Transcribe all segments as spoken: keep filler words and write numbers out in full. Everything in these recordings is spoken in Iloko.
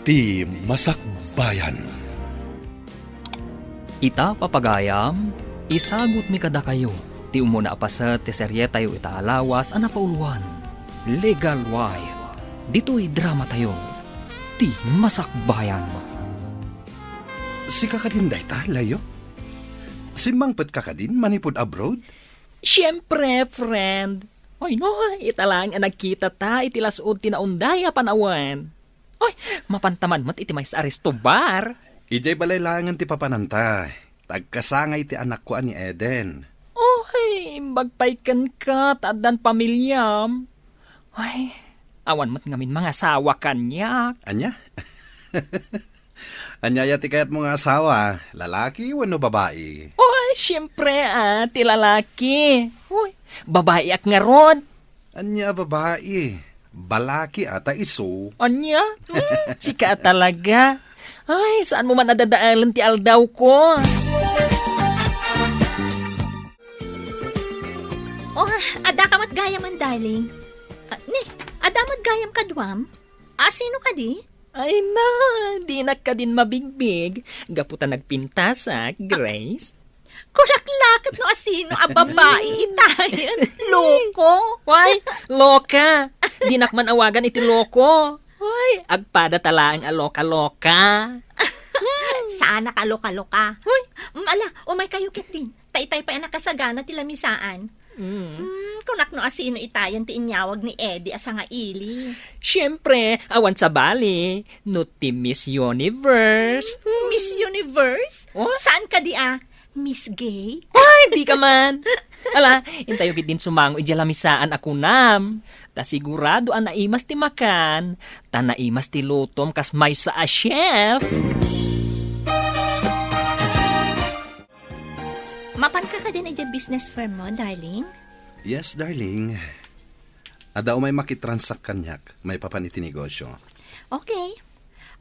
Ti Masakbayan. Ita, papagayam, isagutmi kadakayo ti umuna a paset ti serietayo ita a lawas a napauluan, Legal Wife. Ditoy dramatayo, Ti Masakbayan. Sika kadin dayta, Leo? Simmangpetka kadin manipud abroad? Siempre, friend. Oy, no, ita laeng a nagkitata iti las-ud ti naunday a panawen. Oy, mapanta man met iti maysa a resto bar. Idiay balay laengen ti papananta. Tagkasangay ti anakko a ni Eden. Oy, imbag pay kenka ta addan pamiliam. Oy, awan met ngamin mangasawa kaniak. Ania? Ania aya ti kayatmo nga asawa? Lalaki wenno babai? Oy, siempre, ah, ti lalaki. Oy, babaiak ngarud. Ania a babai? Balaki ata isu. Ania? Hmm, sika a talaga. Ay, saanmo man a dadaelen ti aldawko. Oh, adda ka met gayamen, darling. Ah, ni, adda met gayam kaduam? Asino kadi? Ay na, dinak kadin mabigbig. Gapu ta nagpintasak, Grace. Kunak la ket no asino a babai itayen. Loko. Why? Loka. Dinak man awagan iti loko. Why? Agpada ta laeng a loka-loka. Saanak a loka-loka. Hoy. Mm, ala, umay kayo ketdin. Ta itay pay a nakasagana ti lamisaan. Mm. Hmm, kunak no asino itayen ti inyawag ni Eddie a sangaili. Siempre, awan sabali, no ti Miss Universe. Miss Universe? Oh? Saan kadi a? Miss Gay? Ay, di ka man! Ala, intayo gid din sumango idiay lamisaan a kunam. Ta sigurado a naimas ti makan, ta naimas ti lutom kas maysa a chef. Mapanka kadin idiay business firm mo, darling? Yes, darling. Adda umay makitransak kaniak, maipapan iti negosyo. Okay.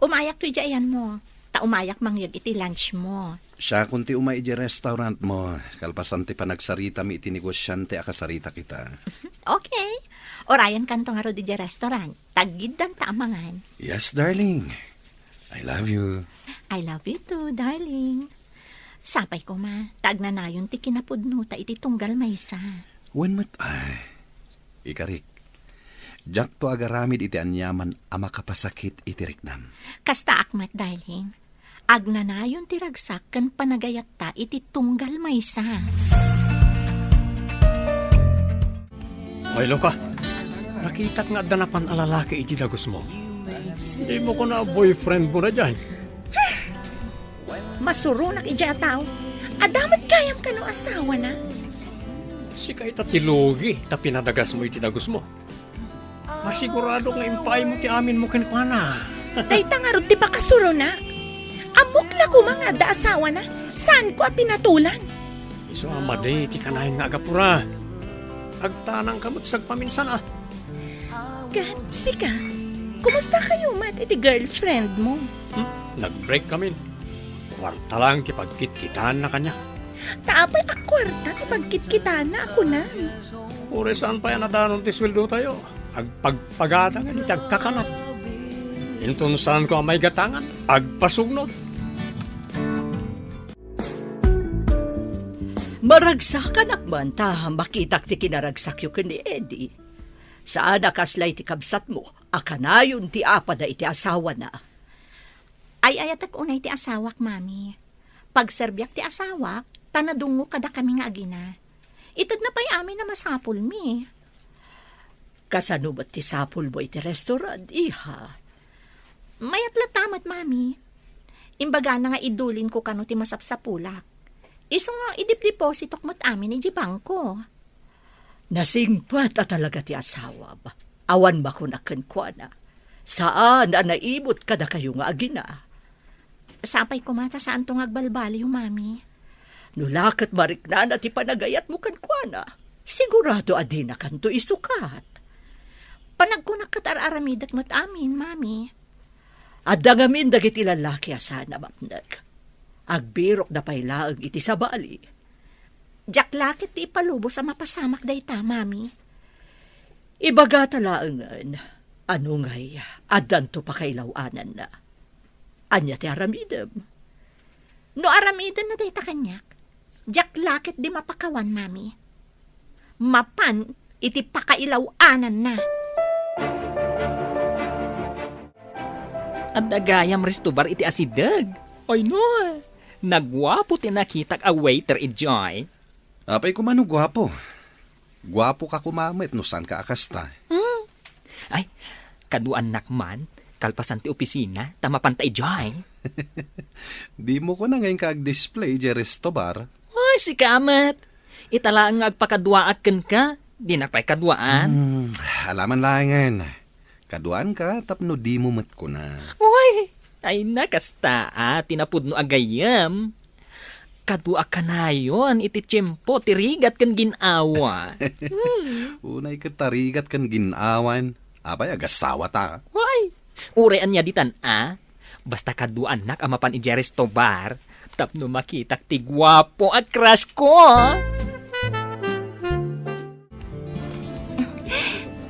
Umayak to idiay ayanmo. Ta umayak mangyeg iti lunch mo. Siakon ti umay idiay restaurant mo, kalpasan ti panagsaritami iti negosiante a kasaritak ita. Okay. Urayenkanto ngarud idiay restaurant. Taggiddanta a mangan. Yes, darling. I love you. I love you too, darling. Sapay koma, ta agnanayon ti kinapudnota iti tunggal maysa. Wen met, ay, ikarik, diakto agaramid iti aniaman a makapasakit iti riknam. Kastaak met, darling. Agnanayon ti ragsak ken panagayatta iti tunggal maysa. Ay, Loka, nakitak nga adda napan a lalaki iti dagusmo. Dimo kuna a boyfriend mo na diay. Masuronak idiay a tao. Adda met gayam kano asawana? Sika ita ti lugi ta pinadagasmo iti dagusmo. Masigurado nga impaaymo ti aminmo kenkuana. Dayta ngarud ti pakasurona. Ammok la koma nga adda asawana. Saanko a pinatulan. Isu a madi ti kanayon nga agapura. Agtanangka met sagpaminsan a. Ket sika, kumusta kayo met iti girlfriend mo? Hmm? Nag-break kami. Kuarta lang ti pagkitkitaanna kaniak. Ta apay a kuarta ti pagkitkitaanna a kunam? Uray saan pay a nadanon ti sueldotayo, agpagpagatangan iti agkakanat. Inton saanko a maigatangan, agpasugnod. Maragsakanak man ta makitak ti kinaragsakyo ken ni Eddie. Saan a kasla iti kabsatmo a kanayon ti apada iti asawana. Ay-ayatek unay ti asawak, Mami. Pagserbiak ti asawak, ta nadungngok kadakami nga agina. Itedna pay amin a masapulmi. Kasano met ti sapulmo iti restaurant, iha? Mayat latta met, Mami. Imbagana nga idulinko kano ti masapsapulak. Isu nga idipdepositok met amin idiay bangko. Nasingpet a talaga ti asawam. Awan makunak kenkuana. Saan a naimut kadakayo nga agina. Sapay koma ta saanto nga agbalbaliw, Mami. No la ket mariknana ti panagayatmo kenkuana, sigurado a dinakanto isukat. Panagkunak ket ar-aramidek met amin, Mami. Adda ngamin dagiti lalaki a saan a mapnek. Agbirokda pay laeng iti sabali. Diak la ket ti ipalubos a mapasamak dayta, Mami. Ibagata laengen, ano ngay, addanto pakailaw-ananna. Ania ti aramidem? No aramidem na dayta kaniak, diak la ketdi mapakawan, Mami. Mapan iti pakailaw-ananna. Adda gayam restobar iti asideg. Ay, no. Naguapo ti nakitak a waiter idiay. Apay koma no guapo? Guapoka koma met no saanka a kasta. Hmm. Ay, kaduaannak man, kalpasan ti opisina, ta mapanta idiay. Dimo kona nga inka ag-display idiay resto bar? Ay, sika met. Ita laeng nga agpakaduaak kenka, dinak pay kaduaan. Hmm, alaman laengen. Kaduaanka tapno dimo met kuna. Uy, ay na, kasta a ti napudno a gayyem. Kadua kanayon iti tiempo ti rigat ken gin-awa. Hmm. Unay ket ta rigat ken gin-awan. Apay, agasawata? Uy, uray ania ditan a. Basta kaduaannak a mapan idiay resto bar tapno makitak ti guapo a crush ko.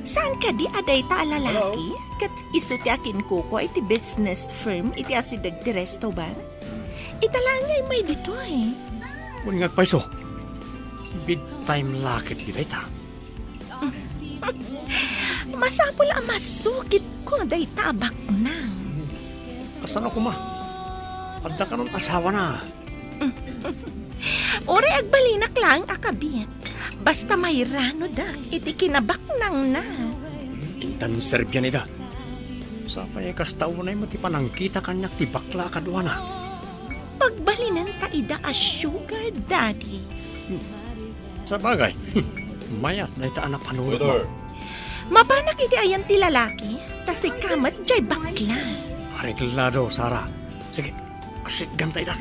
Saan kadi a dayta a lalaki? Hello? Ket isu ti akinkukua iti business firm iti asideg ti resto bar? Ita laeng nga immay ditoy. Wen nga agpayso. Big time la ketdi dayta. Masapul a masukitko dayta a baknang. Kasano koma? Adda kanon asawana? Uray agbalinak laeng a kabit, basta mairanodak iti kinabaknangna. Intan serbian ida. Sapay kasta unay met ti panangkita kaniak ti bakla a kaduana. Pagbalinenta ida a sugar daddy. Sabagay, mayat dayta a napanuotmo. Waiter. Mapanak iti ayan ti lalaki, ta sika met jay bakla. Areglado, Sara. Sige, sitganta ida.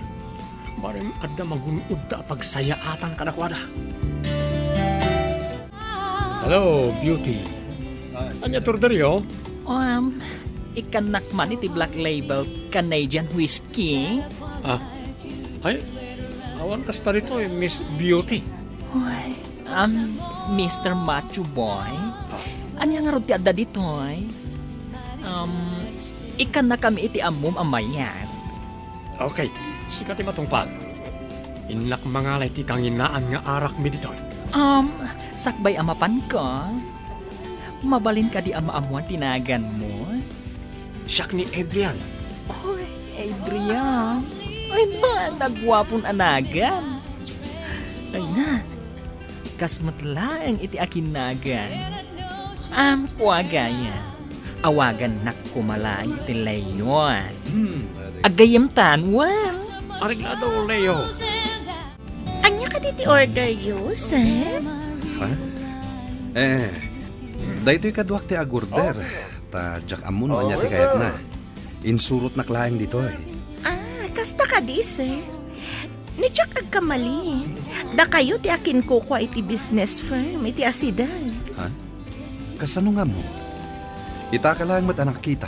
Barem adda magun-odta a pagsayaatan kadakuada. Hello, Beauty. Ania ti orderyo? Um, ikkannak man iti Black Label Canadian Whiskey. Ah, ay, awan kasta ditoy, Miss Beauty. Uy, um, Mister Macho Boy. Ah. Ania ngarud ti adda ditoy? Um, ikkannakami iti ammom a mayat. Okay, sika ti matungpal. Innak mangala iti kanginaan nga arakmi ditoy. Um, sakbay a mapanka, mabalin kadi a maammuan ti naganmo? Siak ni Adrian. Oy, Adrian. Ay na, naguapon a nagan. Ay na, kas met laeng iti akinnagan. Am, kua gayam. Awagannak koma laeng ti Leo. Hmm. Aggayamtan, wen? Areglado, Leo. Ania kadi ti orderyo, sir? Ha? Eh, daytoy kaduak ti agorder. Ta diak ammo no ania ti kayatna. Insurotnak laeng ditoy. Ah, kasta kadi, sir? No diak agkamali, dakayo ti akinkukua iti business firm iti asideg. Ha? Kasano nga ammo? Itaka laeng met a nakita.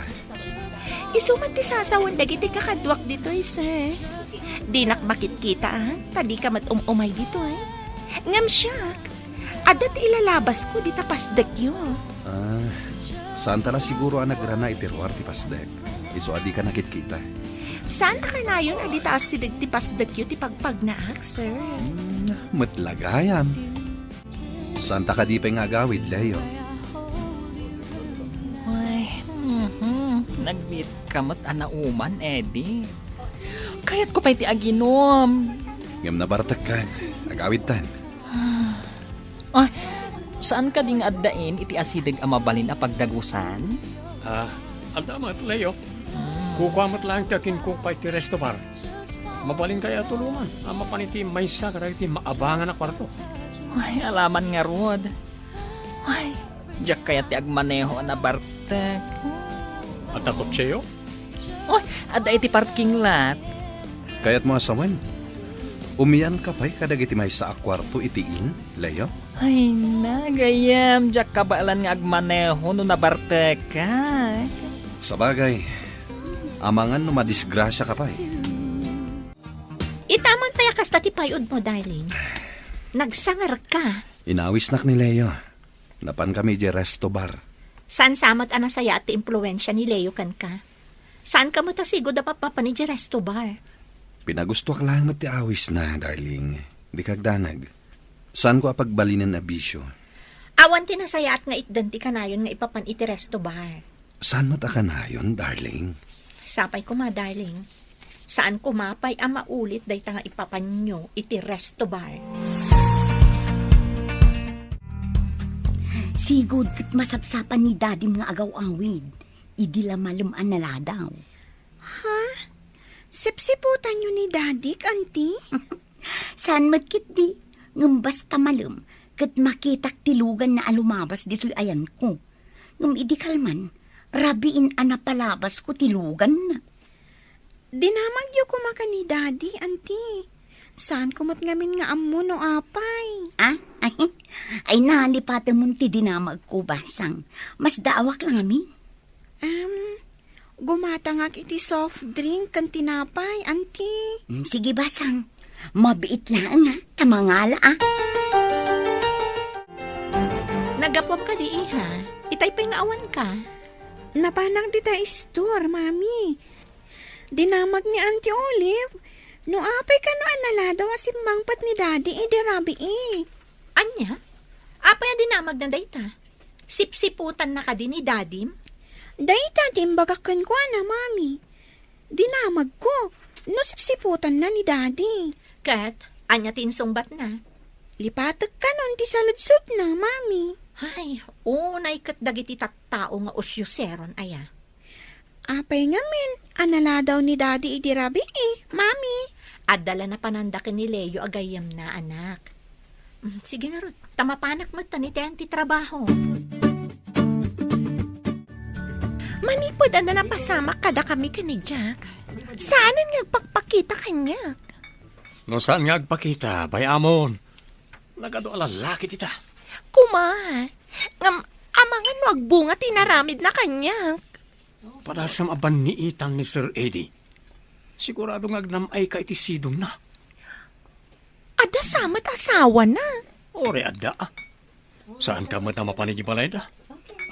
Isu met ti sasawen dagiti kakaduak ditoy, sir. Dinak makitkita, ah, ta dika met um-umay ditoy. Ngem siak, adda ti ilalabasko dita pasdekyo. Ah, saanta la siguro a nagrana iti ruar ti pasdek. Isu a dika nakitkita. Saan a kanayon a dita asideg ti pasdekyo ti pagpagnaak, sir? Hmm, met la gayam. Saanta kadi pay nga agawid, Leo? Ay, mhm. Nagbiit ka met a nauman, Eddie. Kayatko pay ti aginom. Ngem nabartekkan. Agawidtan. Ay, saan kadi nga addain iti asideg a mabalin a pagdagusan? Ah, adda met, Leo. Hmm. Kukua met laeng ti akinkukua iti resto bar. Mabalin kaya a tulongan a mapan iti maysa kadagiti maabangan a kuarto? Ay, alaman ngarud. Ay, diak kayat ti agmaneho a nabartek. Adda kotseyo? Oy, adda iti parking lot. Kayatmo a sawen? Umianka pay kadagiti maysa a kuarto iti inn, Leo? Ay na, gayyem, diak kabaelan nga agmaneho no nabartekak. Sabagay, amangan no madisgrasiaka pay. Ita man pay a kasta ti pay-odmo, darling. Nagsangarka. Inawisnak ni Leo. Napankami idiay resto bar. Saan sa met a nasayaat ti impluensia ni Leo kenka? Saanka met a sigud a mapmapan idiay resto bar. Pinagustoak laeng met ti awisna, darling. Dika agdanag. Saanko a pagbalinen a bisio. Awan ti nasayaat nga itdan ti kanayon nga ipapan iti resto bar. Saan met a kanayon, darling? Sapay koma, darling. Saan koma pay a maulit dayta nga ipapanyo iti resto bar. Sigud ket masapsapan ni Dadim nga agaw-awid idi la malem a naladaw. Ha? Sipsiputanyo ni Dadik, Auntie? Saan met ketdi, ngem basta malem, ket makitak ti luganna a lumabas ditoy ayanko. Ngem idi kalman, rabiin a napalabasko ti luganna. Dinamagyo koma ken ni Daddy, Auntie. Saanko met ngamin nga ammo no apay. Ah? Ay, ay, nalipatemon ti dinamagko, Basang. Masdaawak la ngamin. Em, gumatangak iti soft drink ken tinapay, Auntie. Mm, sige, Basang. Mabiit laeng, ha? Ta mangala, ah. Naggapuam kadi, iha? Itay pay nga awanka. Napanak dita store, Mami. Dinamag ni Auntie Olive, no apay kano a naladaw a simmangpet ni Daddy idi rabii. Ania? Apay a dinamagna dayta? Sipsiputanna kadi ni Dadim? Dayta ti imbagak kenkuana, Mami. Dinamagko no sipsiputanna ni Daddy. Ket, ania ti insungbatna? Lipatek kanon ti saludsodna, Mami. Ay, unay ket dagiti tattao nga usyoseron aya. Apay ngamin a naladaw ni Daddy idi rabii, Mami? Adda la napananda ken ni Leo a gayyemna, anak. Mm, sige ngarud, ta mapanak met ta ni Ten ti trabaho. Manipud adda napasamak kadakami ken ni Jack, saanen nga agpakpakita kaniak. No saan nga agpakita, bay-amon. Nagadu a lalaki dita. Kuma, ngem amangan no agbunga ti naramidna kaniak. Padasem a banniitan ni Sir Eddie. Sigurado nga agnam-ayka iti sidongna. Adda sa met asawana. Uray adda, ah. Saanka met a mapan iti balayda?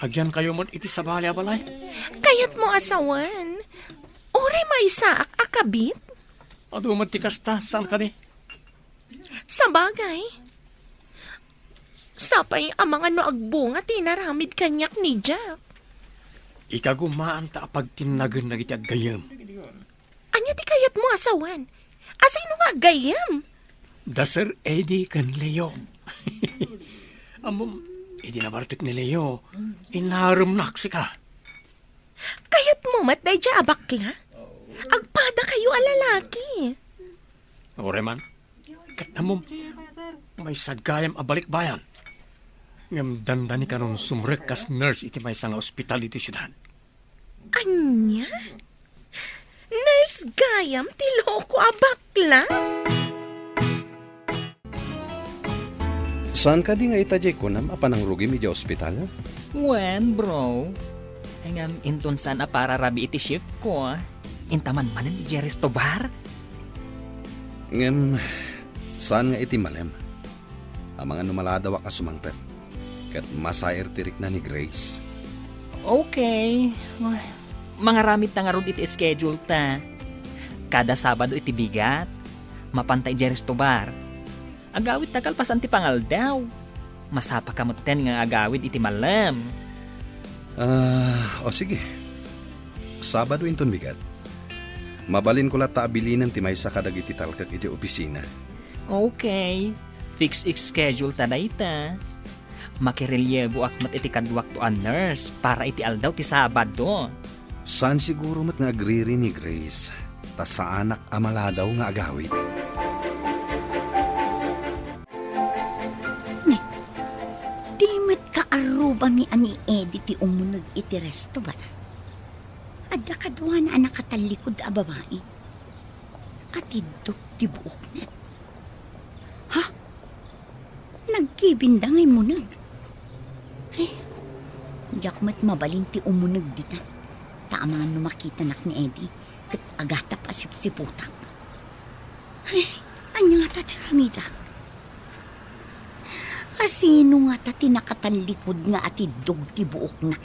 Agyankayo met iti sabali a balay. Kayatmo a sawen? Uray maysaak a kabit? Adu met ti kasta, saan kadi? Sabagay. Sapay amangan no agbunga ti naramid kaniak ni Jack. Ikagumaanta a pagtinnagen dagiti aggayyem. Ania ti kayatmo a sawen? Asino nga aggayyem? Da Sir Eddie ken Leo. Ammom, idi nabartek ni Leo, inaremnak sika. Kayatmo met daydiay a bakla? Agpadakayo a lalaki. Uray man, ket ammom, maysa gayam a balikbayan. Ngem dandani kanon sumrek kas nurse iti maysa nga ospital iti siudad. Ania? Nurse gayam ti loko a bakla? Saan kadi nga ita diay kunam a panangrugim idiay ospital? Wen, bro. Ngem inton saan a pararabii iti shift ko, inta man manen idiay resto bar? Ngem, saan nga iti malem? Amangan no maladawak a sumangpet, ket masair ti rikna ni Grace. Okay. Mangaramid ta ngarud iti schedule ta. Kada Sabado iti bigat, mapanta idiay resto bar. Agawid ta kalpasan ti pangaldaw. Masapaka metten nga agawid iti malem. Ah, o sige. Sabado inton bigat. Mabalinko latta a bilinen ti maysa kadagiti talkek iti opisina. Okay. Fix schedule ta dayta. Makirelyeboak met iti kaduakto a nurse para iti aldaw ti Sabado. Saan siguro met nga agriri ni Grace, ta saanak a maladaw nga agawid. Ne, di met kaarrubami a ni Eddie ti umuneg iti resto, bala. Adda kaduana a nakatallikud a babai. Atiddog ti buokna. Ha? Nagkibinda nga immuneg. Ay, diak met mabalin ti umuneg dita. Ta amangan no makitanak ni Eddie, ket agatap a sipsiputak. Ay, ania ngata ti ramidak? Asino ngata ti nakatallikud nga atiddog ti buokna?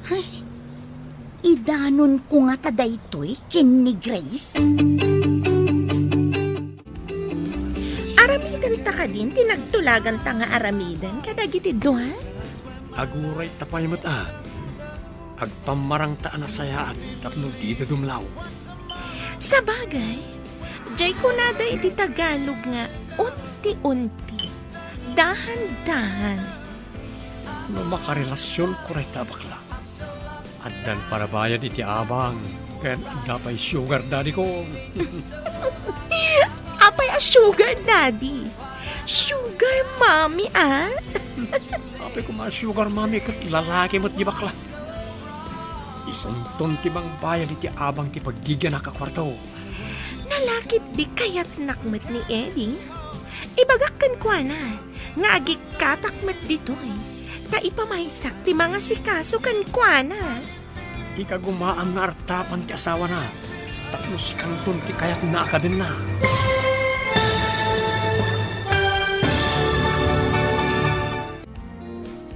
Ay, Idanonko ngata daytoy ken ni Grace? Aramidenta kadin ti nagtulaganta nga aramiden kadagiti dua? Aguray ta pay met a. Agpammarangta a nasayaat tapno dida dumlaw. Sabagay, jay kunada iti Tagalog nga unti-unti, dahan-dahan. No makarelasionko dayta a bakla, addan parabayad iti abang ken adda pay sugar daddy ko. Apay a sugar daddy? Sugar mommy, a? Apay koma a sugar mommy ket lalaki met di bakla. Isunton ti mangbayad iti abang ti paggigianak a kuarto. Nalakit di kayatnak met ni Eddie. Ibagak kenkuana nga agikkatak met ditoy, ta ipamaysak ti mangasikaso kenkuana. Ikagumaam nga artapan ti asawana, tapno sikanton ti kayatna a kadenna.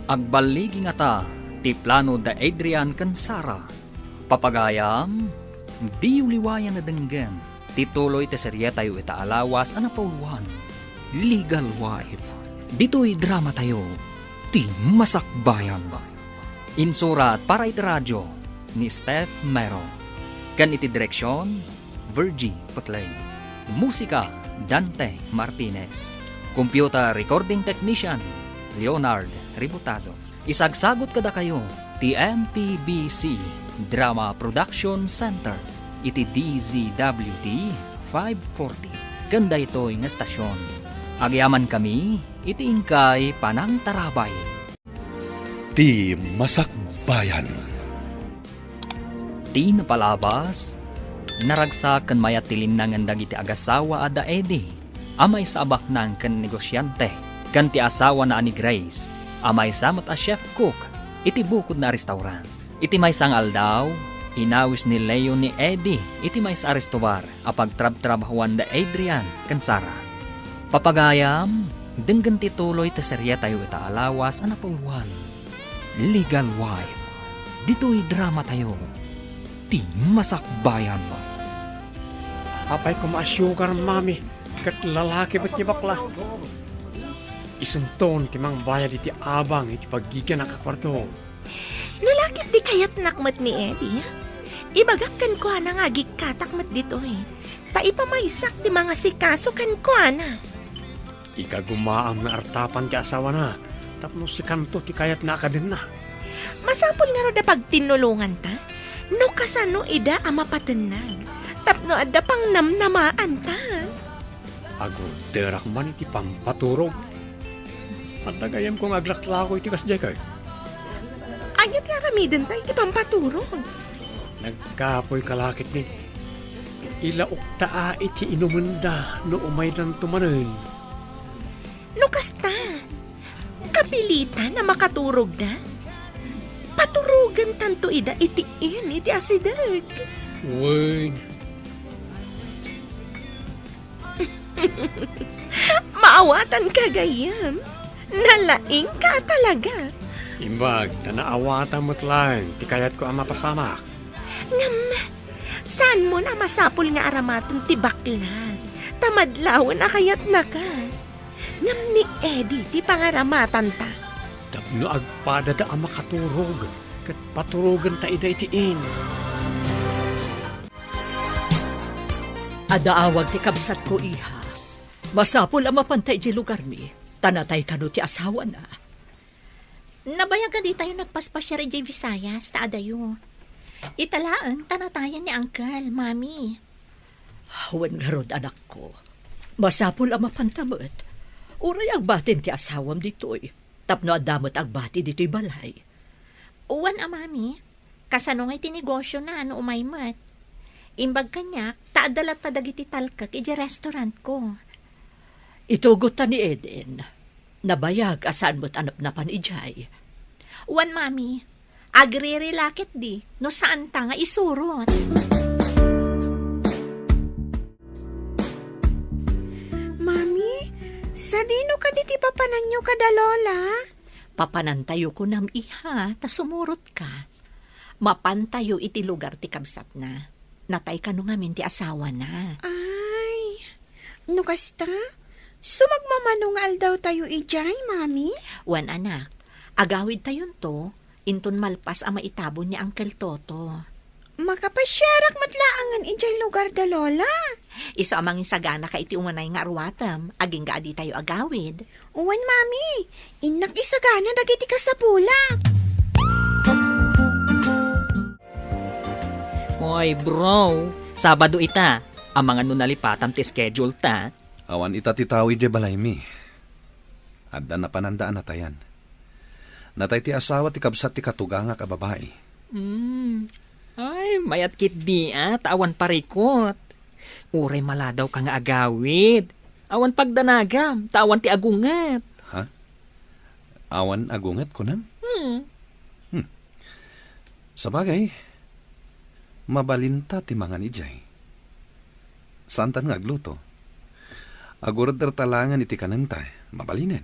Agballigi ngata ti plano da Adrian ken Sara. Papagayam, diyo liwayan a denggen ti tuloy ti serietayo ita a lawas a napauluan, Legal Wife. Ditoy dramatayo, Ti Masakbayan. Insurat para iti radio ni Steph Mero. Ken iti direksion, Virgie Peclay. Musika, Dante Martinez. Computer recording technician, Leonard Ributazo. Isagsagut kadakayo ti M P B C Drama Production Center iti D Z W T five forty ken daytoy nga estasion. Agyamankami iti inkay panangtarabay. Ti Masakbayan. Ti napalabas, naragsak ken mayat ti linnangen dagiti agasawa a da Eddie a maysa a baknang ken negosiante, ken ti asawana a ni Grace a maysa met a chef cook iti bukodna a restaurant. Iti maysa nga aldaw, inawis ni Leo ni Eddie iti maysa a restobar a pagtrabtrabahoan da Adrian ken Sara. Papagayam, denggen ti tuloy ti serietayo ita a lawas a napauluan, Legal Wife. Ditoy dramatayo, Ti Masakbayan. Apay koma a sugar mommy ket lalaki met ti bakla. Isunton ti mangbayad iti abang iti paggigianak a kuarto. Nalakit di kayatnak met ni Eddie, ibagak kenkuana nga agikkatak met ditoy, ta ipamaysak ti mangasikaso kenkuana. Ikagumaam nga artapan ti asawana tapno sikanto ti kayatna a kadenna. Masapul ngarud a pagtinnulonganta no kasano ida a mapatennag tapno adda pangnamnamaanta. Agurderak man iti pampaturog. Adda gayyemko nga aglaklako iti kasdiay kay. Ania ti aramidenta iti pampaturog? Nagkapoy kalakitni. Ilaokta a iti inumenda no umaydanto manen. No kasta, kapilitan a makaturogda? Paturogentanto ida iti inn iti asideg. Wen. Maawatanka gayyem. Nalaingka a talaga. Imbag ta naawatam met laeng ti kayatko a mapasamak. Ngem, saanmon a masapul nga aramaten ti bakla, ta madlawen a kayatnaka. Ngem ni Eddie ti pangaramatanta. Tapno agpadada a makaturog, ket paturogenta ida iti inn. Adda awag ti kabsatko, iha. Masapul a mapanta idiay lugarmi, ta natay kano ti asawana. Nabayag a ditayo nagpaspasiar idiay Visayas, ta adayo. Ita laeng ta natayen ni Uncle, Mami. Wen ngarud, anakko. Masapul a mapanta met. Uray agbatin ti asawam ditoy, tapno adda met agbati ditoy balay. Wen a, Mami. Kasano ngay ti negosiona no umay met? Imbag kaniak, ta adda latta dagiti talkek idiay restaurantko. Itugotta ni Eden. Nabayag a saan met a napnapan idiay. Wen, Mami, agriri la ketdi no saanta nga isurot. Mami, sadino kadi ti papananyo kada Lola? Papanantayo kunam, iha, ta sumurotka. Mapantayo iti lugar ti kabsatna. Natay kano ngamin ti asawana. Ay, no kasta, sumagmamano nga aldawtayo idiay, Mami? Wen, anak, agawidtayonto, inton malpas a maitabon ni Uncle Toto. Makapasiarak met laengen idiay lugar da Lola. Isu a mangisaganaka iti umanay nga aruatem, agingga a ditayo agawid. Wen, Mami, innak isagana dagiti kasapulak. Oy, bro, Sabado ita. Amangan no nalipatam ti schedule ta. Awan ita ti tao idiay balaymi. Adda napananda a natayan. Natay ti asawa ti kabsat ti katugangak a babai. Hmm. Ay, mayat ketdi a, ta awan parikot. Uray maladawka nga agawid. Awan pagdanagam, ta awan ti agunget. Ha? Awan agunget, kunam? Hmm. Hmm. Sabagay, mabalinta ti mangan idiay. Saantan nga agluto. Agurder ta laengen iti kanenta, mabalinen.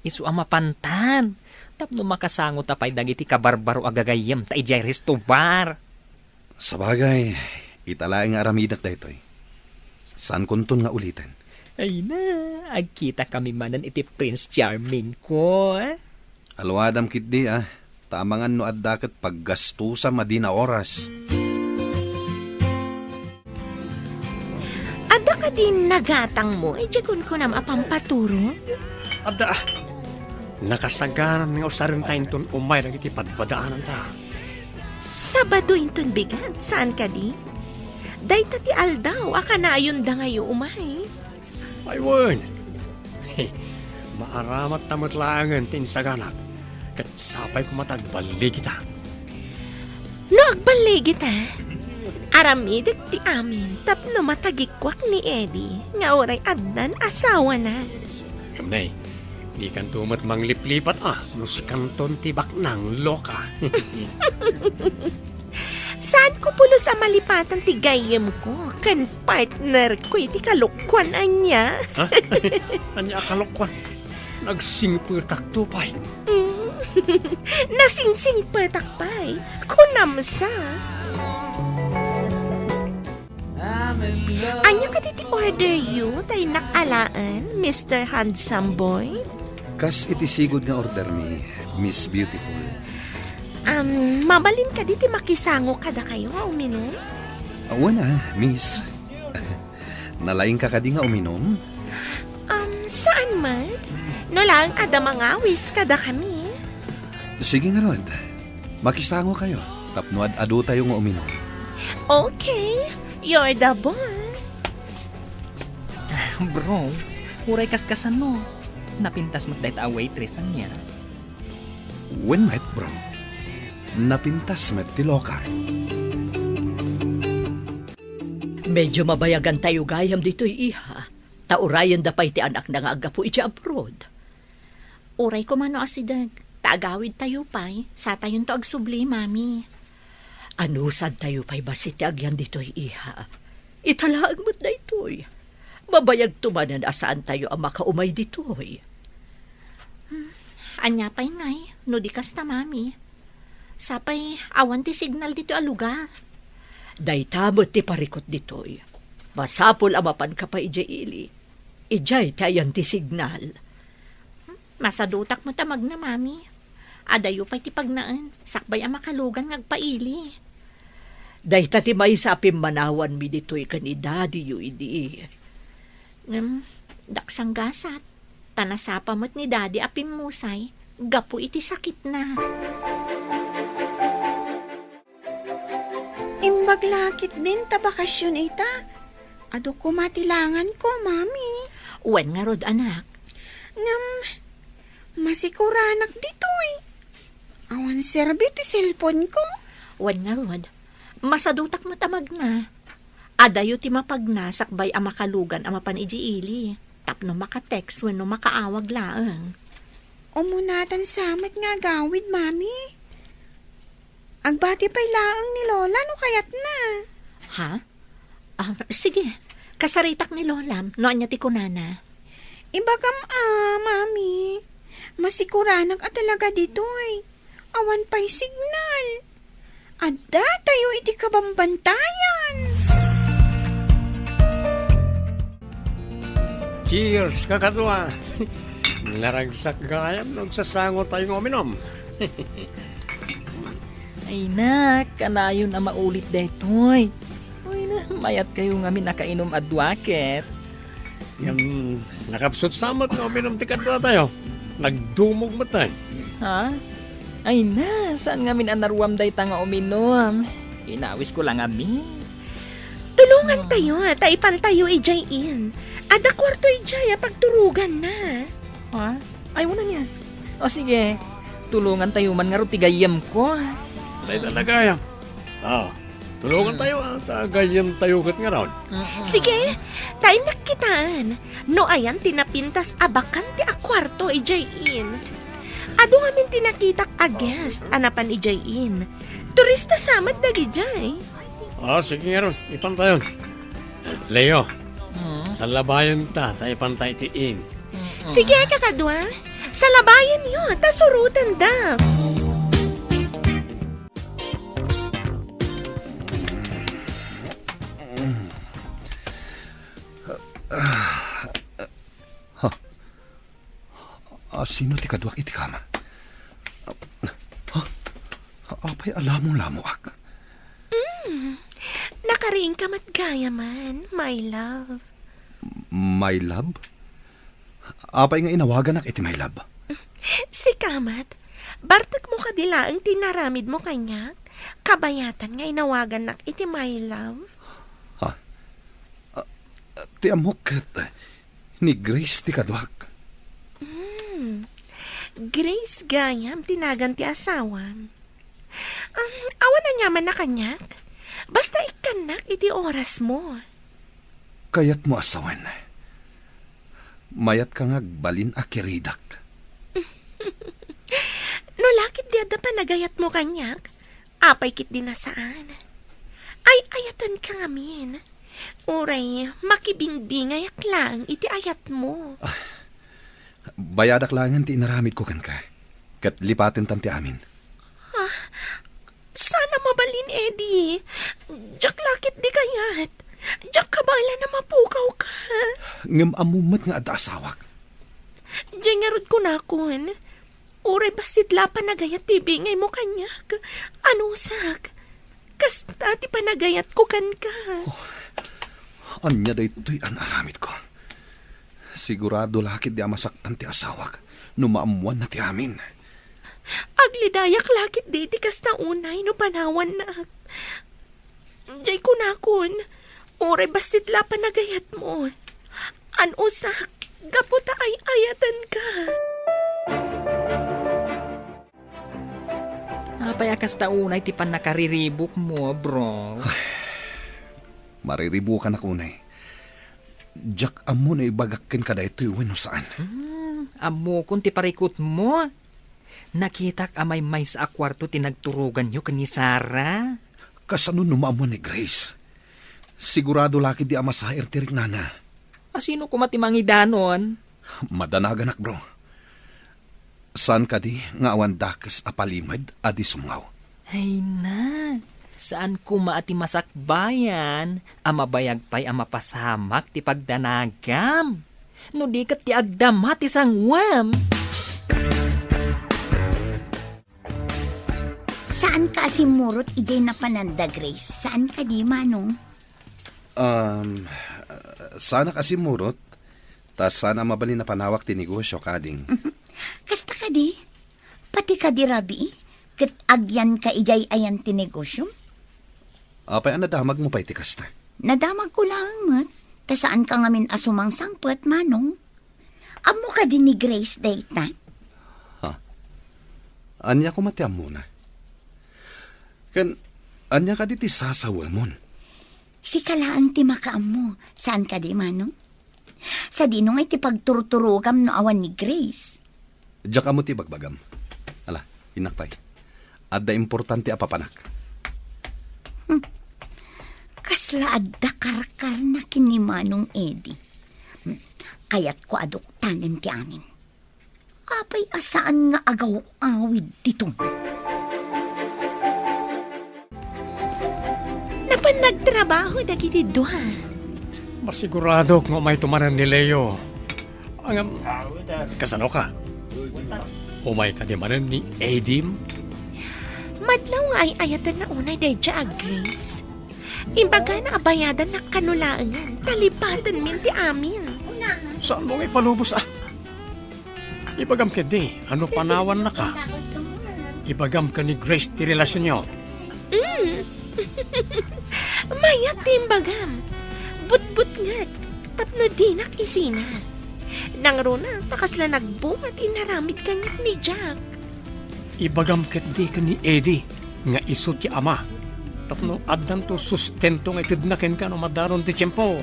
Isu a mapantan, tapno makasangota pay dagiti kabarbaro a gagayyemta idiay resto bar. Sabagay, ita laeng nga aramidek daytoy. Saankonton nga uliten. Ay na, agkitakami manen iti Prince Charming ko, eh. Aluadam ketdi, ah. Ta amangan no adda ket paggastusam a di naoras. Adda kadi nagatangmo idiay kunkunam a pampaturo? Adda, ah. Nakasagaran nga usarenta inton umay dagiti padpadaananta. Sabado inton bigat, saan kadi? Dayta ti aldaw a kanayon dangayo umay. Ay, wen. Maaramat ta met laengen ti insaganak, ket sapay koma ta agballigita. No agballigita, aramidek ti amin tapno matagikuak ni Eddie nga uray addan asawana. Ngem nay, dikanto met mangliplipat a no sikanton ti baknang, loka. Saanko pulos a malipatan ti gayyemko ken partnerko iti kalokuan ania. Ha? Ania a kalokuan? Nagsingpetakto pay. Mm. Nasingsingpetak pay. Kunam sa. Ania kadi ti orderyo ta innak alaen, Mister Handsome Boy? Kas iti sigud nga ordermi, Miss Beautiful. Um, mabalin kadi ti makisango kadakayo a uminum? Awan a, Miss. Nalaingka kadi nga uminum? Um, saan met? No laeng adda mangawis kadakami. Sige ngarud. Makisangokayo tapno ad-adutayo nga uminum. Okay, you're the boss. Bro, uray kaskasano. Napintas met dayta a waitress ania. Wen met, bro. Napintas met ti loka. Medyo mabayagantayo gayam ditoy, iha. Ta urayenda pay ti anakna nga aggapu iti abroad. Uray koma no asideg, ta agawidtayo pay, satayonto agsubli, Mami. Anusadtayo pay bassit ti agyan ditoy, iha. Ita laeng met daytoy. Mabayagto manen a saantayo a makaumay ditoy. Hmm, ania pay ngay, no di kasta, Mami? Sapay awan ti signal ditoy a lugar. Dayta met ti parikut ditoy. Masapul a mapanka pay idiay ili. Idiay ti ayan ti signal. Masadutak met a magna, Mami. Adayo pay ti pagnaen, sakbay a makalugan nga agpaili. Dayta ti maysa a pimmanawanmi ditoy ken ni Daddy-yo idi. Ngem, daksanggasat, ta nasapa met ni Daddy a pimmusay gapu iti sakitna. Imbag la ketdin ta bakasion ita. Adu koma ti langanko, Mami. Wen ngarud, anak. Ngem, masikuranak ditoy. Awan serbi ti cellphone-ko. Wen ngarud, masadutak met a magna. Adayo ti mapagna sakbay a makalugan a mapan idiay ili, tapno maka-text wenno makaawag laeng. Umunatan sa met nga agawid, Mami. Agbati pay laeng ni Lola no kayatna. Ha? Ah, sige, kasaritak ni Lolam no ania ti kunana. Ibagam a, Mami. Masikuranak a talaga ditoy. Awan pay signal. Adda tayo iti kabambantayan. Cheers, kakadua! Naragsak gayam no agsasango tayo nga uminom. Ay, nak, kanayon a maulit daytoy. Ay, na, mayat kayo ngamin a kainom a dua ket. Ngem, nakapsut sa met nga uminom ti kadua tayo. Nagdumog met, eh. Ha? Ay na, saan ngamin a naruam dayta nga uminom? Inawis ko lang ngamin. Tulongan tayo, ta ipan tayo idiay inn. Adda kuarto idiay a pagturoganna. Ha? Ay, una niya. O sige, tulongan tayo man ngarud ti gayyem ko. Tay talaga, ya. Ah, tulongan tayo, ah, ta gayyem tayo ket ngarud. Mm-mm. Sige, ta innak kitaan. No ayan ti napintas a bakan ti a kuarto idiay inn. Adu ngamin ti nakitak a guest a napan idiay inn. Turista sa met dagidiay. Ah, sige ngarud, ipan tayo. Leo, salabayen ta, ta ipan tayo ti inn. Sige, kakadua. Salabayen yo, ta suroten da. Ha? A, sino ti kaduak iti kama? Ha? Apay a lamolamoak? Mm. Nakariingka met gayamen, my love. My love? Apay nga inawaganak iti my love? Sika met, bartekmo kadi laeng ti inaramidmo kaniak? Kabayatan nga inawagannak iti my love? Ha? A, a, ti ammok ket ni Grace ti kaduak. Hmm. Grace gayam ti nagan ti asawam. Um, awan aniaman a kaniak. Basta ikkannak iti orasmo. Kayatmo a sawen. Mayatka nga agbalin a kiridak. No la ketdi adda panagayatmo kaniak, apay ketdi a saan? Ay-ayatenka ngamin. Uray, makibingbingayak laeng iti ayatmo. Ah, bayadak laengen ti inaramidko kenka, ket lipatentan ti amin. Ah, saan a mabalin, Eddie. Diak la ketdi kayat. Diak kabaelan a mapukawka. Ngem ammom met nga adda asawak. Diay ngarud kunakon, uray bassit la panagayat ti ibingaymo kaniak. Anusak, kasta ti panagayatko kenka. Oh, ania daytoy a naaramidko? Sigurado la ketdi a masaktan ti asawak no maammoanna ti amin. Aglidayak la ketdi iti kasta unay no panawannak. Diay kunakon, uray bassit la panagayatmo. Anusak, gapu ta ay-ayatenka. Apay a kasta unay ti pannakariribukmo, bro? Mariribukanak unay. Diak ammo no ibagak kenka daytoy wenno saan. Hmm, ammokon ti parikutmo. Nakitak a maymaysa a kuarto ti nagturoganyo ken ni Sarah. Kasano no maammoan ni Grace? Sigurado la ketdi a masair ti riknana. A, sino koma ti mangidanon? Madanaganak, bro. Saan kadi nga awan dakes a palimed a di sumngaw? Ay na, saan koma a ti masakbayan a mabayag pay a mapasamak ti pagdanagam? No di ket ti agdama ti sanguem. Saanka a simmurot idiay napananda, Grace? Saan kadi, Manong? Um, saanak a simmurot, ta saan a mabalin a panawak ti negosio, kading. Kasta kadi? Pati kadi rabii, ket agyanka idiay ayan ti negosiom? Apay a nadamagmo pay ti kasta? Nadamagko laeng met, ta saanka ngamin a sumangsangpet, Manong. Ammo kadi ni Grace dayta? Ha? Ania koma ti ammona? Ken ania kadi ti sasawemon? Sika laeng ti makaammo, saan kadi, Manong? Sadino nga iti pagturturogam no awan ni Grace? Diak ammo ti ibagbagam. Ala, innak pay. Adda importante a papanak. Hmm. Kasla adda karkarna ken ni Manong Eddie. Hmm. Kayatko a duktanen ti amin. Apay a saan nga agaw-awid ditoy? Napan nagtrabaho dagiti dua. Masiguradok nga umayto manen ni Leo. Ngem, kasano ka? Umay kadi manen ni Edim? Madlaw nga ay-ayatenna unay daydiay a Grace. Imbagana a bayadannak kano laengen, ta lipatenmin ti amin. Saanmo nga ipalubos, ah? Ibagam ketdi, no panawannaka? Ibagam ken ni Grace ti relasionyo. Mm. Mayat ti imbagam. Butbutnget, tapno dinak isina. Nangruna, ta kasla nagbunga ti inaramid kaniak ni Jack. Ibagam ketdi ken ni Eddie nga isu ti ama, tapno addanto sustento nga itedna kenka no madaron ti tiempo.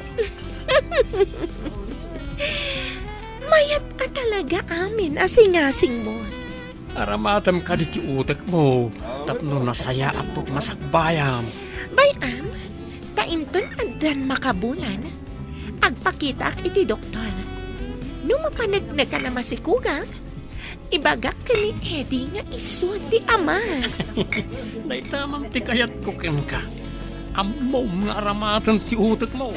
Mayat a talaga amin a singasingmo. Aramatem kadi ti utekmo, tapno nasayaatto ti masakbayam. Bay-am, ta inton addan makabulan, agpakitaak iti doktor. No mapaneknekan a masikogak, ibagak ken ni Eddie nga isu ti ama. Dayta man ti kayatko kenka. Ammom nga aramaten ti utekmo.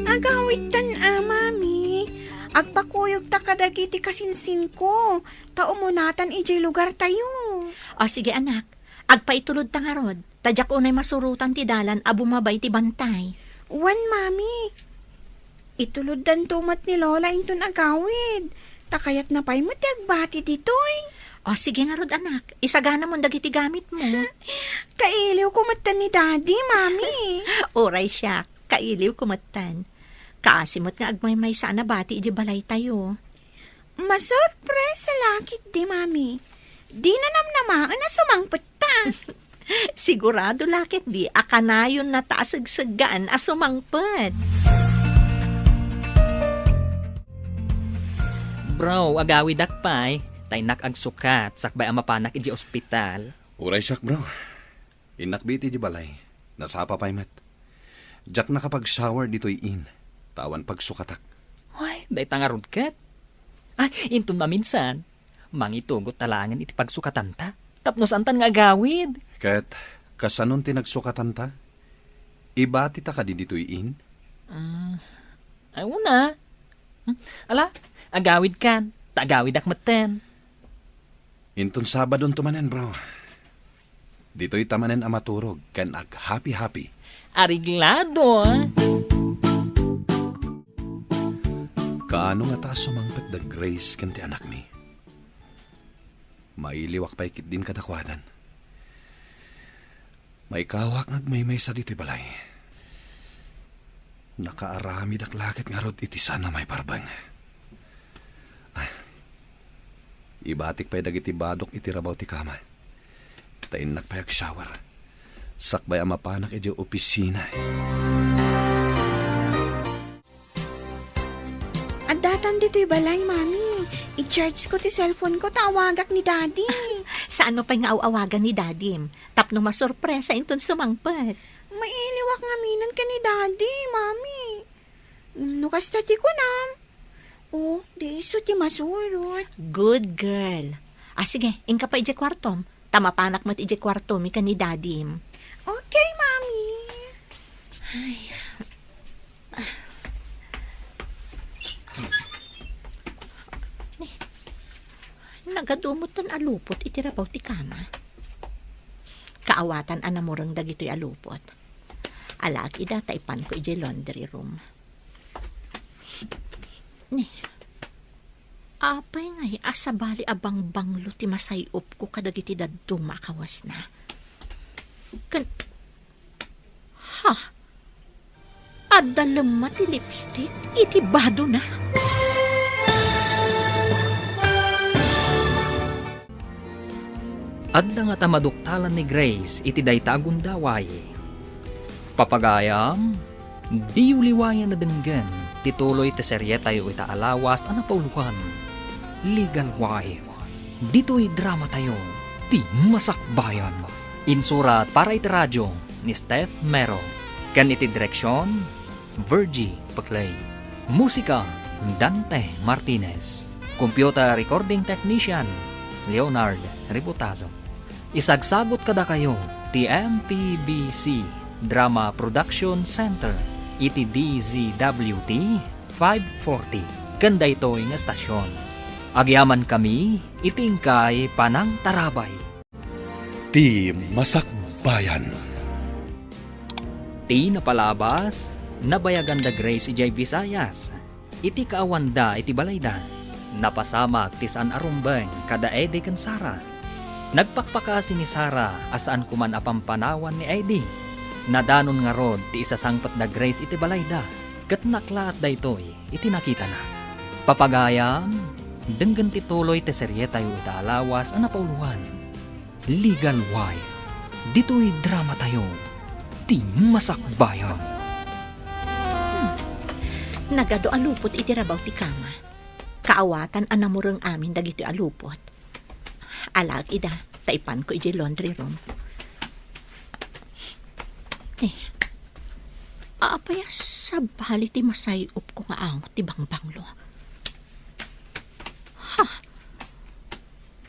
Agawidtan a, Mami. Agpakuyogta kadagiti kasinsinko, ta umunatan idiay lugartayo. O, sige, anak. Agpaitulodta ngarud, ta diak unay masurotan ti dalan a bumaba iti bantay. Wen, Mami. Ituloddanto met ni Lola inton agawid. Ta kayatna pay met ti agbati ditoy. O, sige ngarud, anak. Isaganamon dagiti gamitmo. Kailiwko metten ni Daddy, Mami. Uray siak, kailiwko metten. Kaasi met nga agmaymaysa a nabati idiay balaytayo. Masurpresa la ketdi, Mami. Dina namnamaen a sumangpet ta. Sigurado la ketdi a kanayonnata a segseggaan a sumangpet. Bro, agawidak pay, ta innak agsukat sakbay a mapanak idiay ospital. Uray siak, bro. Innak iti balay. Nasapa pay met. Diak nakapag-shower ditoy inn, ta awan pagsukatak. Ay, dayta ngarud ket. Ay, inton maminsan, mangitugot ta laengen iti pagsukatanta, tapno saantan nga agawid. Ket, kasanon ti nagsukatanta? Ibatita kadi ditoy inn? Mm, ay, una. Hmm, ala, agawidkan, ta agawidak metten. Inton Sabadonto manen, bro. Ditoyta manen a maturog ken aghapi-hapi. Areglado, ah. Kaano ngata a sumangpet da Grace ken ti anakmi? Mailiwak pay ketdin kadakuadan. Maikawak nga agmaymaysa ditoy balay. Nakaaramidak la ket ngarud iti saan a maiparbeng. Ay, ibatik pay dagiti badok iti rabaw ti kama. Ta innak pay agshower. Sakbay a mapanak idiay opisina. Addatan ditoy balay, Mami. I-charge ko ti cellphone ko ta awagak ni Daddy. Saanmo pay nga aw-awagan ni Dadim? Tapno masurpresa inton sumangpet. Mailiwak ngaminen ken ni Daddy, Mami. No kasta ti kunam, o, di isu ti masurot. Good girl. Ah, sige, inka pay idiay kuartom. Ta mapanak met idiay kuartomi ken ni Dadim. Okay, Mami. Ay. Ni, nagadu metten a lupot iti rabaw ti kama. Kaawatan a namureng dagitoy a lupot. Alaek ida ta ipanko idiay laundry room. Ni, apay ngay a sabali a bangbanglo ti masay-opko kadagiti dadduma a kawasna? Ken, ha? Adda lemma ti lipstick iti badona? Adda ngata maduktalan ni Grace iti dayta a gundaway. Papagayam, diyo liwayan a denggen ti tuloy ti serietayo ita a lawas a napauloan, Legal Wife. Ditoy dramatayo, ti masakbayan. Insurat para iti radio ni Steph Mero, ken iti direksion, Virgie Paclay. Musika, Dante Martinez. Computer recording technician, Leonard Ributazo. Isagsagot kadakayo ti M P B C Drama Production Center iti D Z W T five forty ken daytoy nga estasion. Agyamankami iti inkay panangtarabay. Ti Masakbayan. Ti napalabas, nabayagan da Grace idiay Visayas. Iti kaawanda iti balayda, napasamak ti saan a rumbeng kada Eddie ken Sara. Nagpakpakasi ni Sara a saan koman a pampanawan ni Eddie. Nadanon ngarud ti isasangpet da Grace iti balayda, ket naklaat daytoy iti nakitana. Papagayam, denggen ti tuloy ti serietayo ita a lawas a napauloan. Legal Wife. Ditoy dramatayo, Ti Masakbayan. Hmm. Nagadu a lupot iti rabaw ti kama. Kaawatan a namureng amin dagitoy a lupot. Alaek ida, ta ipanko idiay laundry room. Eh, apay a sabali ti masay-opko nga angot ti bangbanglo? Ha?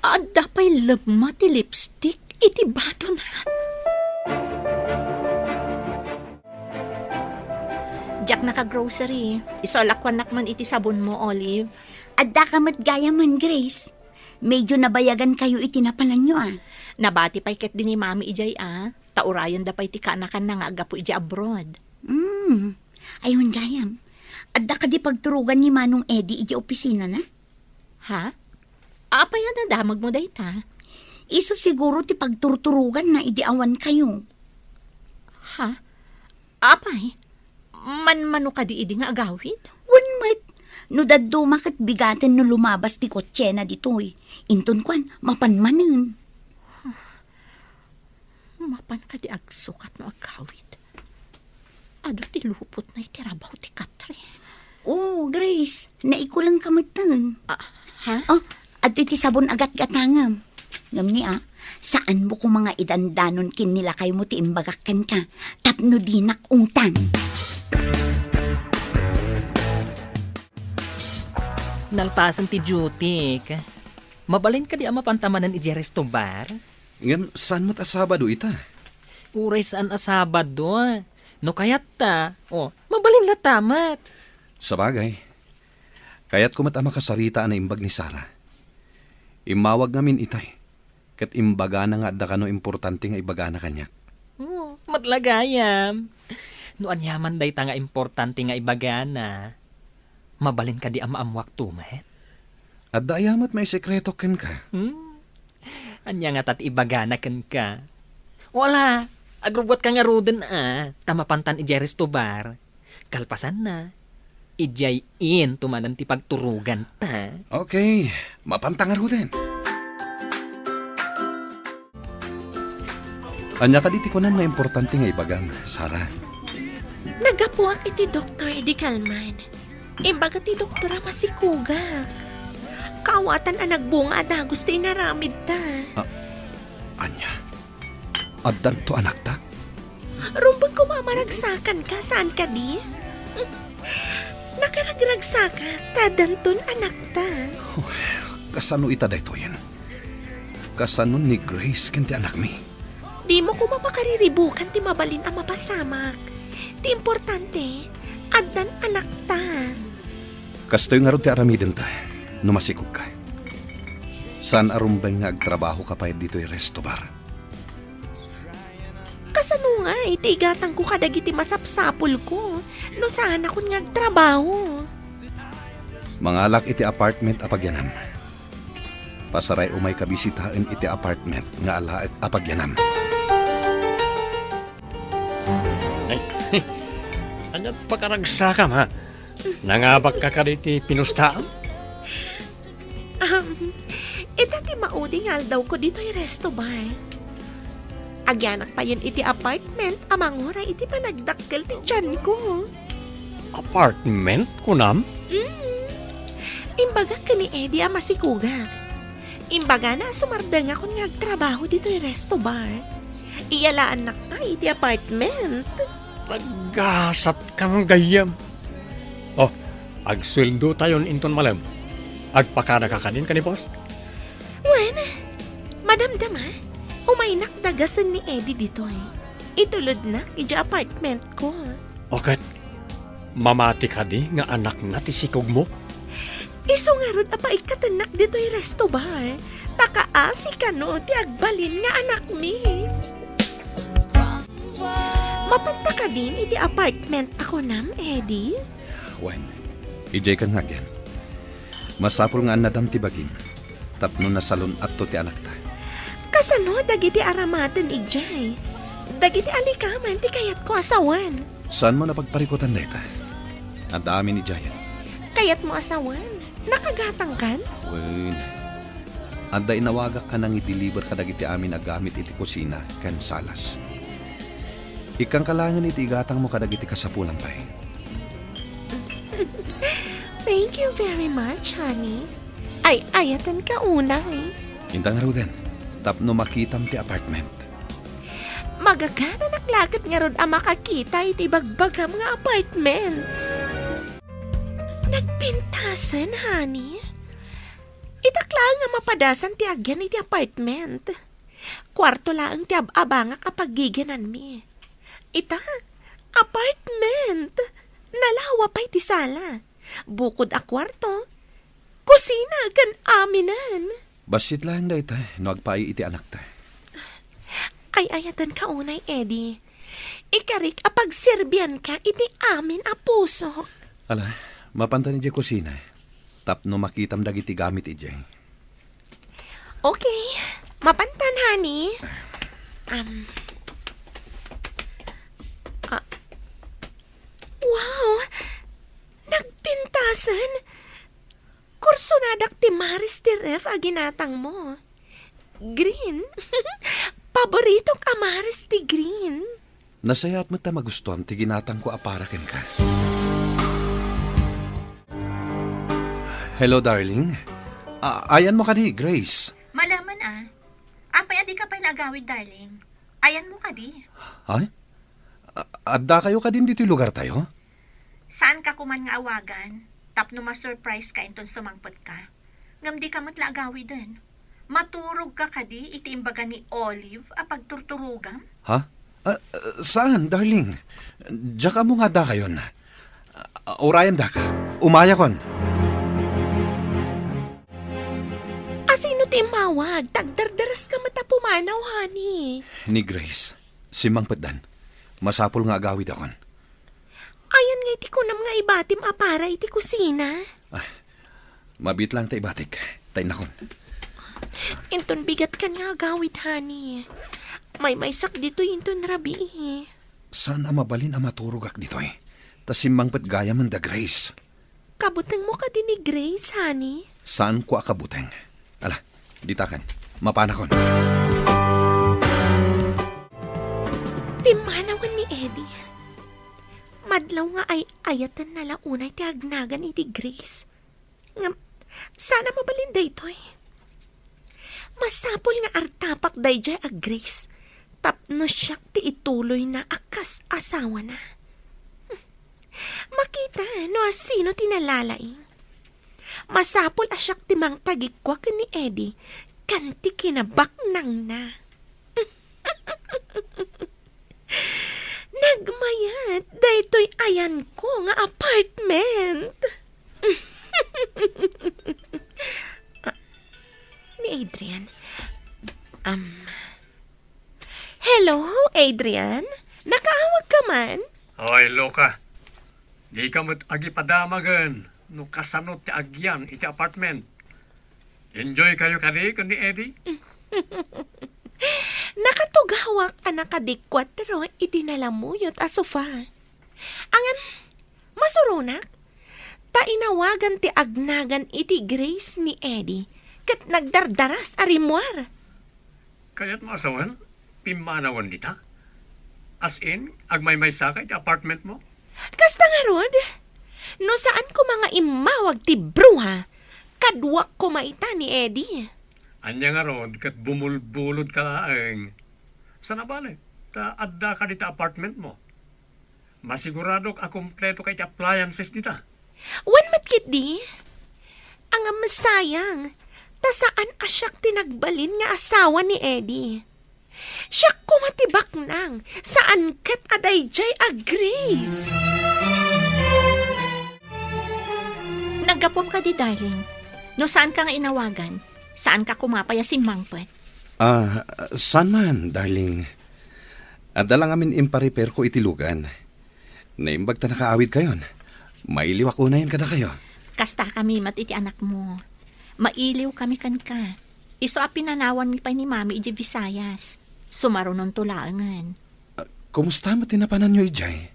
Adda pay lemma ti lipstick iti badona. Diak naka-grocery. Isu a lakuannak man iti sabonmo, Olive. Addaka met gayamen, Grace. Medyo nabayagankayo iti napananyo, a. Nabati pay ketdi ni Mami idiay, a. Ta urayenda pay ti kaanakanna nga aggapu idiay abroad. Hmm. Ay, wen gayam. Adda kadi pagturogan ni Manong Eddie idiay opisinana? Ha? Apay a nadamagmo dayta? Isu siguro ti pagturturoganna idi awankayo. Ha? Apay? Manmano kadi idi nga agawid? Wen met. No dadduma ket bigaten no lumabas ti kotsena ditoy. Inton kuan, mapan manen. Mapan kadi agsukat no agawid? Adu ti lupotna iti rabaw ti katre. Oh, Grace, naikulengka metten. Ah, ha? Oh, adtoy ti sabon a gatgatangem. Ngem ni, a, saanmo koma nga idandanon ken ni lakaymo ti imbagak kenka tapno dinak ungtan. Nalpasen ti dutyk. Mabalin kadi a mapanta manen idiay resto bar? Ngem saan met a Sabado ita? Uray saan a Sabado. No kayatta, o, mabalin latta met. Sabagay, kayatko met a makasarita a naimbag ni Sara. Immawag ngamin itay, ket imbagana nga adda kano importante nga ibagana kaniak. O, met la gayam. No aniaman dayta nga importante nga ibagana, mabalin kadi a maammuakto met? Adda aya met maisekretok kenka? Hmm. Ania ngata ti ibagana kenka? O ala, agrubbuatka ngaruden a, ta mapantan idiay resto bar. Kalpasanna, idiay into manen ti pagturoganta. Okay, mapanta ngaruden. Ania kadi ti kunam nga importante nga ibagam, Sara? Naggapuak iti doktor idi kalman. Imbaga ti doktor a masikogak. Kaawatan a nagbunga a dagus ti inaramidta. Ah, ania? Addanto anakta? Rumbeng koma a maragsakanka, saan kadi? Nakaragragsakak ta addanton anakta. Oh, kasano ita daytoyen? Kasano ni Grace ken ti anakmi? Dimo koma pakariribukan ti mabalin a mapasamak. Ti importante, addan anakta. Kastoy ngarud ti aramidenta no masikogka. Saan a rumbeng nga agtrabahoka pay ditoy resto bar. Kasano ngay ti igatangko kadagiti masapsapulko no saanakon nga agtrabaho? Mangalak iti apartment a pagyanam. Pasaray umayka bisitaen iti apartment nga alaek a pagyanam. Ay, ania pakaragsakam, ha? Nangabakka kadi ti pinustaam? Um, ita ti maudi nga aldawko ditoy resto bar. Agyanak payen iti apartment a manguray iti panagdakkel ti tianko. Apartment, kunam? Mm. Imbagak ken ni Eddie a masikogak. Imbagana a sumardengakon nga agtrabaho ditoy resto bar. Iyalaannak pay iti apartment. Naggasatkam gayyem. Oh, agsueldotayon inton malem. Agpakanaka kadin ken ni boss? Wen, madamdama, umay Inakdagasen ni Eddie ditoy. Itulodnak idiay apartment ko. O ket, mamati kadi nga anakna ti sikogmo? Isu ngarud a paikkatennak ditoy resto bar, ta kaasi kano ti agbalin nga anakmi. Mapanta kadin iti apartment a kunam, Eddie? Wen, idiay kan nga agyan. Masapul nga annadam ti bagim tapno nasalun-atto ti anakta. Kasano dagiti aramaten idiay? Dagiti alikaman ti kayatko a sawen. Saanmo a pagparikutan dayta? Adda amin idiayen. Kayatmo a sawen? Nakagatangkan? Wen. Adda inawagak a nangideliver kadagiti amin a gamit iti kusina ken salas. Ikkanka laengen iti igatangmo kadagiti kasapulam pay. Thank you very much, honey. Ay-ayatenka unay. Inta ngaruden, tapno makitam ti apartment. Magagananak la ket ngarud a makakita iti bagbagam nga apartment. Nagpintasen, honey. Itak laeng a mapadasan ti agyan iti apartment. Kuarto laeng ti ab-abangak a paggigiananmi. Ita, apartment! Nalawa pay ti sala. Bukod a kuarto, kusina ken aminen. Bassit laeng dayta no agpaay iti anakta. Ay-ayatenka unay, Eddie. Ikarik a pagserbianka iti amin a pusok. Ala, mapanta idiay kusina tapno makitam dagiti gamit idiay. Okay. Mapantan, honey. Um, ah, wow! Nagpintasen! Kursonadak ti maris ti ref a ginatangmo. Green? Paboritok a maris ti green. Nasayaat met ta magustuam ti ginatangko a para kenka. Hello, darling. A-, ayanmo kadi, Grace? Malaman a. Apay a dika pay naagawid, darling? Ayanmo kadi? Ay? A-, addakayo kadin ditoy lugartayo? Saanka koman nga awagan tapno ma-surprise ka inton sumangpet ka? Ngem dika met la agawiden. Maturog ka kadi iti imbaga ni Olive a pagturturogam? Ha? Ah, ah, saan, darling? Diak ammo nga addakayon. Ah, urayandak. Umayakon. Asino ti immawag? Ta agdardaras ka met a pumanaw, honey. Ni Grace. Simmangpetdan. Masapul nga agawidakon. Ayan ngay ti kunam nga ibatim a para iti kusina? Ah, mabiit laeng ta ibatik, ta innakon. Inton bigatkan nga agawid, honey. Maymaysak ditoy inton rabii. Saan a mabalin a maturogak ditoy? Ta simmangpet gayamen da Grace. Kabutengmo kadi ni Grace, honey? Saanko a kabuteng. Ala, ditakan. Mapanakon. Pimmanawen ni Eddie. Madlaw nga ay-ayatenna la unay ti agnagan iti Grace. Ngem, saan a mabalin daytoy? Masapul nga artapak daydiay a Grace tapno siak ti ituloyna a kas asawana. Makita no asino ti nalalaing. Masapul a siak ti mangtagikua ken ni Eddie ken ti kinabaknangna. Nagmayat daytoy ayanko nga apartment. Ah, ni Adrian. Um, hello, Adrian? Nakaawag ka man? Oy, Luca. Dika met agipadamagen no kasano ti agyan iti apartment. Enjoy kayo kadi ken ni Eddie? Nakatugawak a nakadikuatro iti nalamuyot a sofa. Ngem, masuronak, ta inawagan ti agnagan iti Grace ni Eddie ket nagdardaras a rimmuar. Kayatmo a sawen, pimmanawen dita? As in, agmaymaysaka iti apartment mo? Kasta ngarud, no saan koma nga immawag ti bruha, kaduak koma ita ni Eddie. Ania ngarud ket bumulbulod ka laeng? Saan a bale, ta adda ka dita apartment mo. Masiguradok a kompleto ka iti appliances dita. Wen met ketdi. Ngem sayang, ta saan a siak ti nagbalin nga asawa ni Eddie. Siak koma ti baknang, saan ket a daydiay a Grace. Naggapuam kadi, darling. No saanka nga inawagan, saanka koma pay a simmangpet. Ah, saan man, darling. Adda la ngamin imparepairko iti lugan. Naimbag ta nakaawidkayon. Mailiwak unayen kadakayo. Kastakami met iti anakmo. Mailiwkami kenka. Isu a pinanawanmi pay ni Mami idiay Visayas. Sumarunonto laengen. Ah, kumusta met ti napananyo idiay?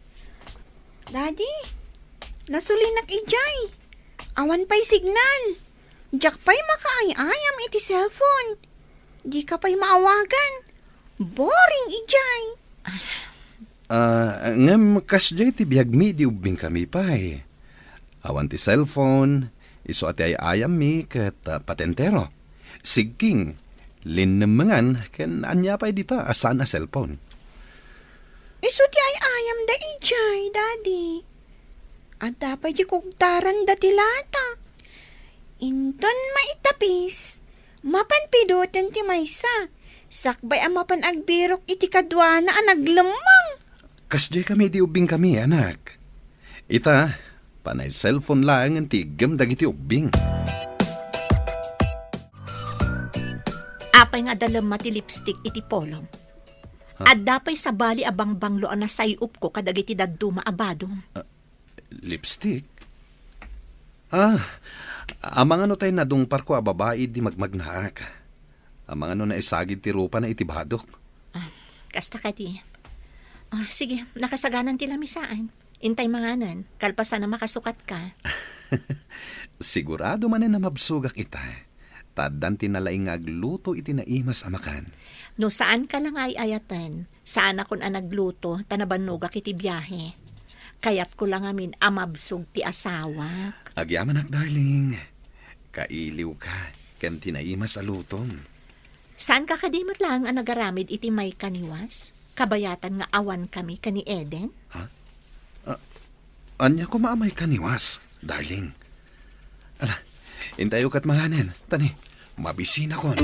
Daddy, nasulinak idiay. Awan pay signal. Diak pay makaay-ayam iti cellphone. Dika pay maawagan. Boring idiay. Ah, ngem kasdiay ti biagmi idi ubbingkami pay. Awan ti cellphone, isu a ti ay-ayammi ket, ah, patentero. Sigking, linnemmengan, ken ania pay dita a saan a cellphone. Isu ti ay-ayamda idiay, Daddy. Adda pay di kugtaranda ti lata. Inton maitapis, mapan pidoten ti maysa. Sakbay a mapan agbirok iti kaduana a naglemmeng. Kasdiay kami idi ubbingkami, anak. Ita, panay cellphone laengen ti iggem dagiti ubbing. Apay nga adda lemma ti lipstick iti polom? Ha? Adda pay sabali a bangbanglo a nasay-opko kadagiti dadduma a badom. Ah, lipstick? Ah, amangan no tay nadungparko a babai idi magmagnaak. Amangan no naisagid ti rupana iti badok. Ah, kasta kadi. Ah, sige, nakasaganan ti lamisaan. Intay manganen, kalpasan a makasukatka. Sigurado manen a mabsogak ita. Ta addan ti nalaing nga agluto iti naimas a makan. No saanka la nga ay-ayaten, saanakon a nagluto ta nabannogak iti biahe. Kayatko la ngamin a mabsog ti asawak. Agyamanak, darling. Kailiwka ken ti naimas a lutom. Saanka kadi met laeng a nagaramid iti maikaniwas? Kabayatan nga awankami ken ni Eden? Ha? Ah, ania koma a maikaniwas, darling? Ala, intayo ket manganen, ta ni, mabisinakon.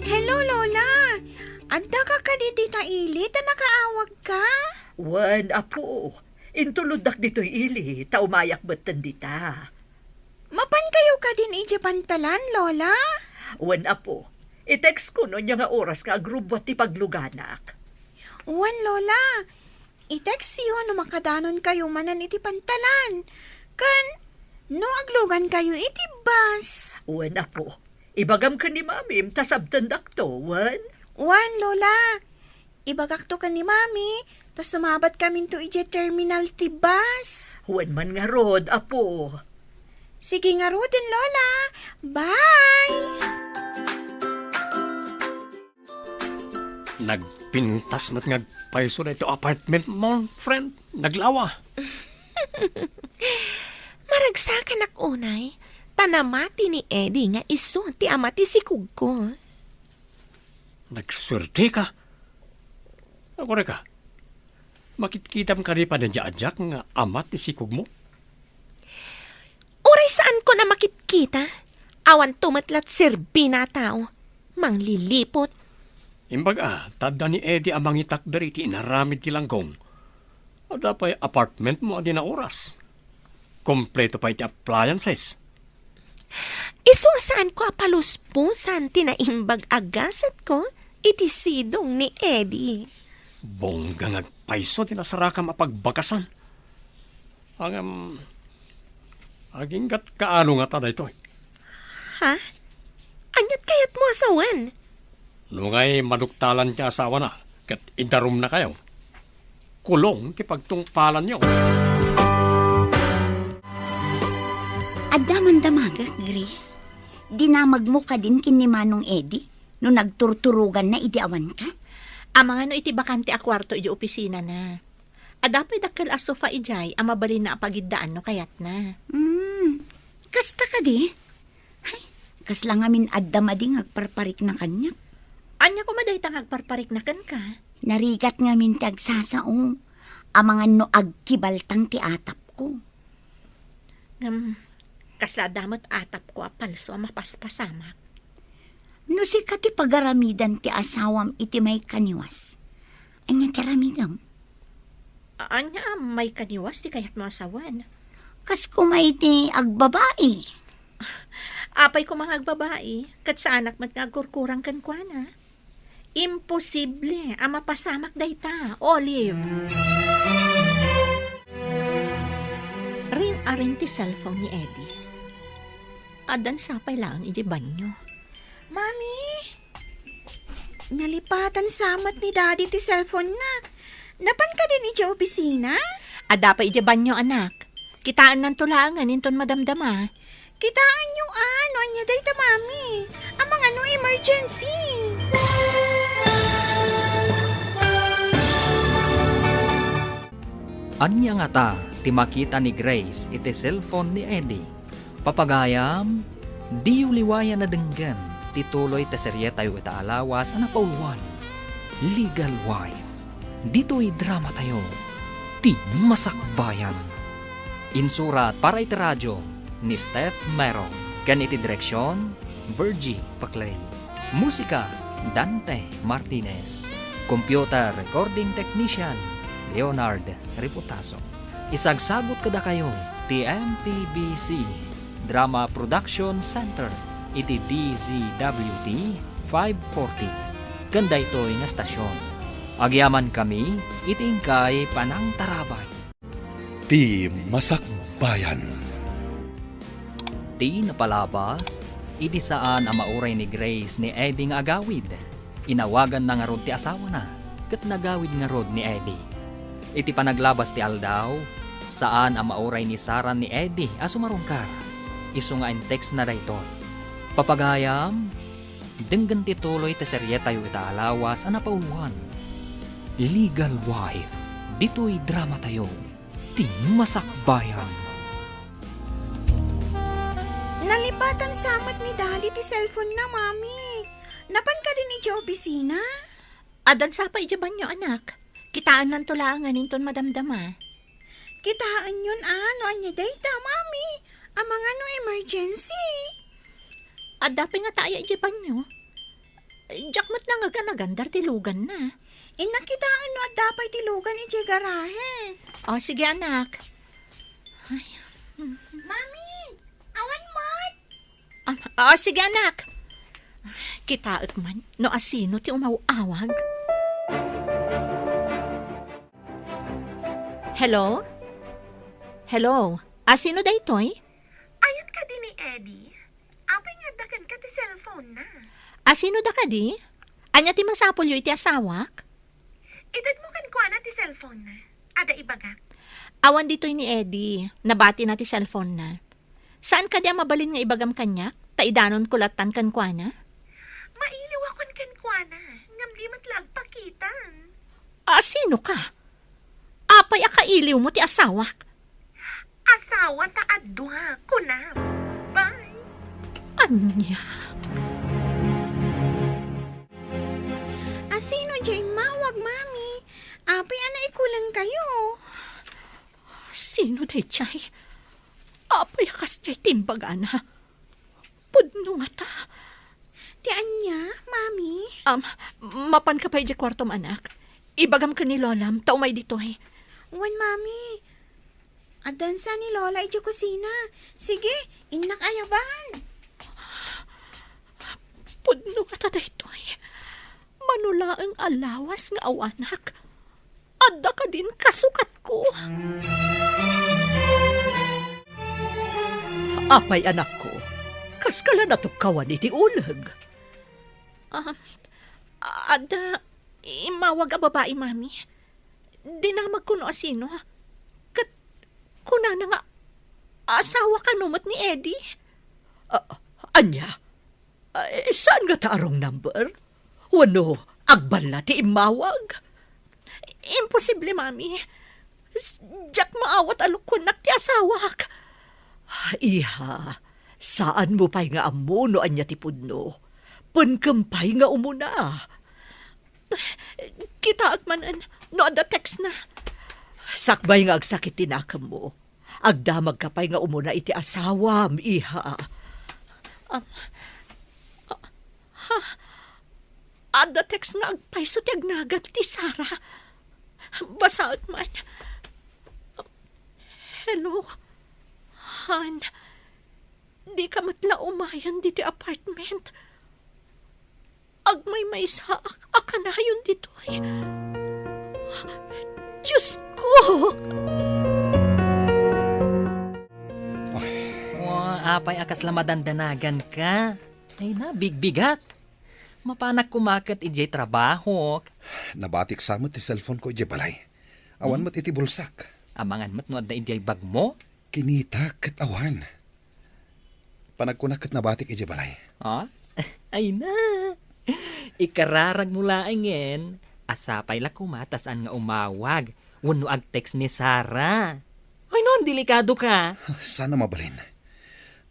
Hello, Lola! Addaka kadi dita ili ta nakaawagka? Wen, Apo. Intuloddak ditoy ili, ta umayak metten dita. Mapankayo kadin idiay pantalan, Lola? Wen, Apo. I-text ko no ania nga oras nga agrubbuat ti pagluganak. Wen, Lola. I-textyo no makadanonkayo manen iti pantalan. Ken no aglugankayo iti bus. Wen, Apo. Ibagam ken ni Mamim ta sabtendakto, wen? Wen, Lola. Ibagakto ken ni Mami, ta sumabatkaminto idiay terminal ti bus. Wen man ngarud, Apo. Sige ngaruden, Lola. Bye! Nagpintas met nga agpayso daytoy apartment mo, friend. Naglawa. Maragsakanak unay, ta namati ni Eddie nga isu ti ama ti sikogko. Nagsuerteka. Agurayka, makitkitam kadi pay daydiay a diak nga ama ti sikogmo? Uray saanko a makitkita, awanto met la ti serbina a tao. Mangliliput. Imbag a, ta adda ni Eddie a mangitakder iti inaramid ti langgong. Adda pay apartment mo a di naoras. Kompleto pay ti appliances. Isu a saanko a palusposan ti naimbag a gasetko iti sidong ni Eddie. Bongga nga agpayso ti nasarakam a pagbagasan. Ngem, aginggat kaano ngata daytoy? Ha? Ania't kayatmo a sawen? No ngay maduktalan ti asawana ket idarumnakayo, kulong ti pagtungpalanyo. Adda man damagek, Grace. Dinamagmo kadin ken ni Manong Eddie no nagturturoganna idi awanka? Amangan no iti bakante a kuarto iti opisinana. Adda pay dakkel a sofa idiay a mabalinna a pagiddaan no kayatna. Hmm, kasta kadi? Ay, kasla ngamin adda madi nga agparparikna kaniak. Ania koma dayta nga agparparikna kenka? Narigat ngamin ti agsasao. Amangan no agkibaltang ti atapko. Ngem, kasla adda met atapko a palso a mapaspasamak. No sika ti pagaramidan ti asawam iti maikaniwas, ania ti aramidem? Ania a maikaniwas ti kayatmo a sawen? Kas koma iti agbabai. Apay koma nga agbabai, ket saanak met nga agkurkurang kenkuana? Imposible a mapasamak dayta, Olive. Ring-aring ti cellphone ni Eddie. Addan sapay laeng idiay banyo. Mami! Nalipatan sa met ni Daddy ti cellphone na. Napan kadin idiay opisina? Adda pay idiay banyo, anak. Kitaennanto laengen inton madamdama. Kitaenyo a, no ania dayta, Mami. Amangan no emergency. Ania ngata ti makita ni Grace iti cellphone ni Eddie? Papagayam, diyo liwayan a denggen ti tuloy ti serietayo ita a lawas a napauluan, Legal Wife. Ditoy dramatayo, Ti Masakbayan. Insurat para iti radio ni Steph Mero ken iti direksion, Virgie Paclay. Musika, Dante Martinez. Computer Recording Technician, Leonard Reputaso. Isagsagut kadakayo ti M P B C Drama Production Center iti D Z W T five forty. Ken daytoy nga stasyon, agyamankami iti inkay panangtarabay. Ti Masakbayan. Ti napalabas, idi saan a mauray ni Grace ni Eddie nga agawid, inawaganna ngarud ti asawana, ket nagawid ngarud ni Eddie. Iti panaglabas ti aldaw, saan a mauray ni Sara ni Eddie a sumarungkar. Isu nga intextna daytoy, "Papagayam, denggen ti tuloy ti serietayo ita a lawas a napauluan, Legal Wife, ditoy dramatayo." Ti Masakbayan. Nalipatan sa met ni Daddy ti cellphone na, Mami. Napan kadin idiay opisina? Addan sapay idiay banyo, anak. Kitaennanto laengen inton madamdama. Kitaenyon a, no ania dayta, Mami. Amangan no emergency. Adda pay ngata aya idiay banyo? Diak met nangaganagan dayta ti luganna. Innak kitaen no adda pay ti lugan idiay garahe. O, sige, anak. Ay. Mami, awan met. Ah, ah, sige, anak. Kitaek man no asino ti umaw-awag. Hello? Hello? Asino daytoy? Ayan kadi ni Eddie? Apay nga adda kenka ti cellphone na? Asino da kadi? Ania ti masapulyo iti asawak? Itedmo kenkuana ti cellphone na. Adda ibagak. Awan ditoy ni Eddie. Nabatina ti cellphone na. Saan kadi a mabalin nga ibagam kaniak? Ta idanonko lattan kenkuana? Mailiwakon kenkuana. Ngem di met la agpakitan. Asino ka? Apay a kailiwmo ti asawak? Asawa ta adua, kunam. Bye. Ania? Asino diay immawag, Mami? Apay a naikulengkayo? Sino daydiay? Apay a kasdiay ti imbagana? Pudno ngata. Ti ania, Mami? Um, mapanka pay idiay kuartom, anak. Ibagam ken ni Lolam ta umay ditoy. Wen, Mami. Addan sa ni Lola idiay kusina. Sige, innak ayaban. Pudno ngata daytoy. Mano laeng a lawas nga awanak. Adda kadin kasukatko? Apay, anakko, kaska la natukkawan iti uleg? Ah, adda immawag a babai, Mami. Dinamagko no asino. Ket kunana nga asawa kano met ni Eddie. Ah, ania? Ay, saan ngata a wrong number? Wenno agballa ti immawag? Imposible, Mami. S-, diak maawat a lokoennak ti asawak. Iha, saanmo pay nga ammo no ania ti pudno. Penkem pay nga umuna. Kitaek manen no adda text na. Sakbay nga agsakit ti nakemmo. Agdamagka pay nga umuna iti asawam, iha. Um, ah, Ha? Adda text nga agpayso ti agnagan ti Sara. Basaek man. Hello, Han. Dika met la umayen ditoy apartment. Agmaymaysaak a kanayon ditoy. Diosko! Ay. O, apay a kasla madandanagan ka? Ay na, bigbigat. Mapanak kumaket idiay trabahok. Nabatik sa met ti cellphone ko idiay balay. Awan Hmm? met iti bulsak. Amangan met no adda idiay bagmo? Kinita ket awan. Panagkunak ket nabatik idiay balay. Ah? Ay na. Ikararagmo laengen, a sapay la koma ta saan nga umawag wenno agtext ni Sara. Ay no, delikado ka. Saan a mabalin.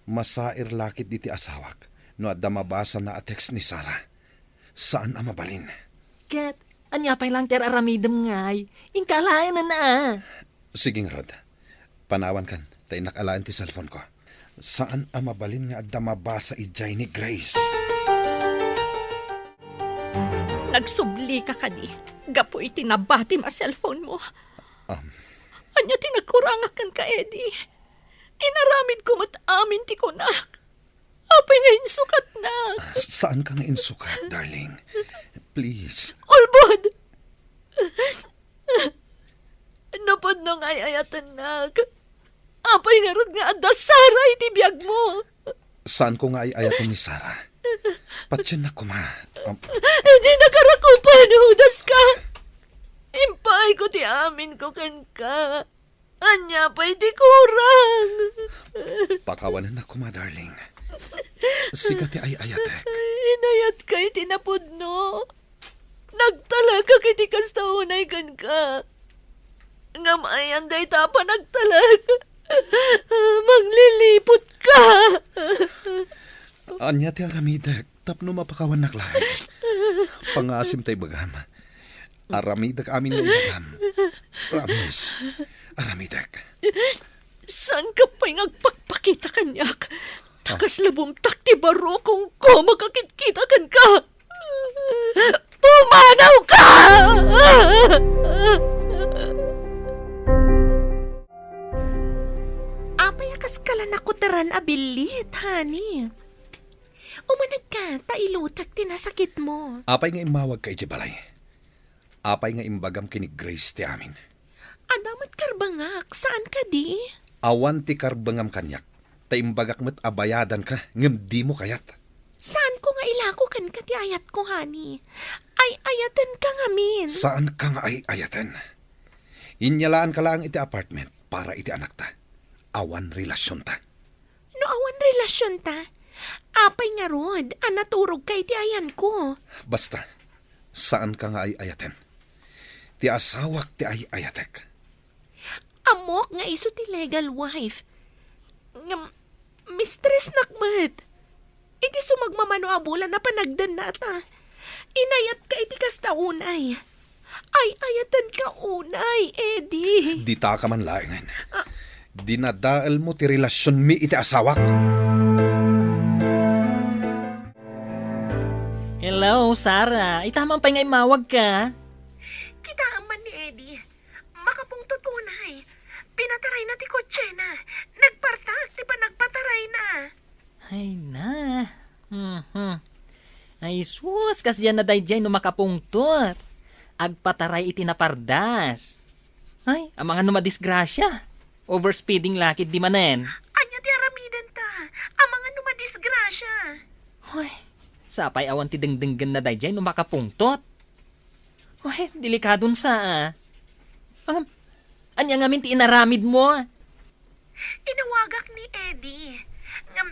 Masair la ketdi ti asawak no adda mabasana a text ni Sara. Saan a mabalin. Ket, ania pay lang ti ar-aramidem ngay? Inka alaenen a. Sige ngarud. Panawankan, ta innak alaen ti cellphone ko. Saan a mabalin nga adda mabasa idiay ni Grace. Nagsublika kadi gapu iti nabatim a cellphone mo? Um. Ania ti nagkurangak kenka, Eddie? Inaramidko met amin ti kunak. Apay nga insukatnak? Saan ka nga insukat, darling. Please. Ulbod! Napudno nga ay-ayatennak. Apay ngarud nga adda Sara iti biagmo? Saan ko nga ay-ayaten ni Sara. Patiennak koma. Am- Dinaka rakupen, hudaska. Impaayko ti aminko kenka. Ania pay ti kurang? Pakawanennak koma, darling. Sika ti ay-ayatek. Inayatka iti napudno. Nagtalekak iti kasta unay kenka. Ngem ayan dayta a panagtalek. Mangliliputka. Ania ti aramidek tapno mapakawannak laeng? Pangngaasim ta ibagam. Aramidek amin nga ibagam. Promise. Aramidek. Saanka pay nga agpakpakita kaniak? Ta kasla bumtak ti barukongko makakitkita kenka. Pumanawka! Apay a kaskala nakutran a billit, honey? Umanegka, ta ilutek ti nasakitmo. Apay nga immawagka idiay balay? Apay nga imbagam ken ni Grace ti amin? Adda met karbengak, saan kadi? Awan ti karbengam kaniak, ta imbagak met a bayadanka, ngem dimo kayat. Saanko nga ilako kenka ti ayatko, honey. Ay-ayatenka ngamin. Saanka nga ay-ayaten. Inyalaanka laeng iti apartment para iti anakta. Awan relasionta. No awan relasionta, apay ngarud a naturogka iti ayanko? Basta, saanka nga ay-ayaten. Ti asawak ti ay-ayatek. Ammok nga isu ti legal wife. Ngem, mistressnak met. Iti sumagmamano a bulan a panagdennata, inayatka iti kasta unay. Ay-ayatenka unay, Eddie. Ditaka man laengen. Ah. Dinadaelmo ti relasionmi iti asawak. Hello, Sarah. Ita man pay nga immawagka. Kitaem man ni Eddie. Makapungtot unay. Pinatarayna ti kotsena. Nagpartak ti panagpatarayna. Ay na. Mhm. Ay sus, kasdiay na daydiay no makapungtot. Agpataray iti napardas. Ay, amangan no madisgrasia. Overspeeding la ketdi manen. Ania ti aramidenta? Amangan no madisgrasia. Ay, sapay awan ti dengdenggenna daydiay no makapungtot. Ay, delikadon sa, ah. Ngem, ania ngamin ti inaramidmo? Inawagak ni Eddie. Ngem,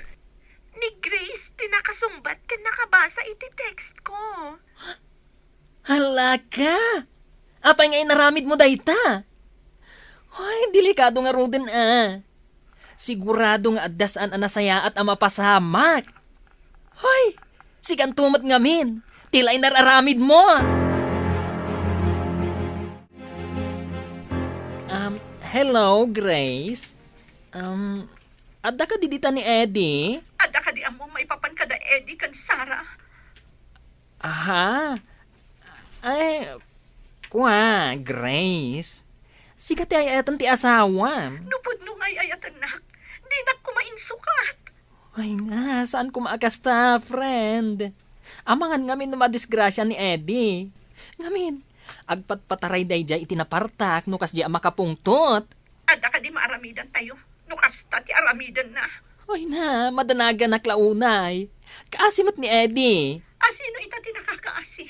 ni Grace ti nakasungbat ken nakabasa iti text ko. Hala ka! Apay nga inaramidmo dayta? Ay, delikado ngaruden, ah. Sigurado nga adda saan a nasayaat a mapasamak. Hoy, sikanto met ngamin. Ti laeng ar-aramidmo. Um, hello, Grace. Um, adda kadi dita ni Eddie? Adda kadi ammom maipapan kada Eddie ken Sarah? Aha? Ay, kua, Grace. Sika ti ay-ayaten ti asawam. No pudno nga ay-ayatennak, dinak koma insukat. Ay nga, saan koma a kasta, friend? Amangan ngamin no madisgrasya ni Eddie. Ngamin, agpatpataray daydiay iti napartak no kasdiay a makapungtot. Adda kadi maaramidantayo no kasta ti aramidenna? Ay na, madanaganak la unay. Kaasi met ni Eddie. A sino ita ti nakakaasi?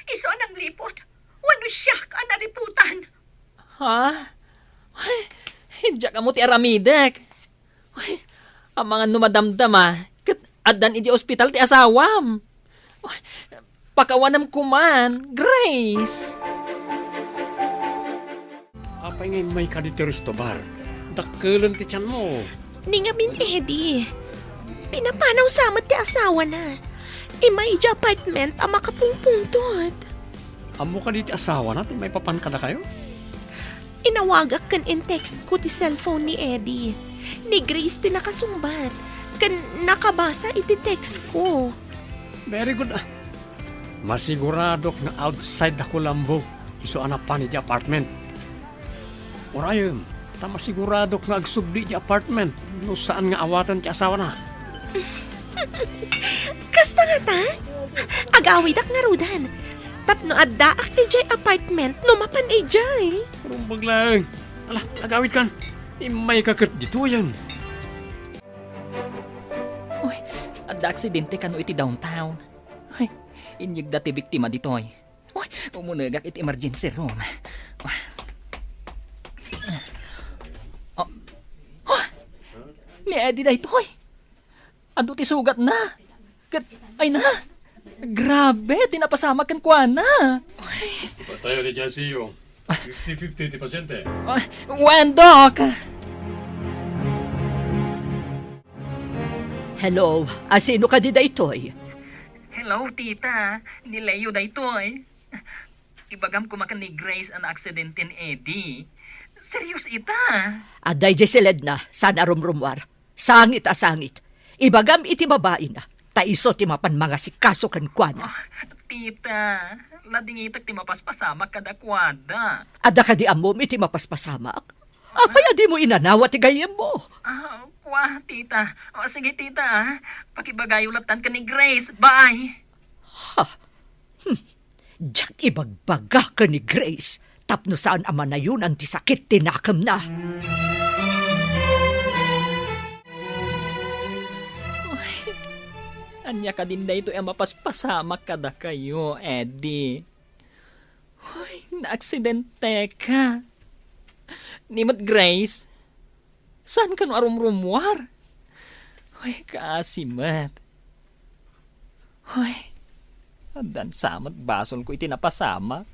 Isu a nangliput? Wenno siak a naliputan? Ha? Ay, diak ammo ti aramidek. Ay, amangan no madamdama, ket addan idiay ospital ti asawam. Ay, pakawanem koman, Grace. Apay nga immayka ditoy resto bar? Dakkelen ti tianmo. Ni ngamin, Eddie. Pinapanaw sa met ti asawana. Immay idiay apartment a makapungpungtot. Ammo kadi ti asawana ti maipapan kadakayo? Inawagak ken in-textko ti cellphone ni Eddie. Ni Grace ti nakasungbat ken nakabasa iti textko. Very good, ah. Masiguradok nga outside da Colombo isu a napan idiay apartment. Urayem, ta masiguradok nga agsubli idiay apartment no saan nga awaten ti asawana. Kasta ngata? Agawidak ngaruden. Tapno addaak idiay apartment no mapan idiay. Rumbag laeng. Ala, agawidkan. Immayka ket ditoyen. Uy, adda aksidente kano iti downtown. Ay, inyegda ti biktima ditoy. Uy, umunegak iti emergency room. Oh. Oh. Ni Eddie daytoy. Adu ti sugatna. Ket, ay na. Grabe, ti napasamak kenkuana. Ipatayo ni J C U. Fifty fifty ti pasyente. Ah, wen, Doc. Hello, a sino kadi daytoy? Hello, tita. Ni Leo daytoy. Ibagam koma ken ni Grace a naaksidente ni Eddie. Serious ita. Adda idiay siledna, saan a rumrumuar. Sangit a sangit. Ibagam iti babaina, ta isu ti mapan mangasikaso kenkuana. Ah, tita, ladingitek ti mapaspasamak kadakuada. Adda kadi ammom iti mapaspasamak? Apay a dimo inanawa ti gayyemmo? Ah, kua, tita. O, sige, tita, ah. Pakibagayo lattan ken ni Grace. Bye. Ha? Hmm. Diak ibagbaga ken ni Grace tapno saan a manayonan ti sakit ti nakemna. Ay, ania kadin daytoy a mapaspasamak kadakayo, Eddie? Ay, naaksidenteka. Ni met Grace, saan kano a rumrumuar? Ay, kaasi met. Ay, addan sa met basolko iti napasamak.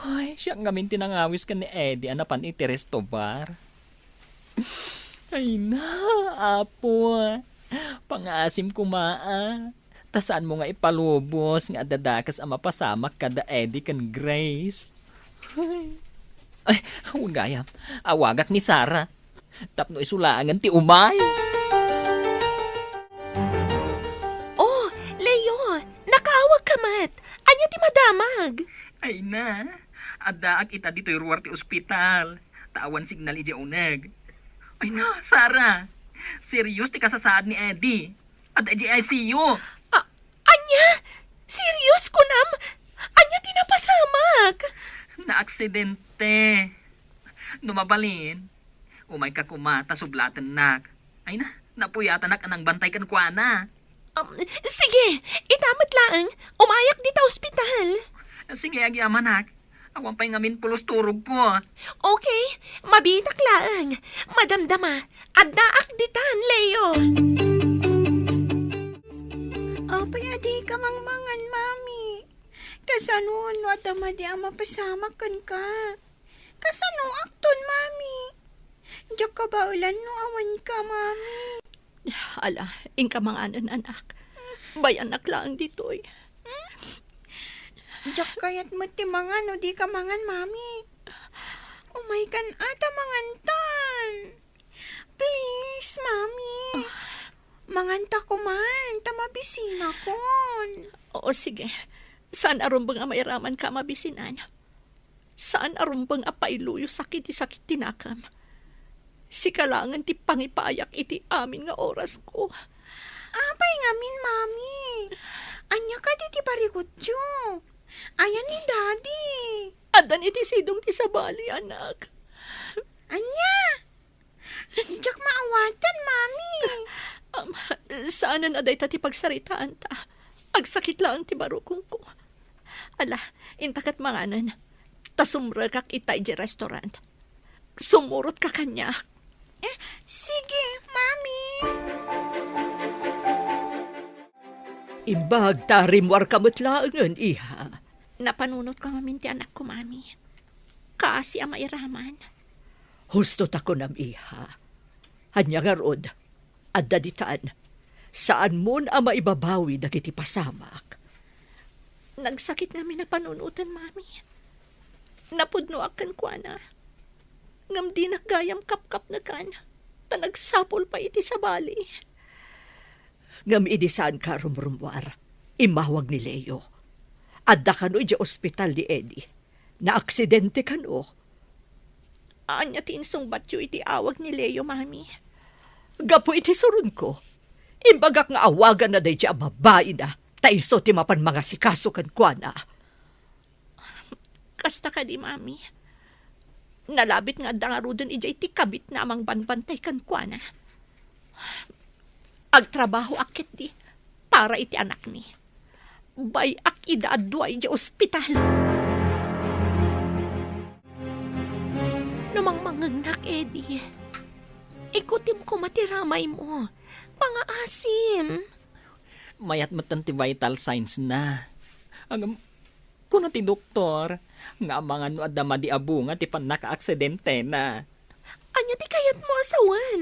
Ay, siak ngamin ti nangawis ken ni Eddie a napan iti resto bar. Ay na, Apo. Pangaasim koma, a. Ta saanmo nga ipalubos nga adda dakes a mapasamak kada Eddie ken Grace. Ay, wen gayam, awagak ni Sarah. Tapno isu laengen ti umay. Oh, Leo, nakaawagka met. Ania ti madamag? Ay na, addaak ita ditoy ruar ti ospital. Ta awan signal idiay uneg. Ay na, Sarah, serious ti kasasaad ni Eddie. Adda idiay I C U. A-, ania? Serious kunam? Ania ti napasamak? Naaksidente. No mabalin, umayka koma ta sublatennak. Ay na, napuyatanak a nangbantay kenkuana. Um, sige, ita met laeng, umayak dita ospital. Sige, agyamanak. Awan pay ngamin pulos turogko. Okay, mabiitak laeng. Madamdama, addaak ditan, Leo. Apay a dika mangmangan, Mami? Kasano no adda madi a mapasamak kenka? Kasano akton, Mami? Diak kabaelan no awanka, Mami. Ala, inka manganen, anak. Bayanak laeng ditoy. Diak kayat met ti mangan no dika mangan, Mami. Umaykan a ta mangantan. Please, Mami. Manganta koman, ta mabisinakon. O, sige. Saan a rumbeng a mairamanka a mabisinan. Saan a rumbeng a pailuyosak iti sakit ti nakam. Sika laengen ti pangipayak iti amin nga orasko. Apay ngamin, Mami? Ania kadi ti parikutyo? Ayan ni Daddy. Addan iti sidong ti sabali, anak. Ania? Diak maawatan, Mami. Am, saanen a dayta ti pagsaritaanta. Agsakit laeng ti barukongko. Ala, inta ket manganen. Ta sumrekak ita idiay restaurant. Sumurotka kaniak. Eh, sige, Mami. Imbag ta rimmuarka met laengen, iha. Napanunotko ngamin ti anakko, Mami. Kaasi a mairaman. Husto ta kunam, iha. Ania ngarud, adda ditan. Saanmon a maibabawi dagiti pasamak. Nagsakit ngamin a panunoten, Mami. Napudnoak kenkuana. Ngem dinak gayam kapkapnekan, ta nagsapul pay iti sabali. Ngem idi saanka a rumrummuar, immawag ni Leo. Adda kano idiay ospital ni Eddie. Naaksidente kano. Ania ti insungbatyo iti awag ni Leo, Mami? Gapu iti suronko, imbagak nga awaganna daydiay a babaina, ta isu ti mapan mangasikaso kenkuana. Kasta kadi, Mami? Nalabit nga adda ngaruden idiay ti kabitna a mangbanbantay kenkuana. Agtrabahoak ketdi para iti anakmi. Bay-ak ida a dua idiay ospital. No mangmangngegnak, Eddie, ikutim koma ti ramaymo. Pangaasim. Mayat metten ti vital signs na. Ngem, kuna ti doktor nga amangan no adda madi a bunga ti pannakaaksidentena. Ania ti kayatmo a sawen?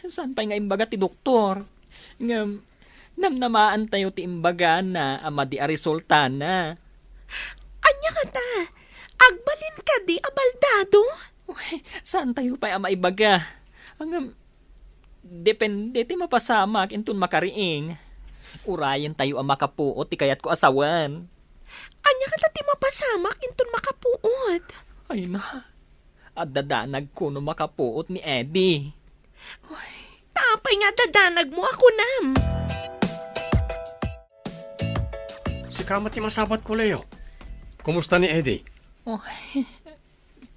Saan pay nga imbaga ti doktor? Ngem, namnamaantayo ti imbagana a madi a resultana. Ania kata? Agbalin kadi a baldado? Uy, saantayo pay a maibaga. Ngem, depende ti mapasamak inton makariing. Urayentayo a makapuot ti kayatko a sawen. Ania kata ti mapasamak inton makapuot? Ay na, adda danagko no makapuot ni Eddie. Uy. Ta apay nga adda danagmo a kunam? Sika met ti masabatko, Leo. Kumusta ni Eddie? Uy,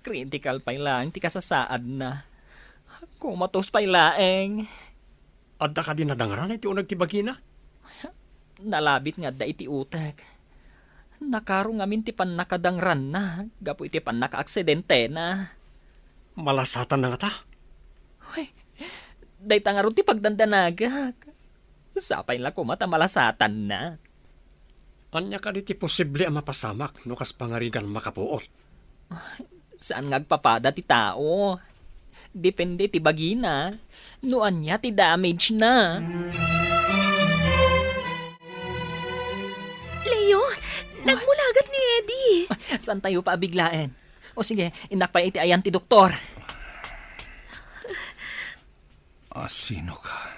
critical pay laeng ti kasasaadna. Komatos pay laeng. Adda kadi nadangran iti uneg ti bagina? Nalabit nga adda iti utek. Nakaro ngamin ti pannakadangranna gapu iti pannakaaksidentena. Malasatanna ngata? Uy, dayta ngarud ti pagdandanagak. Sapay la koma ta malasatanna. Ania kadi ti posible a mapasamak no kas pangarigan makapuot? Saan nga agpapada ti tao. Depende ti bagina no ania ti damage na. Leo, nagmulagat ni Eddie. Saantayo pay a biglaen? O sige, innak pay iti ayan ti doktor. A, sino ka?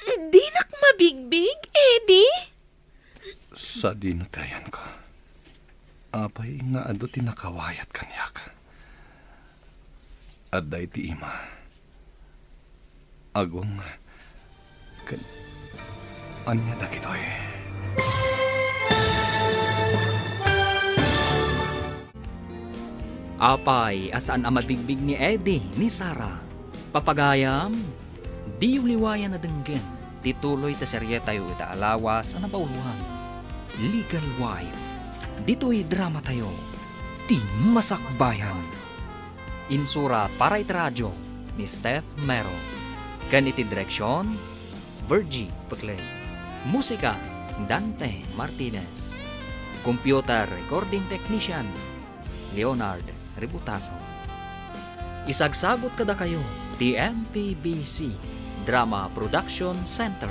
Dinak mabigbig, Eddie? Sadino ti ayanko? Apay nga adu ti nakawayat kaniak? Adda iti ima. Agong ken ania dagitoy? Apay a saan a mabigbig ni Eddie ni Sarah? Papagayam, diyo liwayan a denggen ti tuloy ti serietayo ita a lawas a nabaoloan, Legal Wife. Ditoy dramatayo, Ti Masakbayan. Insura para iti radio ni Steph Mero. Ken iti direksion, Virgie Peclay. Musika, Dante Martinez. Computer recording technician, Leonard Ributaso. Isagsagut kadakayo ti M P B C Drama Production Center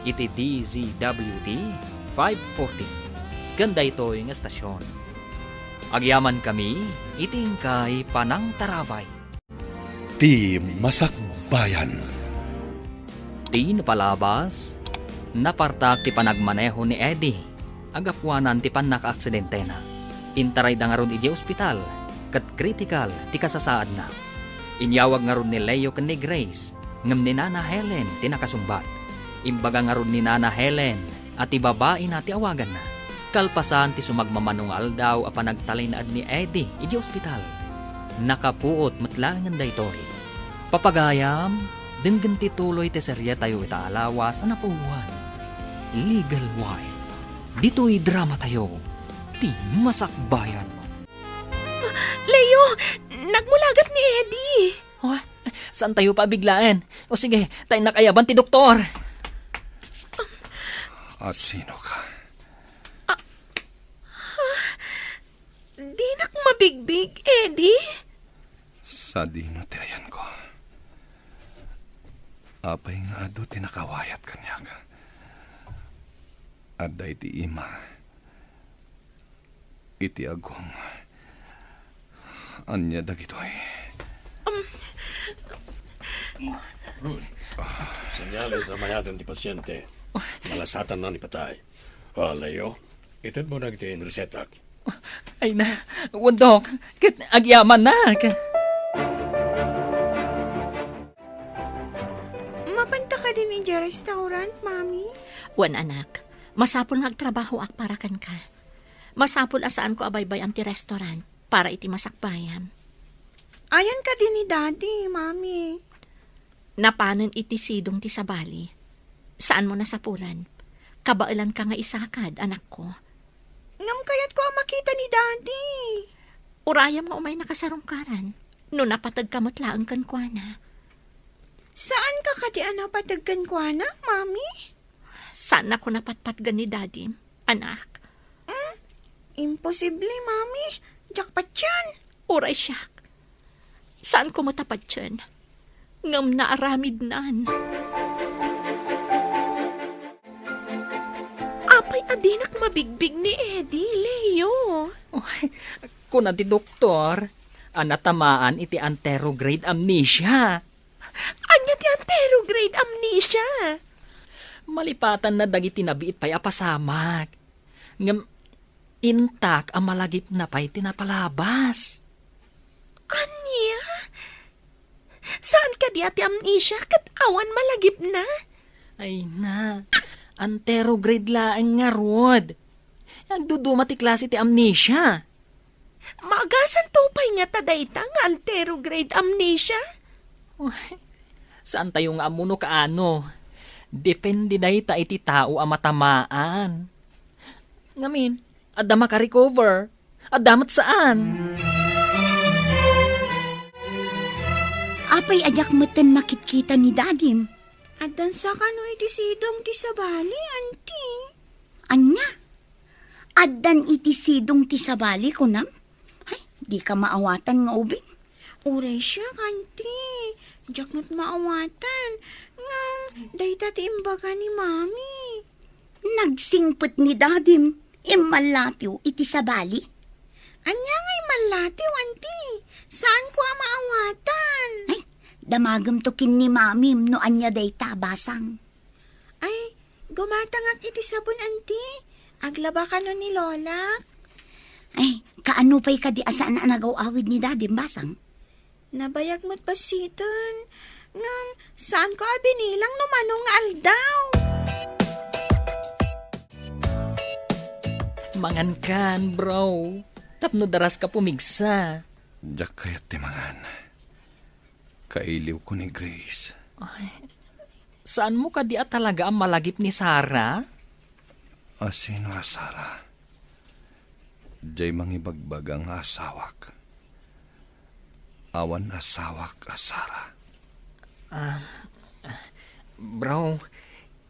iti D Z W T five forty ken daytoy nga estasion. Agyamankami iti inkay panangtarabay. Ti Masakbayan. Ti napalabas, napartak ti panagmaneho ni Eddie a gapuanan ti pannakaaksidentena. Intarayda ngarud idiay ospital, ket kritikal ti kasasaadna. Inyawag ngarud ni Leo ken ni Grace, ngem ni Nana Helen ti nakasungbat. Imbaga ngarud ni Nana Helen a ti babaina ti awaganna. Kalpasan ti sumagmamano nga aldaw a panagtalinaed ni Eddie idiay ospital, nakapuot met laengen daytoy. Papagayam, denggen ti tuloy ti serietayo ita a lawas a napuotan, Legal Wife. Ditoy dramatayo, ti Masakbayan. Leo, nagmulagat ni Eddie. Oh, saantayo pabiglaen? O sige, ta innak ayaban ti doktor. Asino ka? Dinak mabigbig, Eddie. Sadino ti ayanko? Apay nga adu ti nakawayat kaniak? Adda iti ima, iti agong. Ania dagitoy? Senyales a mayat ti pasiente. Malasatanna ni patay. Ah, Leo, itedmo dagiti resetak. Ay na, wen, Dok, ket agyamannak. Mapanta kadin idiay restaurant, Mami? Wen, anak. Masapul nga agtrabahoak para kenka. Masapul a saanko a baybay-an ti restaurant para iti masakbayam. Ayan kadi ni Daddy, Mami? Napanen iti sidong ti sabali. Saanmo nasapulan. Kabaelanka nga isakad, anakko. Ngem kayatko a makita ni Daddy. Urayam nga umaynaka sarungkaran. No napategka met laeng kenkuana. Saanka kadi a napateg kenkuana, Mami? Saannak a napatpatgen ni Daddy, anak. Hmm? Imposible, Mami. Diak patien. Uray siak. Saanko met a patien. Ngem naaramidnan. Apay a dinak mabigbig ni Eddie, Leo? Uy, kuna ti doktor a natamaan iti anterograde amnesia. Ania ti anterograde amnesia? Malipatanna dagiti nabiit pay a pasamak. Ngem intak a malagipna pay ti napalabas. Ania? Saan kadi a ti amnesia ket awan malagipna? Ay na, anterograde laeng ngarud. Agduduma ti klase ti amnesia. Maagasanto pay ngata dayta nga anterograde amnesia? Uy, saantayo nga ammo no kaano. Depende dayta iti tao a matamaan. Ngamin, adda makarecover, adda met saan. Apay a diak metten makitkita ni Dadim? Addan sakano iti sidong ti sabali, Auntie? Ania? Addan iti sidong ti sabali, kunam? Ay, dika maawatan nga ubing. Uray siak, Auntie. Diak met maawatan. Ngem, dayta ti imbaga ni Mami. Nagsingpet ni Dadim, immallatiw iti sabali. Ania nga immallatiw, Auntie? Saanko a maawatan. Ay, damagemto ken ni Mamim no ania dayta, basang. Ay, gumatangak iti sabon, Auntie. Aglaba kano ni Lolak. Ay, kaano pay kadi a saan a nagaw-awid ni Dadim, basang? Nabayag met bassiten. Ngem, saanko a binilang no mano nga aldaw. Mangankan, bro. Tapno daraska pumigsa. Diak kayat ti mangan. Kailiwko ni Grace. Ay, saanmo kadi a talaga a malagip ni Sarah? A sino a Sarah? Diay mangibagbaga nga asawak. Awan asawak a Sarah. Ah, bro,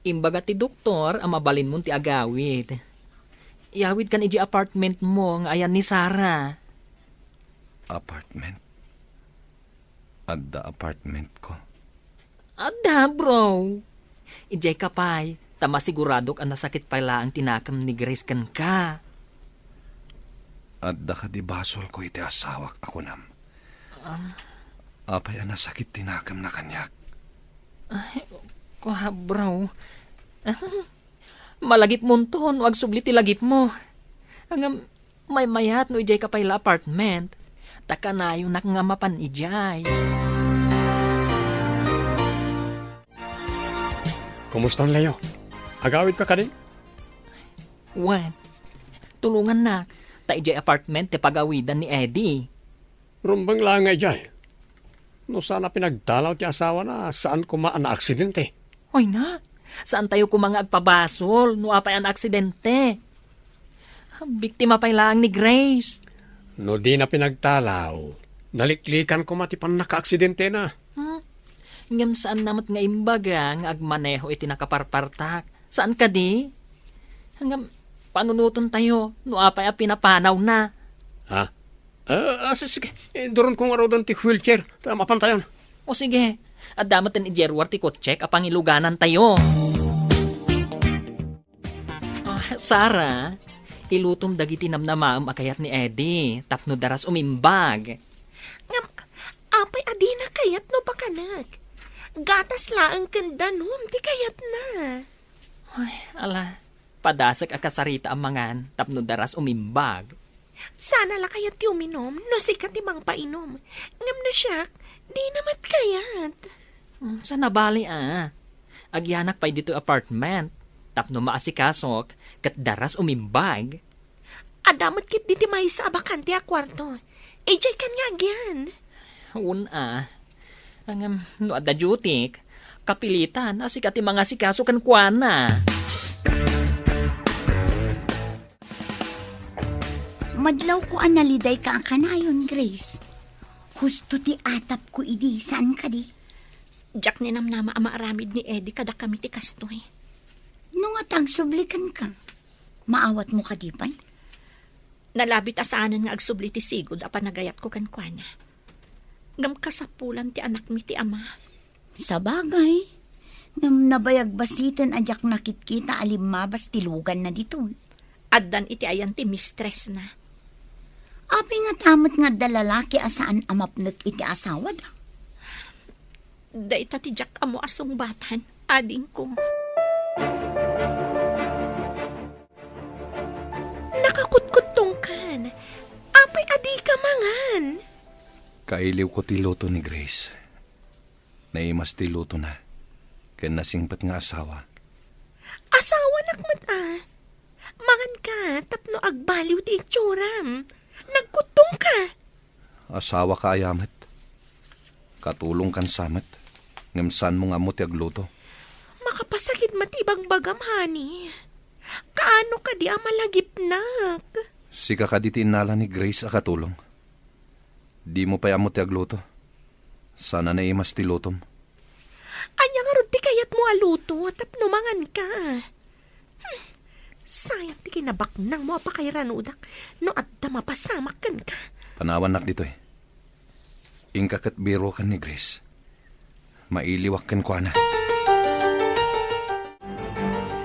imbaga ti doktor a mabalinmon ti agawid. Iyawidkan idiay apartmentmo nga ayan ni Sarah. Apartment? Adda apartmentko? Adda, bro. Idiayka pay, ta masiguradok a nasakit pay laeng ti nakem ni Grace kenka. Adda kadi basolko iti asawak a kunam? Ah. Apay a nasakit ti nakemna kaniak? Ay, Kua, bro. Malagipmonto no agsubli ti lagipmo. Ngem, maymayat no idiay ka pay la apartment. Ta kanayonak nga mapan idiay. Kumusta, Leo? Agawid ka kadi? Wen, tulongannak, ta idiay apartment ti pagawidan ni Eddie. Rumbeng laeng nga idiay. No saan a pinagdalaw ti asawana, saan koma a naaksidente. Hoy na, saantayo koma nga agpabasol no apay a naaksidente. Biktima pay laeng ni Grace. No dina pinagdalaw, naliklikan koma ti pannakaaksidentena. Hmm? Ngem saanna met nga imbaga nga agmaneho iti nakaparpartak. Saan kadi? Ngem panunoten tayo no apay a pinapanawna. Ha? Ah, ah, si-, sige. Eh, duron ko ngaruden ti wheelchair. Ta mapan tayon. O sige. Adda met ti idiay ruar ti kotsek a pangiluganan tayo. Ah, Sarah, ilutom dagiti namnamaem a kayat ni Eddie tapno daras umimbag. Ngem, apay a dina kayat no pakanek? Gatas laeng ken danum ti kayatna. Ay, ala, padasek a kasarita a mangan tapno daras umimbag. Sana la kayat ti uminom no sika ti mangpainom. Ngem no siak, dina met kayat. Hmm, sana bali a. Agyanak pay ditoy apartment. Tapno maasikasok, ket daras umimbag. Adda met ketdi ti maysa a bakante a kuarto. Idiay kan nga agyan. Wen a. Ngem, no adda duty-k, kapilitan a sika ti mangasikaso kenkuana. Madlawko a nalidayka a kanayon, Grace. Husto ti atapko idi, saan kadi? Diak ninamnama a maaramid ni Eddie kadakami ti kastoy. No nga ta agsubli kenka, maawatmo kadi pay? Nalabit a saanen nga agsubli ti sigud a panagayatko kenkuana. Ngem kasapulan ti anakmi ti ama. Sabagay, ngem nabayag basiten a diak nakitkita a limmabas ti luganna ditoy. Addan iti ayan ti mistressna. Apay ngata met nga adda lalaki a saan a mapnek iti asawada? Dayta ti diak ammo a sungbatan, adingko. Nakakutkuttongkan. Apay a dika mangan? Kailiwko ti luto ni Grace. Naimas ti lutona. Ken nasingpet nga asawa. Asawanak met a. Manganka tapno agbaliw ti itsuram. Nagkuttongka. Asawaka aya met. Katulongkan sa met. Ngem saanmo nga ammo ti agluto. Makapasakit met ti ibagbagam, honey. Kaano kadi a malagipnak? Sika kadi ti innala ni Grace a katulong. Dimo pay ammo ti agluto. Saan a naimas ti lutom. Ania ngarud ti kayatmo a luto tapno manganka? Hmm. Sayang ti kinabaknangmo a pakairanudak no adda mapasamak kenka. Panawannak ditoy. Inka ket biroken ni Grace. Mailiwak kenkuana.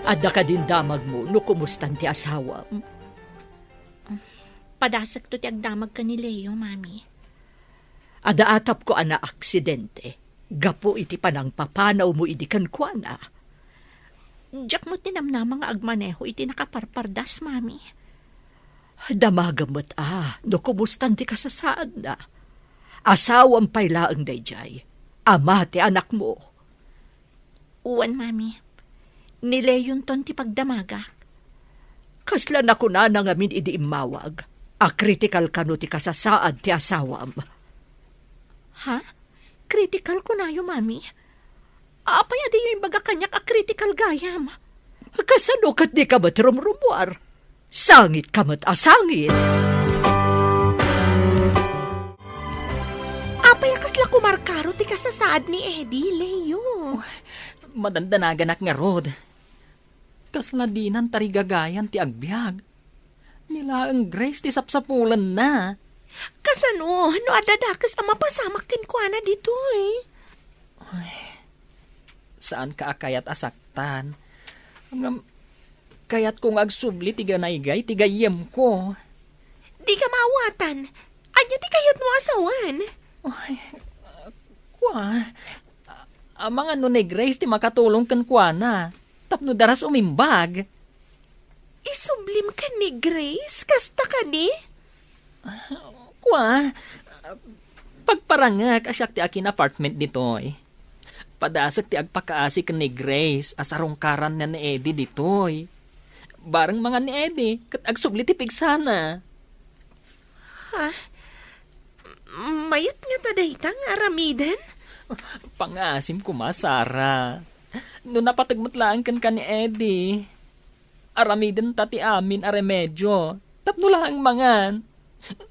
Adda kadin damagmo no kumustan ti asawam? Padasekto ti agdamag ken ni Leo, Mami. Adda atapko a naaksidente gapu iti panangpapanawmo idi kenkuana. Diak met ninamnama nga agmaneho iti nakaparpardas, Mami. Damagem met a no kumustan ti kasasaadna. Asawam pay laeng daydiay, ama ti anakmo. Wen, Mami. Ni Leonton ti pagdamagak. Kasla nakunana ngamin idi immawag a kritikal kano ti kasasaad ti asawam. Ha? Kritikal kunayo, Mami? Apay a diyo imbaga kaniak a kritikal gayam? Kasano ket dika met rumrumuar? Sangitka met a sangit. Apay a kasla kumarkaro ti kasasaad ni Eddie, Leo? Madandanaganak ngarud. Kasla dinan tarigagayan ti agbiag. Ni laeng Grace ti sapsapulenna. Kasano no adda dakes a mapasamak kenkuana ditoy? Ay, saanka a kayat a saktan. Ngem, kayatko nga agsubli ti ganaygay ti gayyemko. Dika maawatan. Ania ti kayatmo a sawen? Ay, kua, a-, Amangan no ni Grace ti makatulong kenkuana tapno daras umimbag. Isublim ken ni Grace? Kasta kadi? Kua, pagparangek a siak ti akin-apartment ditoy. Padasek ti agpakaasi ken ni Grace a sarungkaran ni Eddie ditoy. Bareng mangan ni Eddie ket agsubli ti pigsana. Ha? Mayat ngata dayta nga aramiden? Pangaasim koma, Sarah. No napateg met laeng kenka ni Eddie, aramidenta ti amin a remedio tapno laeng mangan,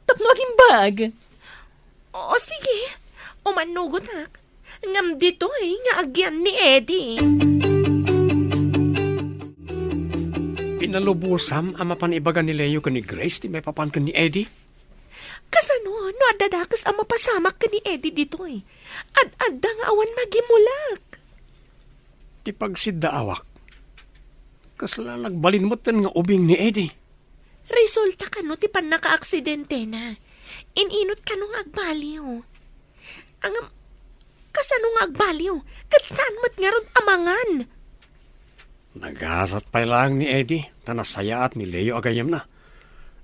tapno agimbag. O, sige. Umannugotak. Ngem ditoy nga agyan ni Eddie. Pinalubosam a mapan ibaga ni Leo ken ni Grace ti maipapan ken ni Eddie? Kasano no adda dakes a mapasamak ken ni Eddie ditoy? Ad-adda nga awan magimulak. Ti pagsiddaawak, kasla nagbalin metten nga ubing ni Eddie. Resulta kano ti pannakaaksidentena? In-inot kano nga agbaliw? Ngem, kasano nga agbaliw? Ket saan met ngarud a mangan? Nagasat pay laeng ni Eddie, ta nasayaat ni Leo a gayyemna.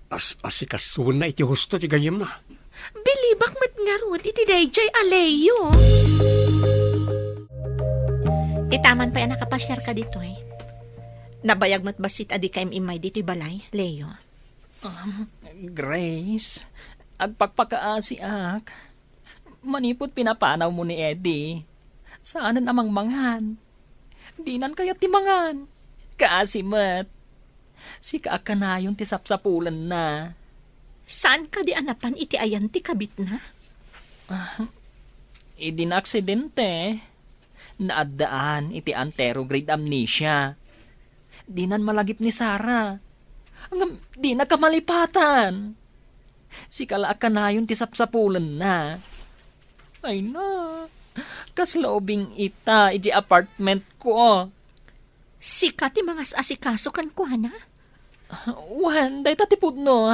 As-asikasuenna iti husto ti gayyemna. Bilibak met ngarud iti daydiay a Leo. Itaman pay a nakapasiarka ditoy. Nabayag met bassit a dika im-immay ditoy balay, Leo. Um, Grace, agpakpakaasiak. Manipud pinapanawmo ni Eddie, saanen a mangmangan. Dinan kayat ti mangan. Kaasi met. Sika a kanayon ti sapsapulenna. Saan kadi a napan iti ayan ti kabitna? Ah, idi naaksidente, naaddaan iti anterograde amnesia. Dinan malagip ni Sarah. Ngem dina kamalipatan. Sika la a kanayon ti sapsapulenna. Ay na, kasla ubing ita iti apartment ko. Sika ti mangas-asikaso kenkuana? Wen, dayta ti pudno.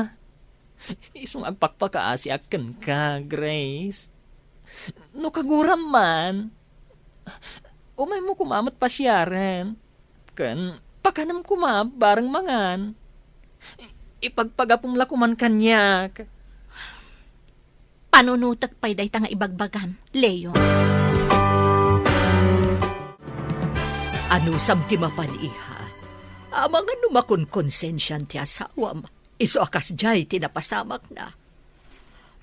Isu nga agpakpakaasiak kenka, Grace. No kaguram man, umaymo koma met pasiaren. Ken pakanem koma bareng mangan. Ipagpagapom la koman kaniak. Panunotek pay dayta nga ibagbagam, Leo. Anusam ti mapan, iha? Amangan no makonkonsensian ti asawam, isu a kasdiay ti napasamakna.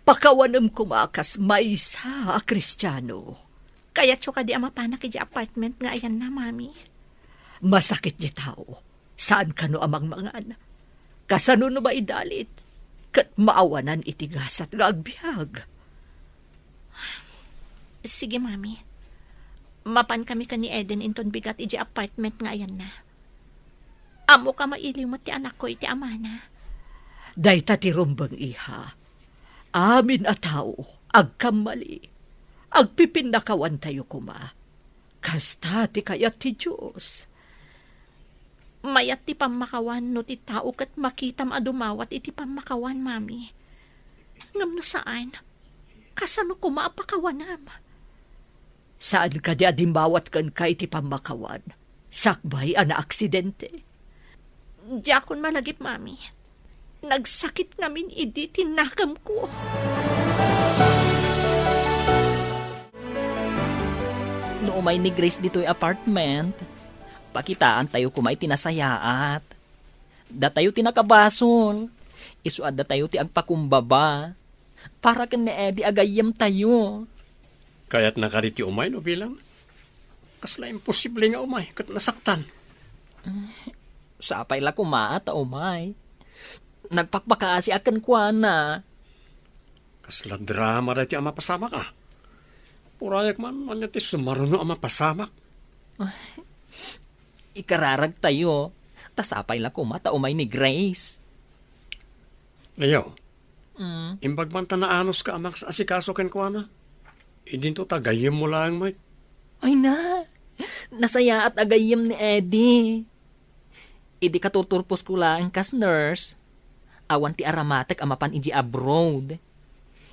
Pakawanem koma kas maysa a Kristiano. Kayatyo kadi a mapanak iti apartment nga ayanna, Mami? Masakit ti tao. Saan kano a mangmangan. Kasano no maidalit? Ket maawanan iti gasat nga agbiag. Sige, Mami. Mapan kami ken ni Eden inton bigat iti apartment nga ayanna. Ammoka mailiw met ti anakko iti amana. Dayta ti rumbeng, iha. Amin a tao, agkammali. Agpipinnakawantayo koma. Kasta ti kayat ti Dios. Mayat ti pammakawan no ti tao ket makitam a dumawat iti pammakawan, Mami. Ngem no saan, kasano koma a pakawanam? Saan kadi a dimmawat kenka iti pammakawan, sakbay a naaksidente? Diakon malagip, Mami. Nagsakit ngamin idi ti nakemko. No umay ni Grace ditoy apartment, pakitaantayo koma iti nasayaat. Datayo ti nakabasol. Isu a datayo ti agpakumbaba. Para ken ni Eddie a gayyemtayo. Kayatna kadi ti umay no bilang? Kasla imposible nga umay ket nasaktan. Sapay la koma ta umay. Nagpakpakaasiak kenkuana. Kasla drama daytoy a mapasamak, a. Purayak man, ania ti sumaruno a mapasamak? Ikararagtayo, ta sapay la koma ta umay ni Grace. Leo, Mm. Imbag man ta naanuska a mangas-asikaso kenkuana. Idinto ta gayyemmo laeng met. Ay na, nasayaat a gayyem ni Eddie. Idi katurturposko laeng kas nurse, awan ti aramatek a mapan iti abroad.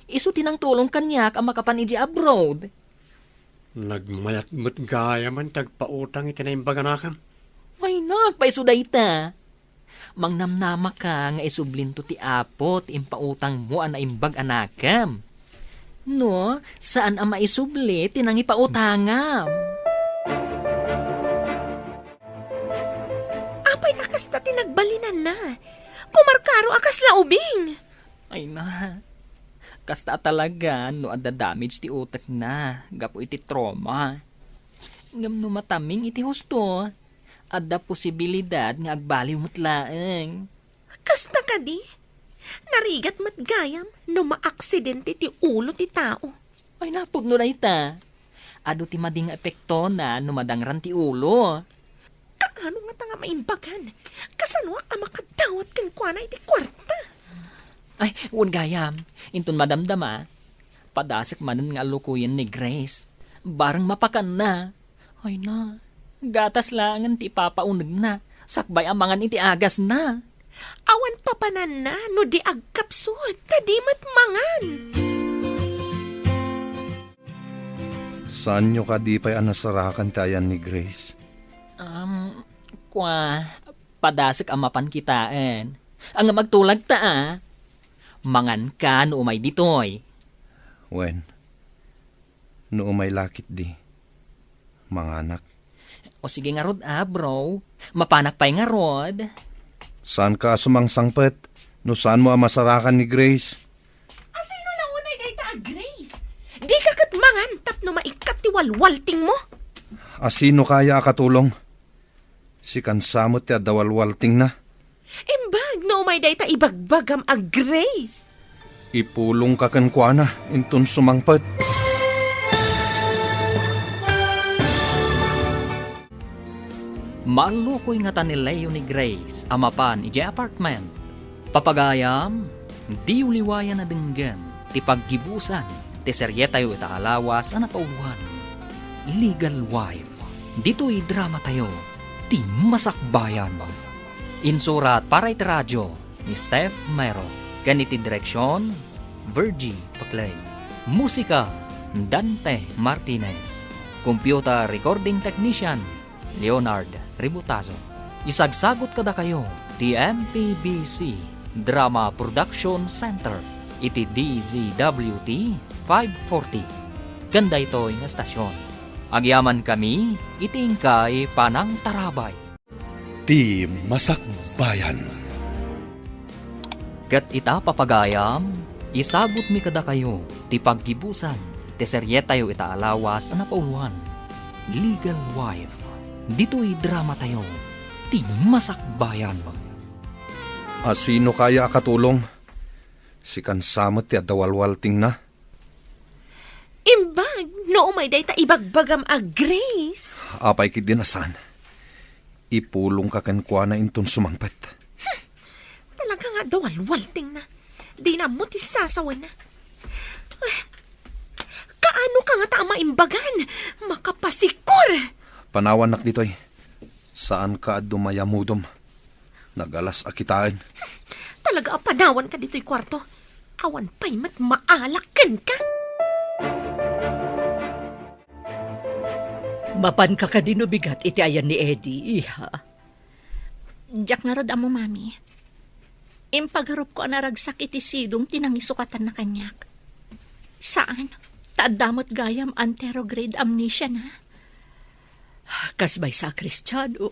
Isu ti nangtulong kaniak a makapan iti abroad. Nagmayat met gayamen ti agpautang iti naimbag a anakam. Ay, nagpaiso dayta. Mangnamnamaka nga isublinto ti Apo ti impautangmo a naimbag a anakam. No, saan a maisubli ti nangipautangam. Apay a kasta ti nagbalinanna? Kumarkaro a kasla ubing. Ay na, kasta talaga no adda damage ti utekna gapu iti trauma. Ngem no mataming iti husto, adda posibilidad nga agbaliw met laeng. Kasta kadi? Narigat met gayam no maaksidente ti ulo ti tao. Ay, napudno dayta. Adu ti madi nga epektona no madangran ti ulo. Kaano ngata nga maimbagan? Kasanoak a makadawat kenkuana iti kuarta? Ay, wen gayam, inton madamdama, padasek manen nga allukoyen ni Grace. Bareng mapakanna. Ay na, gatas laengen ti ipapaunegna, sakbay a mangan iti agasna. Awan papananna no di agkapsut, ta di met mangan. Saanyo kadi pay a nasarakan ti ayan ni Grace? Um, kua, padasek a mapan kitaen. Ngem agtulagta a. Manganka no umay ditoy. Wen, no umay la ketdi, manganak. O sige ngarud a, bro. Mapanak pay ngarud. Saanka a sumangsangpet no saanmo a masarakan ni Grace. Asino la unay dayta a Grace? Dika ket mangan tapno maikkat ti walwaltingmo. Asino kaya a katulong? Sika sa met ti adda walwaltingna. Imbag no umay dayta ibagbagam a Grace. Ipulongka kenkuana inton sumangpet. Maallukoy ngata ni Leo ni Grace a mapan idiay apartment. Papagayam, diyo liwayan a denggen ti paggibusan ti serietayo ita a lawas a napauloan, Legal Wife. Ditoy dramatayo, ti Masakbayan. Insurat para iti radio ni Steph Mero, ken iti direksion, Virgie Paclay. Musika, Dante Martinez. Computer recording technician, Leonard Ributazo. Isagsagut kadakayo ti M P B C Drama Production Center iti D Z W T five forty. Ken daytoy nga estasion, agyamankami iti inkay panangtarabay. Ti Masakbayan. Ket ita, papagayam, isagutmi kadakayo ti paggibusan ti serietayo ita a lawas a napauloan, Legal Wife. Ditoy dramatayo, Ti Masakbayan. Asino kaya a katulong? Sika sa met ti adda walwaltingna. Imbag no umay dayta ibagbagam a Grace. Apay ketdi a saan? Ipulongka kenkuana inton sumangpet. Hmm. Talaga nga adda walwaltingna. Dina ammo ti sasawenna. Ah, kaano ka ngata a maimbagan? Makapasikor! Panawannak ditoy. Saanka a dumayamudom. Nagalas a kitaen. Talaga a panawanka ditoy kuarto. Awan pay met maalak kenka. Mapanka kadi no bigat iti ayan ni Eddie, iha? Diak ngarud ammo, Mami. Impagarupko a naragsak iti sidong ti nangisukatanna kaniak. Saan, ta adda met gayam anterograde amnesia na. Kas maysa a Kristiano,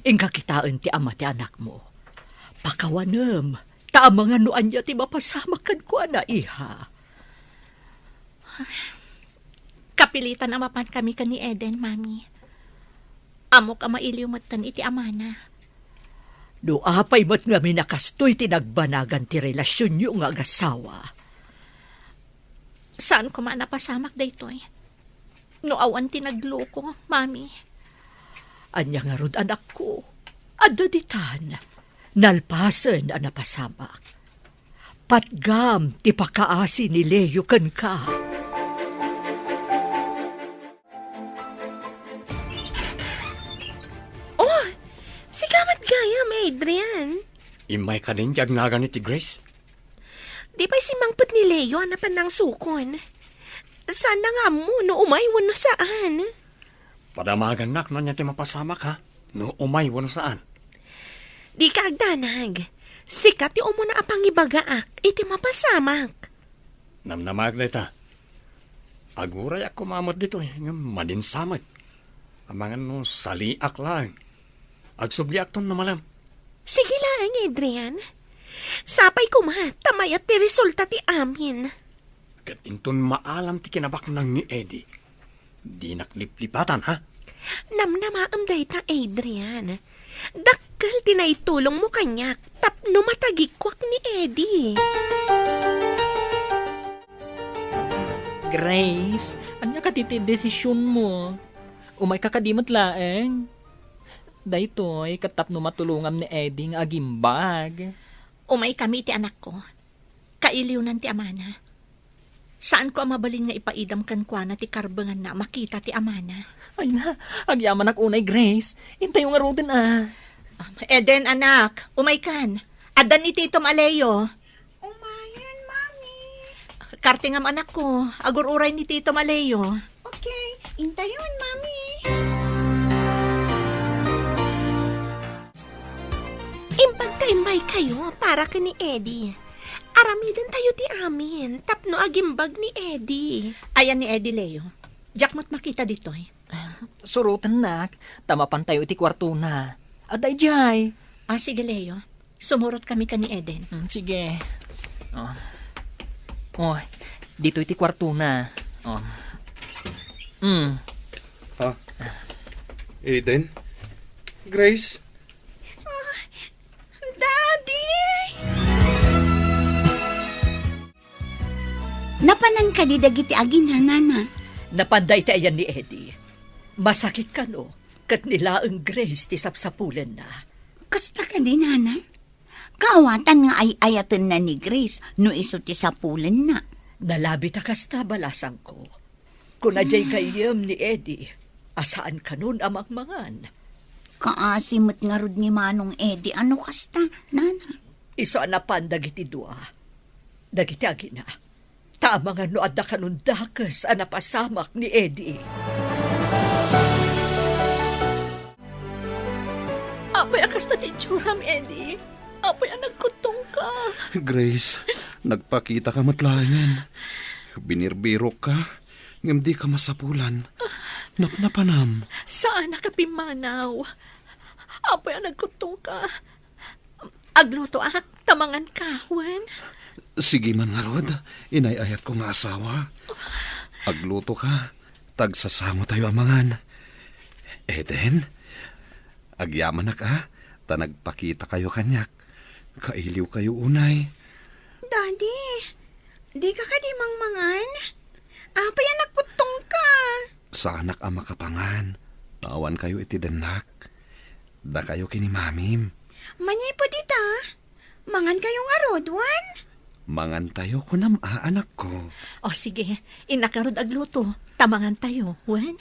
inka kitaen ti ama ti anakmo. Pakawanem, ta amangan no ania ti mapasamak kenkuana, iha. Kapilitan a mapankami ken ni Eden, Mami. Ammok a mailiw metten iti amana. No apay met ngamin a kastoy ti nagbanagan ti relasionyo nga agasawa. Saan koma a napasamak daytoy? No awan ti nagloko, Mami. Ania ngarud, anakko? Adda ditan, nalpasen a napasamak. Patgam ti pakaasi ni Leo kenka. Oh, sika met gayam, Adrian. Immay kadin ti agnagan iti Grace? Di pay simmangpet ni Leo a napan nangsukon. Saanna nga ammo no umay wenno saan. Padamagannak no ania ti mapasamak, ha? No umay wenno saan. Dika agdanag. Sika ti umuna a pangibagaak iti mapasamak. Namnamaak dayta. Agurayak koma met ditoy, ngem madinsa met. Amangan no saliak laeng. Agsubliakton no malem. Sige laeng, Adrian. Sapay koma, ta mayat ti resulta ti amin. Ket inton maalam ti kinabaknang ni Eddie, dinak liplipatan, ha? Namnamaem dayta, Adrian. Dakkel ti naitulongmo kaniak tapno matagikuak ni Eddie. Grace, ania kadi ti desisionmo? Umayka kadi met laeng? Daytoy ket tapno matulongam ni Eddie nga agimbag. Umaykami iti anakko. Kailiwnan ti amana. Saanko a mabalin nga ipaidam kenkuana ti karbenganna a makita ti amana. Ay na, agyamanak unay, Grace. Intayo ngaruden a. Um, Eden, anak, umaykan. Addan ni Titom a Leo. Umayen, Mami. Kartingam, anakko. Agur-uray ni Titom a Leo. Okay, intayon, Mami. Imbag ta immaykayo para ken ni Eddie. Aramidentayo ti amin tapno agimbag ni Eddie. Ayan ni Eddie, Leo? Diak met makita ditoy. Surotennak, ta mapantayo iti kuartona. Adda idiay. Ah, sige, Leo. Sumurotkami ken ni Eden. Mm, sige. Oh. Oh, ditoy ti kuartona. Oh. Mm. Ha? Eden? Grace? Ah, Daddy! Napanan kadi dagiti agina, Nana? Napanda iti ayan ni Eddie. Masakit kano, ket ni laeng Grace ti sapsapulenna. Kasta kadi, Nana? Kaawatan nga ay-ayatenna ni Grace no isu ti sapulenna. Nalabit a kasta, balasangko. Kuna diay gayyem ni Eddie a saan kanon a mangmangan. Kaasi met ngarud ni Manong Eddie a no kasta, Nana. Isu a napan dagiti dua, dagiti agina. Ta amangan no adda kanon dakes a napasamak ni Eddie. Apay a kasta ti itsuram, Eddie? Apay a nagkuttongka? Grace, nagpakitaka met laengen. Binirbirokka, ngem dika masapulan. Napnapanam. Saanak a pimmanaw. Apay a nagkuttongka? Aglutoak, ta manganka, wen? Sige man ngarud, inay-ayatko nga asawa. Aglutoka, ta agsasangotayo a mangan. Eden, agyamanak a, ta nagpakitakayo kaniak. Kailiwkayo unay. Daddy, dika kadi mangmangan? Apay a nagkuttongka? Saanak a makapangan. Awankayo iti dennak. Dakayo ken ni Mamim. Manipud ita, mangankayo ngarud, wen? Mangantayo, kunam a, anakko. O, sige. Innak ngarud agluto, ta mangantayo, wen?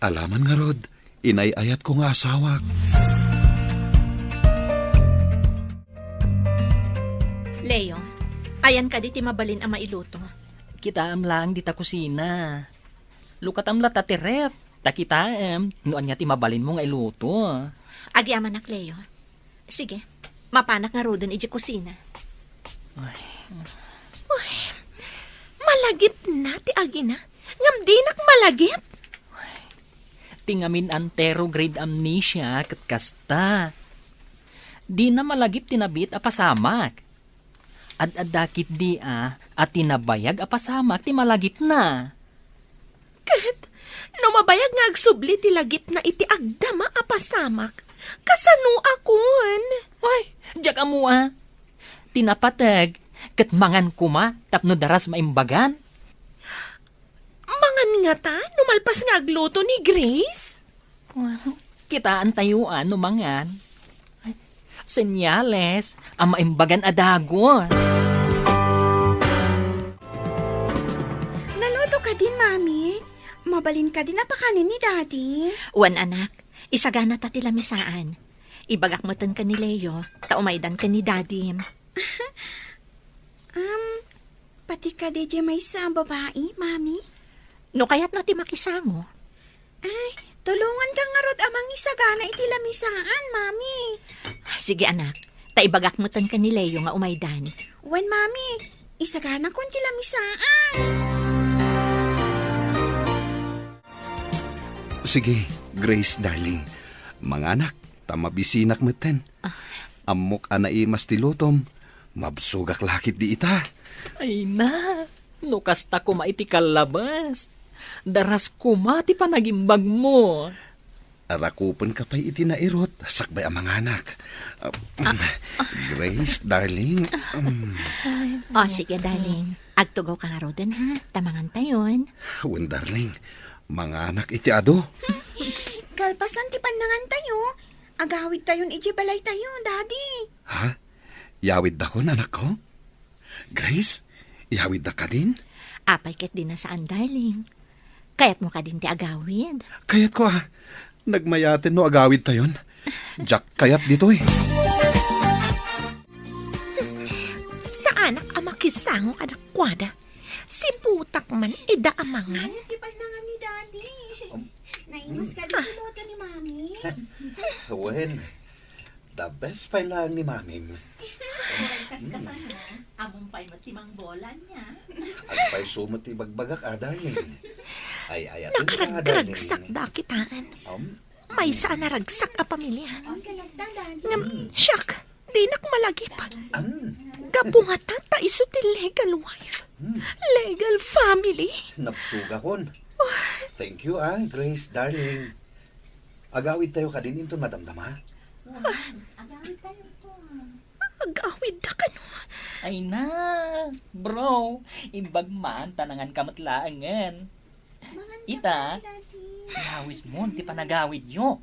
Alaman ngarud, inay-ayatko nga asawak. Leo, ayan kadi ti mabalin a mailuto? Kitaem laeng dita kusina. Lukatam latta ti ref, ta kitaem no ania ti mabalinmo nga iluto. Agyamanak, Leo. Sige, mapanak ngaruden idiay kusina. Ay. Uy, malagipna ti agina, ngem dinak malagip. Ti ngamin anteroid amnesia ket kasta. Dina malagip ti nabiit a pasamak. Ad-adda ketdi a, a ti nabayag a pasamak ti malagipna. Ket no mabayag nga agsubli ti lagipna iti agdama a pasamak, kasano a kun? Ay, diak ammo a. Ti napateg, ket mangan koma tapno daras maimbagan. Mangan ngata no malpas nga agluto ni Grace? Kitaentayo a no mangan. Ay, senyales a maimbagan a dagus. Naluto kadin, Mami? Mabalin kadin a pakanen ni Daddy? Wen, anak. Isaganata ti lamisaan. Ibagak metten ken ni Leo, ta umaydan ken ni Daddy. Um, pati kadi diay maysa a babai, Mami? No kayatna ti makisango. Ay, tulonganka ngarud a mangisagana iti lamisaan, Mami. Sige, anak. Ta ibagak metten ken ni Leo nga umaydan. Wen, Mami. Isaganakon ti lamisaan. Sige, Grace, darling. Manganak, ta mabisinak metten. Ah. Ammok a naimas ti lutom. Mabsogak la ketdi ita. Ay na, no kasta koma iti kallabas. Daras koma ti panagimbagmo. Arakupenka pay iti nairut, sakbay a manganak. Ah, Grace, darling. Mm. O, sige, darling. Agtugawka ngaruden, ha? Ta mangantayon. Wen, darling. Manganak iti adu. Kalpasan ti pannangantayo, agawidtayon idiay balaytayo, Daddy. Ha? Yawiddakon, anakko? Grace, iyawiddak kadin? Apay ket di na saan, darling. Kayatmo kadin ti agawid? Kayatko, a. Nagmayaten no agawidtayon. Diak kayat ditoy. Saanak a makisango kadakuada. Sibutak man ida a mangan. Ay, ti pannangan ni Daddy. Um, naimas ka di luto ni Mami. Wen, the best pay laeng ni Mamim. Kas-, kasano? Ammom pay met ti mangbola ania. Agpayso met ti ibagbagak, a, darling. Ay, ay, atin ka, darling. Nakaragragsak da kitaan. Um, Maysa a naragsak a pamilia. Ngem, siak, dinak malagip. An? Gapu ngata ta isu ti legal wife. Hmm. Legal family. Nabsogakon. Thank you, a, Grace, darling. Agawidtayo kadin inton madamdama? Agawidtayo to. Agawidda kano. Ay na, bro, imbag man ta nanganka met laengen. Ita, iyawismon ti panagawidyo.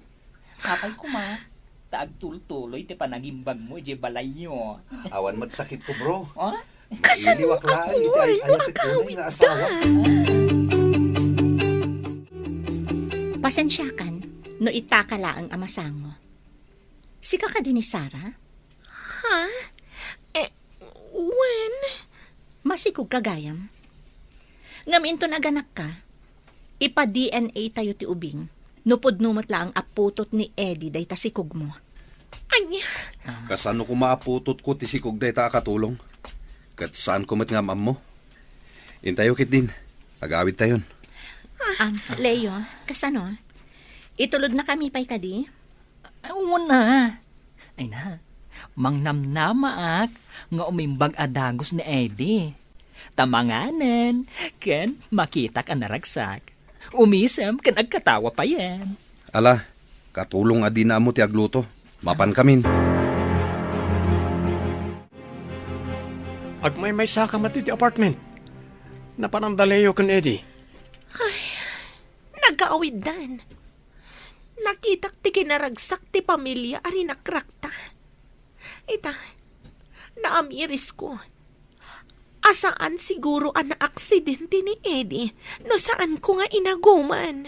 Apay koma, ta agtultuloy ti panagimbagmo idiay balayyo. Awan met sakitko, bro. O? Kasano iliwak laeng iti ay-ayatek unay nga asawa. Pasensiakan no itaka laeng a masango. Sika kadi ni Sarah? Ha? Eh, wen? Masikogka gayam. Ngem inton aganakka, ipa-D N A tayo ti ubing. No pudno met laeng a putot ni Eddie dayta sikogmo. Ania? Kasano koma a putotko ti sikog dayta a katulong? Ket saanko met nga am-ammo. Intayo ketdin. Agawidtayon. Ah, Leo, kasano? Itulodnakami pay kadi? Ay, una. Ay na, mangnamnamaak nga umimbag a dagus ni Eddie. Ta manganen, ken makitak a naragsak. Umisem ken agkatawa payen. Ala, katulong a dina ammo ti agluto. Mapankamin. Agmaymaysaka met iti apartment. Napananda Leo ken Eddie. Ay, nagawiddan. Nakitak ti kinaragsak ti pamilia a rinakrakta. Ita, naamirisko. A saan siguro a naaksidente ni Eddie no saanko nga inaguman.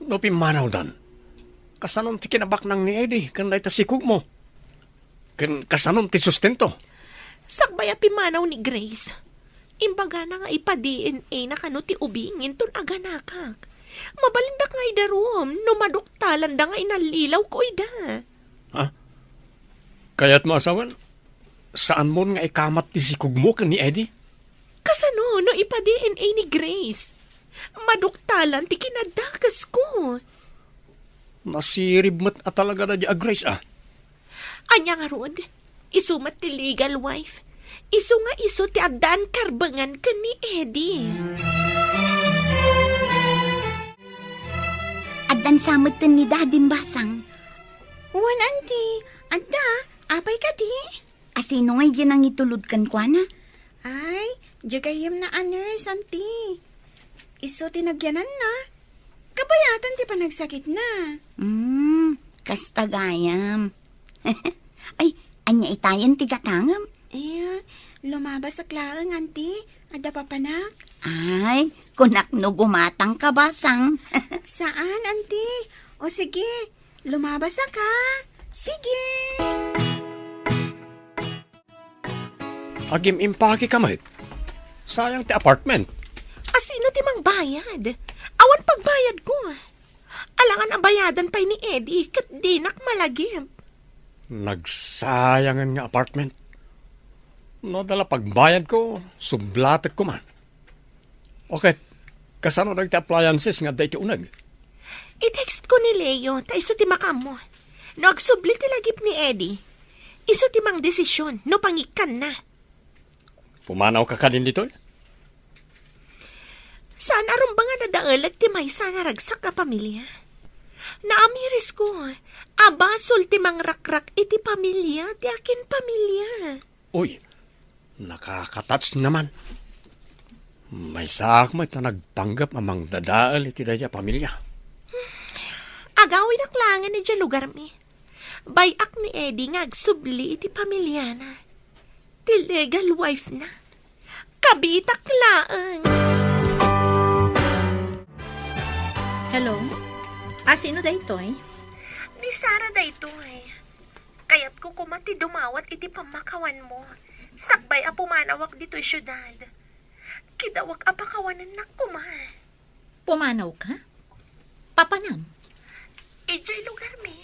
No pimmanawdan, kasanon ti kinabaknang ni Eddie ken dayta sikogmo? Ken kasanon ti sustento? Sakbay a pimmanaw ni Grace, imbagana nga ipa-D N A na kano ti ubing inton aganakak. Mabalindak nga idarum no maduktalanda nga inallilawko ida. Ha? Kayatmo a sawen, saanmon nga ikamat ti sikogmo ken ni Eddie? Kasano no ipa-D N A ni Grace? Maduktalan ti kinaddakesko. Nasirib met a talaga da di a Grace, a. Ania ngarud? Isu met ti legal wife. Isu nga isu ti addaan karbengan ken ni Eddie. Addan sa metten ni Daddy basang. Wen, Auntie. Adda, apay kadi? Asino nga idiay nangitulod kenkuana? Ay, diay gayyemna a nurse, Auntie. Isu ti nagyananna. Kabayatan ti panagsakitna. Hmm, kasta gayam. Ay, ania itayen ti gatangem? Iya, lumabasak laeng, Auntie. Adda papanak. Ay, kunak no gumatangka basang. Saan, Auntie? O sige, lumabasak, ha? Sige. Agim-impake ka met. Sayang ti apartment. Asino ti mangba? Bayad? Awan pagbayadko. Alangan a bayadan pay ni Eddie, ket dinak malagip. Nagsayangen nga apartment. No adda la pagbayadko, sublatekko man. O ket, kasano dagiti appliances nga adda iti uneg? I-text ko ni Leo, ta isu ti makaammo. No agsubli ti lagip ni Eddie, isu ti mangdesisyon no pangikkanna. Pumanawka kadin ditoy? Saan a rumbeng a nadaelek ti maysa a naragsak a pamilia. Naamirisko a basol ti mangrakrak iti pamilia ti akin pamilia. Uy, nakaka-touch naman. Maysaak met a nagpanggep a mangdadael iti dayta a pamilia. Agawidak laengen idiay lugarmi. Bay-ak ni Eddie nga agsubli iti pamiliana. Ti legal wife na. Kabitak laeng. Hello? A, sino daytoy? Ni Sara daytoy. Kayatko koma ti dumawat iti pammakawanmo. Sakbay a pumanawak ditoy siudad. Kidawak a pakawanennak koma. Pumanawka? Papanam? Idiay lugarmi.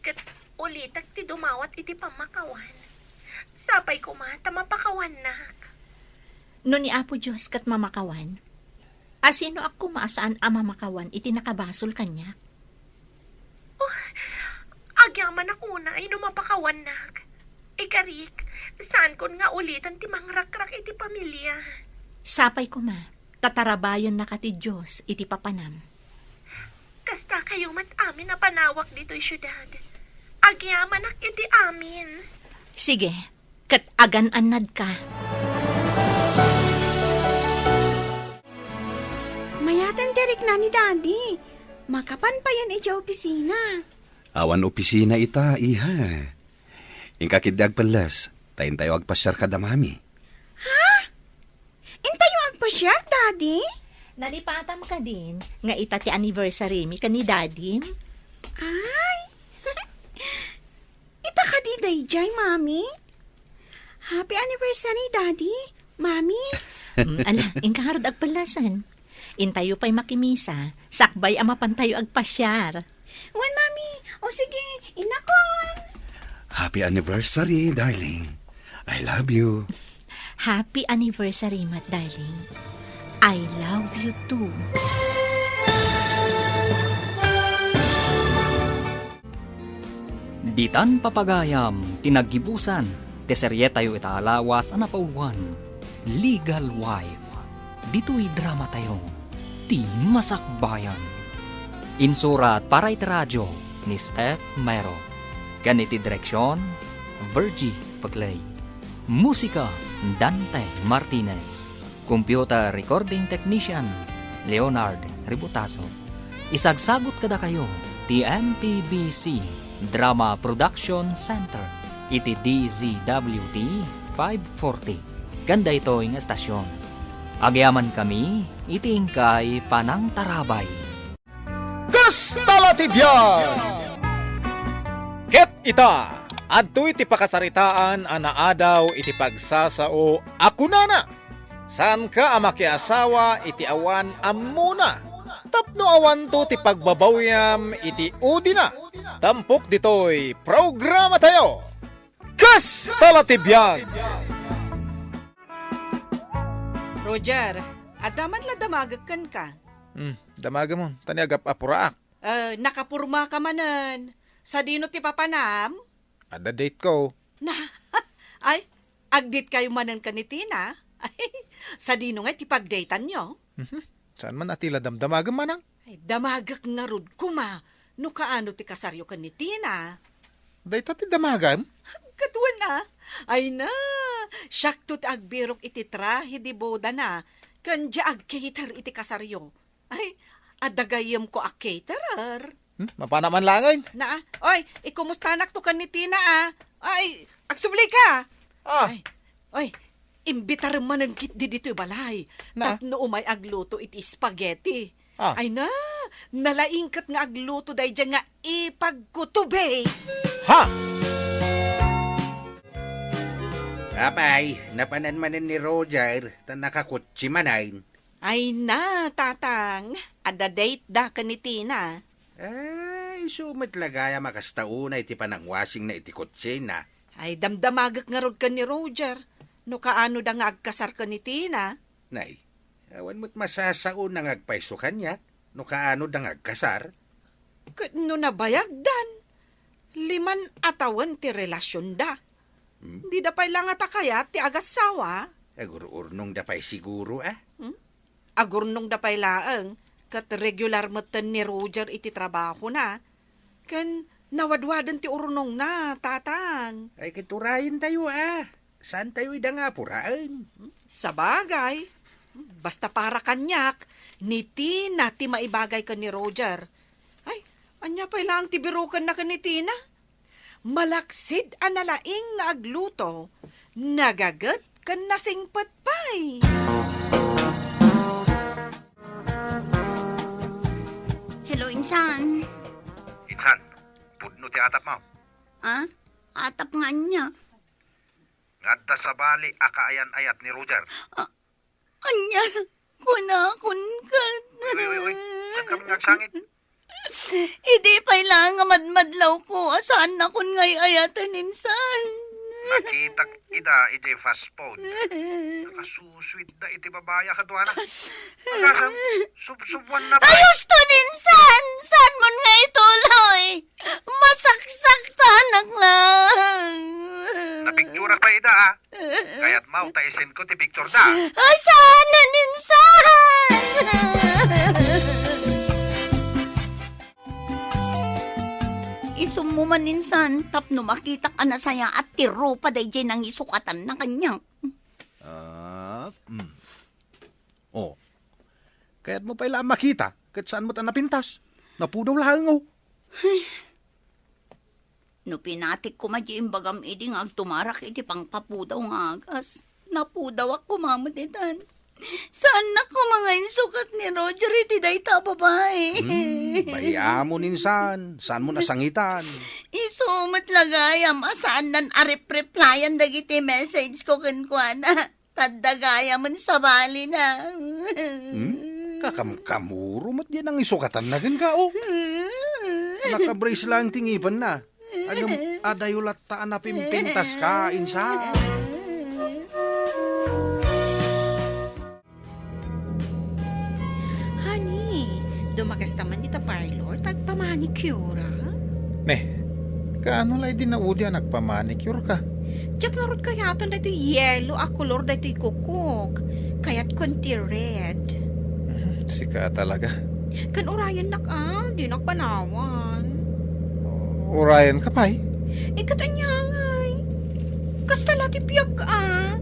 Ket ulitek ti dumawat iti pammakawan. Sapay koma ta mapakawannak. No ni Apo Dios ket mamakawan, a, sinoak koma a saan a mamakawan iti nakabasol kaniak? Oh, agyamanak unay no mapakawannak. Ikarik, saankon nga ulitan ti mangrakrak iti pamilia. Sapay koma, ta tarabayennaka ti Dios iti papanam. Kasta kayo met amin a panawak ditoy siudad. Agyamanak iti amin. Sige, ket agan-annadka. Mayaten ti rikna ni Daddy. Makapan payen idiay opisina. Awan opisina ita, iha. Inka ketdi agpelles, ta intayo agpasiar kada Mami. Ha? Intayo agpasiar, Daddy? Nalipatam kadin nga ita ti anniversary mi ken ni Daddy? Ay! Ita kadi daydiay, Mami? Happy anniversary, Daddy, Mami. Mm, ala, inka ngarud agpellasan. Intayo pay makimisa, sakbay a mapantayo agpasiar. Wen, Mami. O sige, innakon. Happy anniversary, darling. I love you. Happy anniversary met, darling. I love you too. Ditan papagayam ti naggibusan ti serietayo ita a lawas a napauluan, Legal Wife. Ditoy dramatayo, ti Masakbayan. Insurat para iti radio ni Steph Mero. Ken iti direksion, Virgie Paclay. Musika, Dante Martinez. Computer recording technician, Leonard Ributazo. Isagsagut kadakayo ti M P B C Drama Production Center iti D Z W T five forty. Ken daytoy nga estasion, agyamankami iti inkay panangtarabay. Kasta la ti biag! Ket ita, adtoy ti pakasaritaan a naadaw iti pagsasao a kunana, saanka a makiasawa iti awan ammona, tapno awanto ti pagbabawyam iti udina. Tampok ditoy programatayo, Kasta la ti biag! Roger, adda man la damagek kenka. Hmm, damagem, ta ni agap-apuraak. Eh, nakapurma ka manen. Sadino ti papanam? Adda date ko. Na, ay, agdate kayo manen ken ni Tina? Ay, sadino nga ti pagdateanyo? Mhm. Saan man a ti la damdamagem, manang? Ay, damagek ngarud koma no kaano ti kasaryo ken ni Tina. Dayta ti damagem? Kaduan a. Ay na, siakto ti agbirok iti trahe de boda na, ken dia agcater iti kasaryo. Ay, adda gayyemko a caterer. Hmm, mapana man laengen. Na, oy, ikumustanak to ken ni Tina, a. Ay, agsubli ka. Ah. Ay, oy, imbitarem manen ketdi ditoy balay. Na? Tapno umay agluto iti spaghetti. Ah. Ay na, nalaingket nga agluto daydiay nga ipagkutube. Ha? Apay, napanan manen ni Roger, ta nakakutsi manen. Ay na, Tatang. Adda date da ken ni Tina. Ah, isu met la gayam a kasta unay ti panangwasingna iti kotsena. Ay, damdamagek ngarud ken ni Roger no kaano da nga agkasar ken ni Tina. Nay, awan met masasaona nga agpayso kaniak no kaano da nga agkasar. Ket no nabayagdan, liman a tawen ti relasionda. Hmm? Dida pay la ngata kayat ti agassawa. Agur-urnongda pay siguro, ah. Hmm? Agurnongda pay laeng, ket regular metten ni Roger iti trabahona. Ken nawadwaden ti urnongna, Tatang. Ay, ket urayentayo, ah. Saantayo ida nga apuraen. Sabagay, basta para kaniak, ni Tina ti maibagay ken ni Roger. Ay, ania pay laeng ti birokenna ken ni Tina? Malaksid a nalaing nga agluto, nagaget ken nasingpet pay. Hello, insan. Insan, pudno ti atapmo. Ah? Atap nga ania? Nga adda sabali a kaayan-ayat ni Roger. Ah, ania? Kunakon ket. Uy, uy, uy, uy. Saan kami nga agsangit? Idi pay la nga madmadlawko, a saannakon nga ay-ayaten, insan. Nakitak ida iti fast food. Nakasusuitda iti babai a kaduana. Agasem, subsubuanna pay. Ay, husto, insan! Saanmon nga ituloy? Masaksaktanak lang. Napicturak pay ida, ah. Kayatmo ta isendko ti picture da? Ay, saan, insan! Isummo man, insan, tapno makitak a nasayaat ti rupa daydiay nangisukatanna kaniak. Ah, mm. Oh. Kayatmo pay la a makita, ket saan met a napintas. Napudaw laeng, oh. Ay. No pinatik koma di imbagam idi nga agtumarak iti pangpapudaw nga agas, napudawak koma met itan. Saannak koma nga insukat ni Roger iti dayta a babai. Hmm, bay-amon insan, saanmo nasangitan. Isu met la gayam a saannan a rep-replyan dagiti message ko kenkuana. Tadda gayamen sabalina. Hmm? Kakamkamuro met diay nangisukatanna kenka, oh. Nakabrace laeng ti ngipenna. Ngem adayo latta a napimpintaska, insan. Honey, dumakes ta man dita parlor, ta agpamanicure, ah? Ne, kaano la idi naudi a nagpamanicure ka? Diak ngarud kayaten daytoy yellow a kolor daytoy kukok. Kayatkon ti red. Mhm, sika talaga. Ken urayennak, ah, dinak banawan. Urayenka pay? Eh, ket ania ngay? Kasta la ti biag, ah.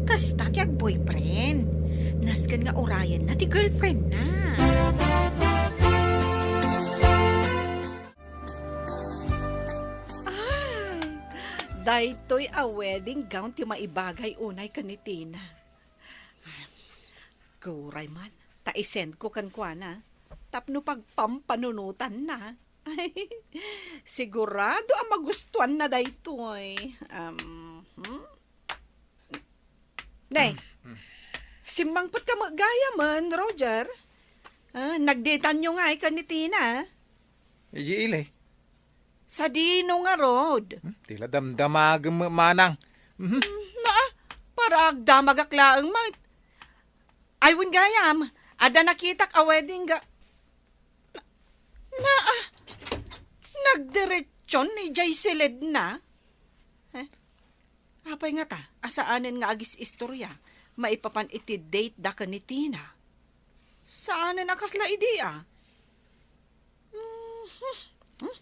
Kasta ti agboyfriend. Nasken nga urayenna ti girlfriendna. Ah, daytoy a wedding gown ti maibagay unay ken ni Tina. Guray man, ta isendko kenkuana tapno pagpampanunotanna. Sigurado a magustuanna daytoy. Um, hmm? Ne, mm, mm. Simmangpetka met gayamen, Roger. Ah, nagdateanyo ngay ken ni Tina? Idiay ili. Sadino ngarud? Hmm, ti la damdamagem met manang. Mhm. Hmm, naa, para agdamagak laeng met. Ay, wen gayam, adda nakitak a wedding ga-, na, naa, nagdiretson idiay siledna. Eh? Apay ngata a saanen nga agis-istorya maipapan iti date da ken ni Tina? Saanen a kasla idi, ah. Mhm. Hmm?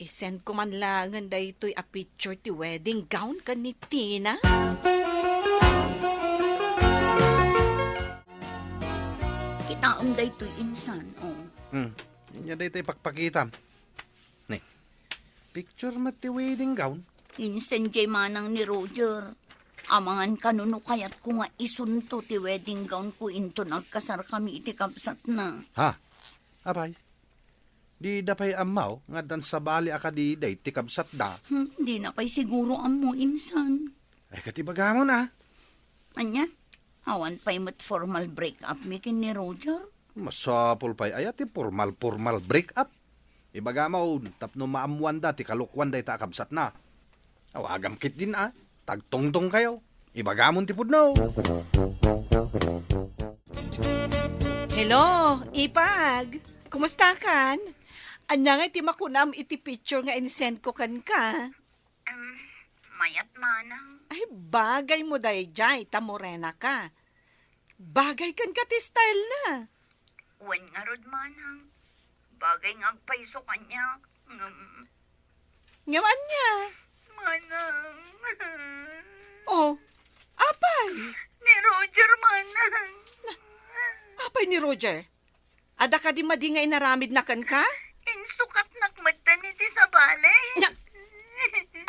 Isend ko man laengen daytoy a picture ti wedding gown ken ni Tina. Kitaem daytoy insan, oh. Hmm. Ania daytoy pakpakitam? Ne. Picture met ti wedding gown? Insan diay manang ni Roger. Amangan kano no kayatko nga isunto ti wedding gown ko inton agkasarkami iti kabsatna. Ha? Apay? Dida pay ammo nga addan sabali a kadi daytoy kabsatda? Hmm, dina pay siguro ammo, insan. Ay, ket ibagamon, ah. Ania? Awan pay met formal break-up mi ken ni Roger. Masapul pay aya ti formal-formal break-up? Ibagam tapno maammoanda ti kalokuan dayta a kabsatna. Awagam ketdin a, tagtongtongkayo. Ibagamon ti pudno. Hello, Ipag. Kumusta kan? Ania ngay ti makunam iti picture nga insend ko kenka? Em, mayat, manang. Ay, bagay mo daydiay, ta morena ka. Bagay kenka ti style na. Wen ngarud, manang. Bagay nga agpayso kaniak. Ngem, Ngem ania? Manang. Oh, apay? Ni Roger, manang. Apay ni Roger? Adda kadi madi nga inaramidna kenka? Insukatnak metten iti sabali. Nya,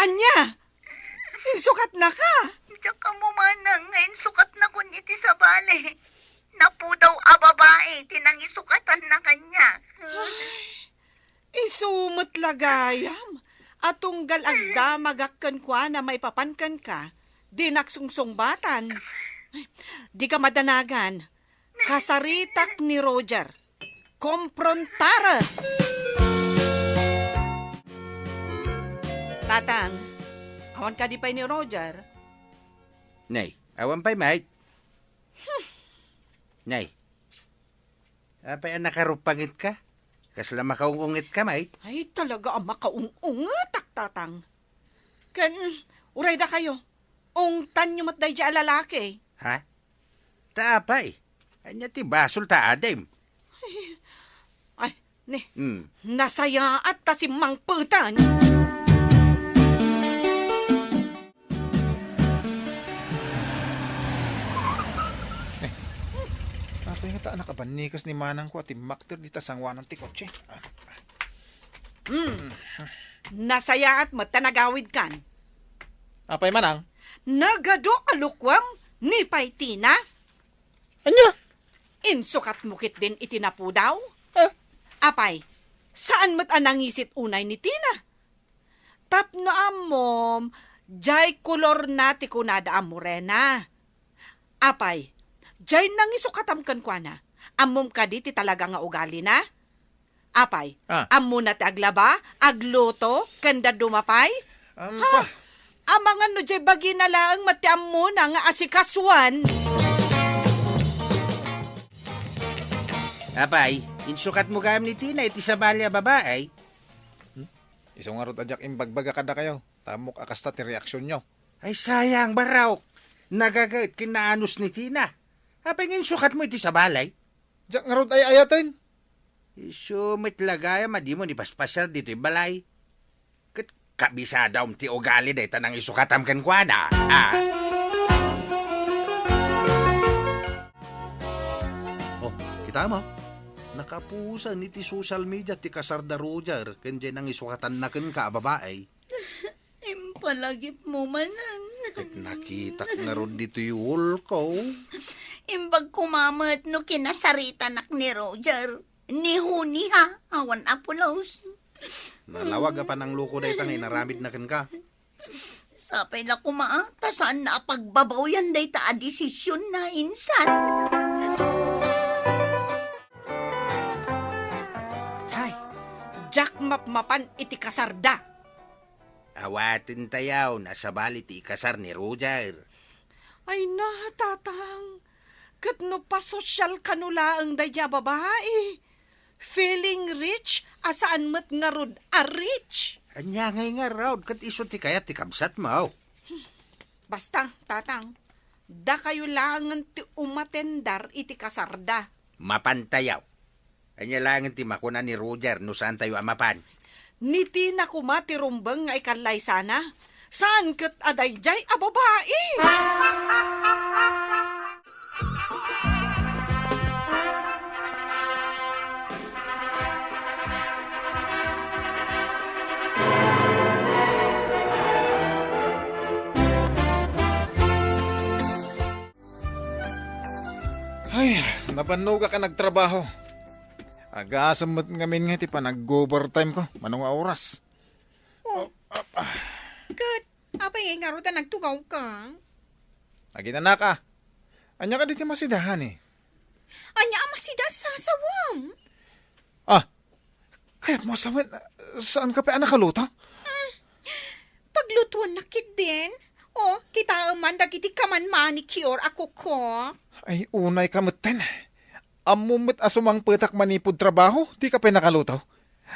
ania? Insukatnaka? Diak ammo, manang, nga insukatnakon iti sabali. Napudaw a babai ti nangisukatanna kaniak. Ay, isu met la gayam a tunggal agdamagak kenkuana maipapan kenka, dinak sungsungbatan. Ay, dika madanagan. Kasaritak ni Roger. Komprontar! Tatang, awan kadi pay ni Roger? Nay, awan pay, mate. Hmm. Nay, apay a nakaruppangetka? Kasla makaung-ungetka, mate? Ay, talaga a makaung-ungetak, Tatang. Ken, uray dakayo, ungtanyo met daydiay a lalaki. Ha? Ta apay, ania ti basol ta adim? Ay, ni, Hmm. nasayaat ta simmangpetan. Apay ngata a nakabannikas ni manangko a timmakder dita sangoanan ti kotse? Ah. Hmm. Nasayaat met ta nagawidkan. Apay manang? Nagadu a lukuam ni pay Tina? Ania? Insukatmo ketdin iti napudaw? Ah. Apay, saan met a nangisit unay ni Tina? Tapno ammom, diay kolorna ti kunada a morena. Apay, diay nangisukatam kenkuana. Ammom kadi ti talaga nga ugalina? Apay, Ah. ammona ti aglaba, agluto, ken dadduma pay? Um, Ha? pa- Amangan no diay bagina laeng met ti ammona nga asikasuan. Apay, insukatmo gayam ni Tina iti sabali a babai? Hmm? Isu ngarud a diak imbagbaga kadakayo, ta ammok a kasta ti reaksionyo. Ay, sayang, barok. Nagagaet ken naanus ni Tina. Apay nga insukatmo iti sabali? Diak ngarud ay-ayaten. Isu met la gayam a dimo ni paspasiar ditoy balay. Ket kabisadam ti ugali dayta nangisukatam kenkuana. Ah. Oh, kitam a. Nakapusan iti social media ti kasar da Roger ken diay nangisukatanna kenka a babai. Impalagipmo manen. Ket nakitak ngarud ditoy ulko. Imbag koma met no kinasaritanak ni Roger. Ni Honey, ha? Awan a pulos. Nalawag a panangluko dayta nga inaramidna kenka. Sapay la koma, a, ta saanna a pagbabawian dayta a desisionna insan. Hay, diak mapmapan iti kasarda. Awaten tayaw, nasabali ti ikasar ni Roger. Ay na, Tatang. Ket no pasosyal kano laeng daydiay a babai, feeling rich a saan met ngarud a rich. Ania ngay ngarud ket isu ti kayat ti kabsatmo? Basta, Tatang, dakayo laengen ti umatendar iti kasarda. Mapan tayaw. Ania laengen ti makuna ni Roger no saantayo a mapan? Ni Tina koma ti rumbeng nga ikallaysana. Saan ket a daydiay a babai? Ay, nabannogak a nagtrabaho. Agasem met ngamin nga ti panag-overtime ko, mano nga oras. Oh. Ket, apay ngay ngarud a nagtugawka? Aginanak a. Ania kadi ti masida, honey? Ania a masida a sasawam? Ah, kayatmo a sawen, saanka pay a nakaluto? Paglutuennak ketdin. O, kitaem man dagiti kaman manicure a kuko. Ay, unayka metten. Ammom met a sumangpetak manipud trabaho, dika pay nakaluto.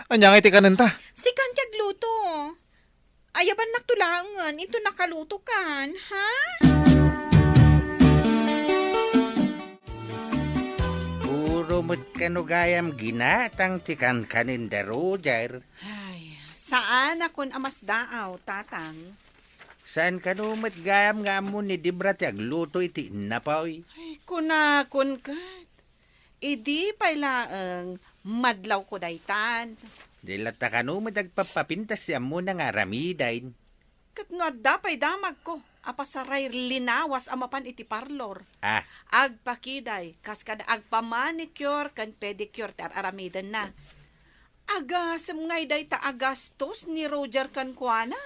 Ania ngay ti kanenta? Sikan ti agluto. Ayabannakto laengen inton nakalutokan, ha? Puro met kano gayam ginatang ti kankanenda, Roger. Ay, saanakon a masdaaw, Tatang. Saan kano met gayam nga ammo ni Debra ti agluto iti innapoy? Ay, kunakon ket. Idi pay laeng, madlawko daytan. Di latta kano met agpappapintas ti ammona nga aramiden. Ket no adda pay damagko a pasaray linawas a mapan iti parlor, Ah. agpakiday, kas kada agpamanicure ken pedicure ti ar-aramidenna. Agasem ngay dayta a gastos ni Roger kenkuana?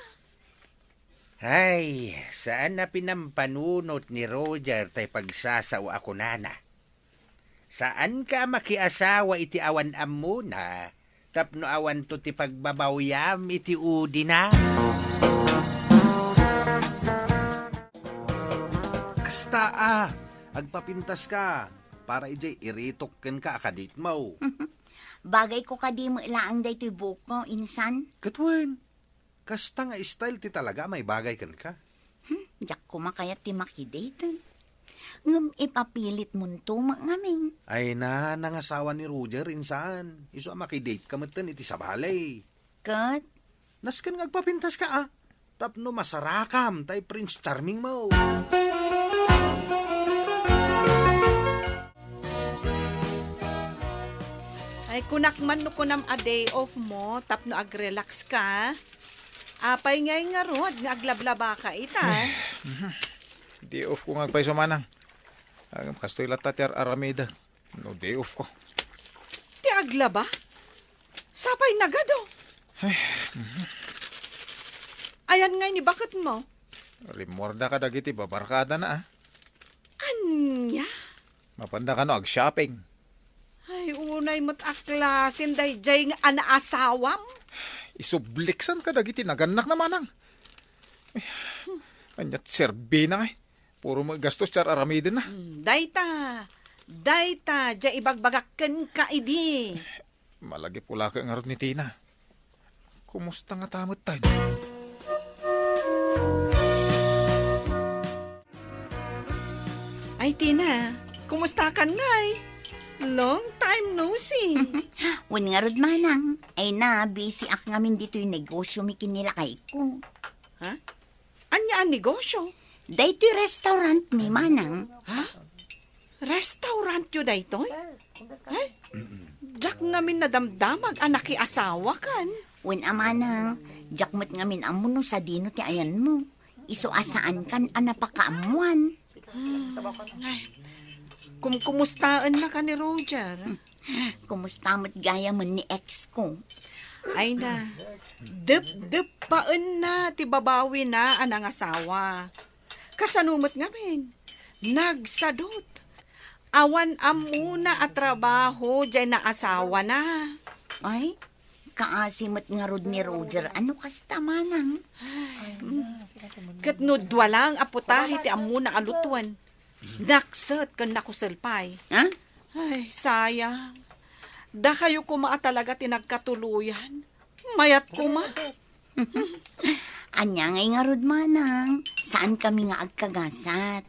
Ay, saan a pinampanunot ni Roger tay pagsasao a kunana. Saanka a makiasawa iti awan ammona, tapno awanto ti pagbabawiam iti udina. Kasta a, agpapintaska para idiay iritok kenka a kaditmo. Bagayko kadi met laeng daytoy buokko, insan? Ket wen, kasta nga style ti talaga a maibagay kenka. Hmm, diak koma kayat ti makidate. Ngem ipapilitmonto met ngamin. Ay na, nangasawa ni Roger, insan. Isu a makidateka metten iti sabali. Ket? Nasken nga agpapintaska, a. Tapno masarakam tay Prince Charming mo. Ay, kunak man no kunam a day off mo, tapno ag-relax ka. Apay ngay ngarud nga aglablaba ka ita? Day off ko nga agpayso, manang. Agam kastoy latta ti ar-aramidek no day off ko. Ti aglaba? Sapay nagado. Ay, mhm. Ayan ngay ni baket mo? Rimmuarda kadagiti babarkadana, a. Ania? Mapanda kano ag-shopping. Ay, unay met a klasen daydiay nga anaasawam. Isubliksan kadagiti nagannakna, manang. Ay, aniat serbina ngay? Puro met gastos ti ar-aramidenna. Hmm, dayta, dayta, diay ibagbagak kenka idi. Malagip ulaken ngarud ni Tina. Kumusta ngata metten? Ay, Tina, kumustakan ngay? Long time no see. Wen ngarud, manang. Ay na, busy ak ngamin ditoy negosyo mi ken ni lakayko. Ha? Ania a negosyo? Daytoy restaurant mi, manang. Ha? Restaurant yo daytoy? Ay, diak ngamin nadamdamag a nakiasawakan. Wen a, manang, diak met ngamin ammo no sadino ti ayanmo. Isu a saankan a napakaammoan. Ay, kumkumustaennaka ni Roger? Kumusta met gayamen ni ex ko? Ay na, depdepaenna ti babawina a nangasawa. Kasano met ngamin? Nagsadut. Awan ammona a trabaho diay naasawana. Ay, kaasi met ngarud ni Roger a no kasta, manang. Ay, ket no dua laeng a putahe ti ammona a lutuen, nakset ken nakusel pay. Ha? Ay, sayang. Dakayo koma a talaga ti nagkatuloyan. Mayat koma. Ania ngay ngarud, manang? Saankami nga agkagasat.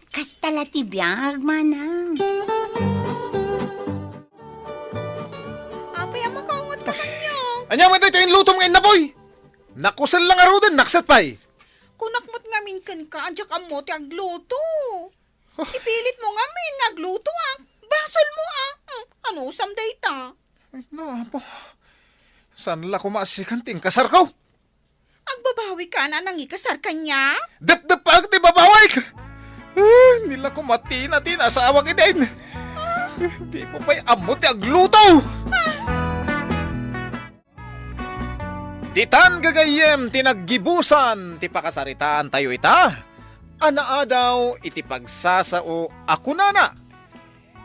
Kasta la ti biag, manang. Apay a makaungetka kaniak? Ania met daytoy inlutom nga innapoy? Nakusel la ngaruden, nakset pay. Kunak met ngamin kenka a diak ammo ti agluto. Huh. Ipilitmo ngamin nga aglutoak. Basolmo, a. Hmm, anusam dayta? Ay, no, Apo. Saan la koma a sikan ti inkasarko? Agbabawika a nangikasar kaniak? Depdeppaek ti babawik! Ah, ni la koma Tina, Tina, asawak idin. Dimo pay ammo ti agluto! Ditan gagayyem ti naggibusan ti pakasaritaantayo ita. a naadaw iti pagsasao a kunana,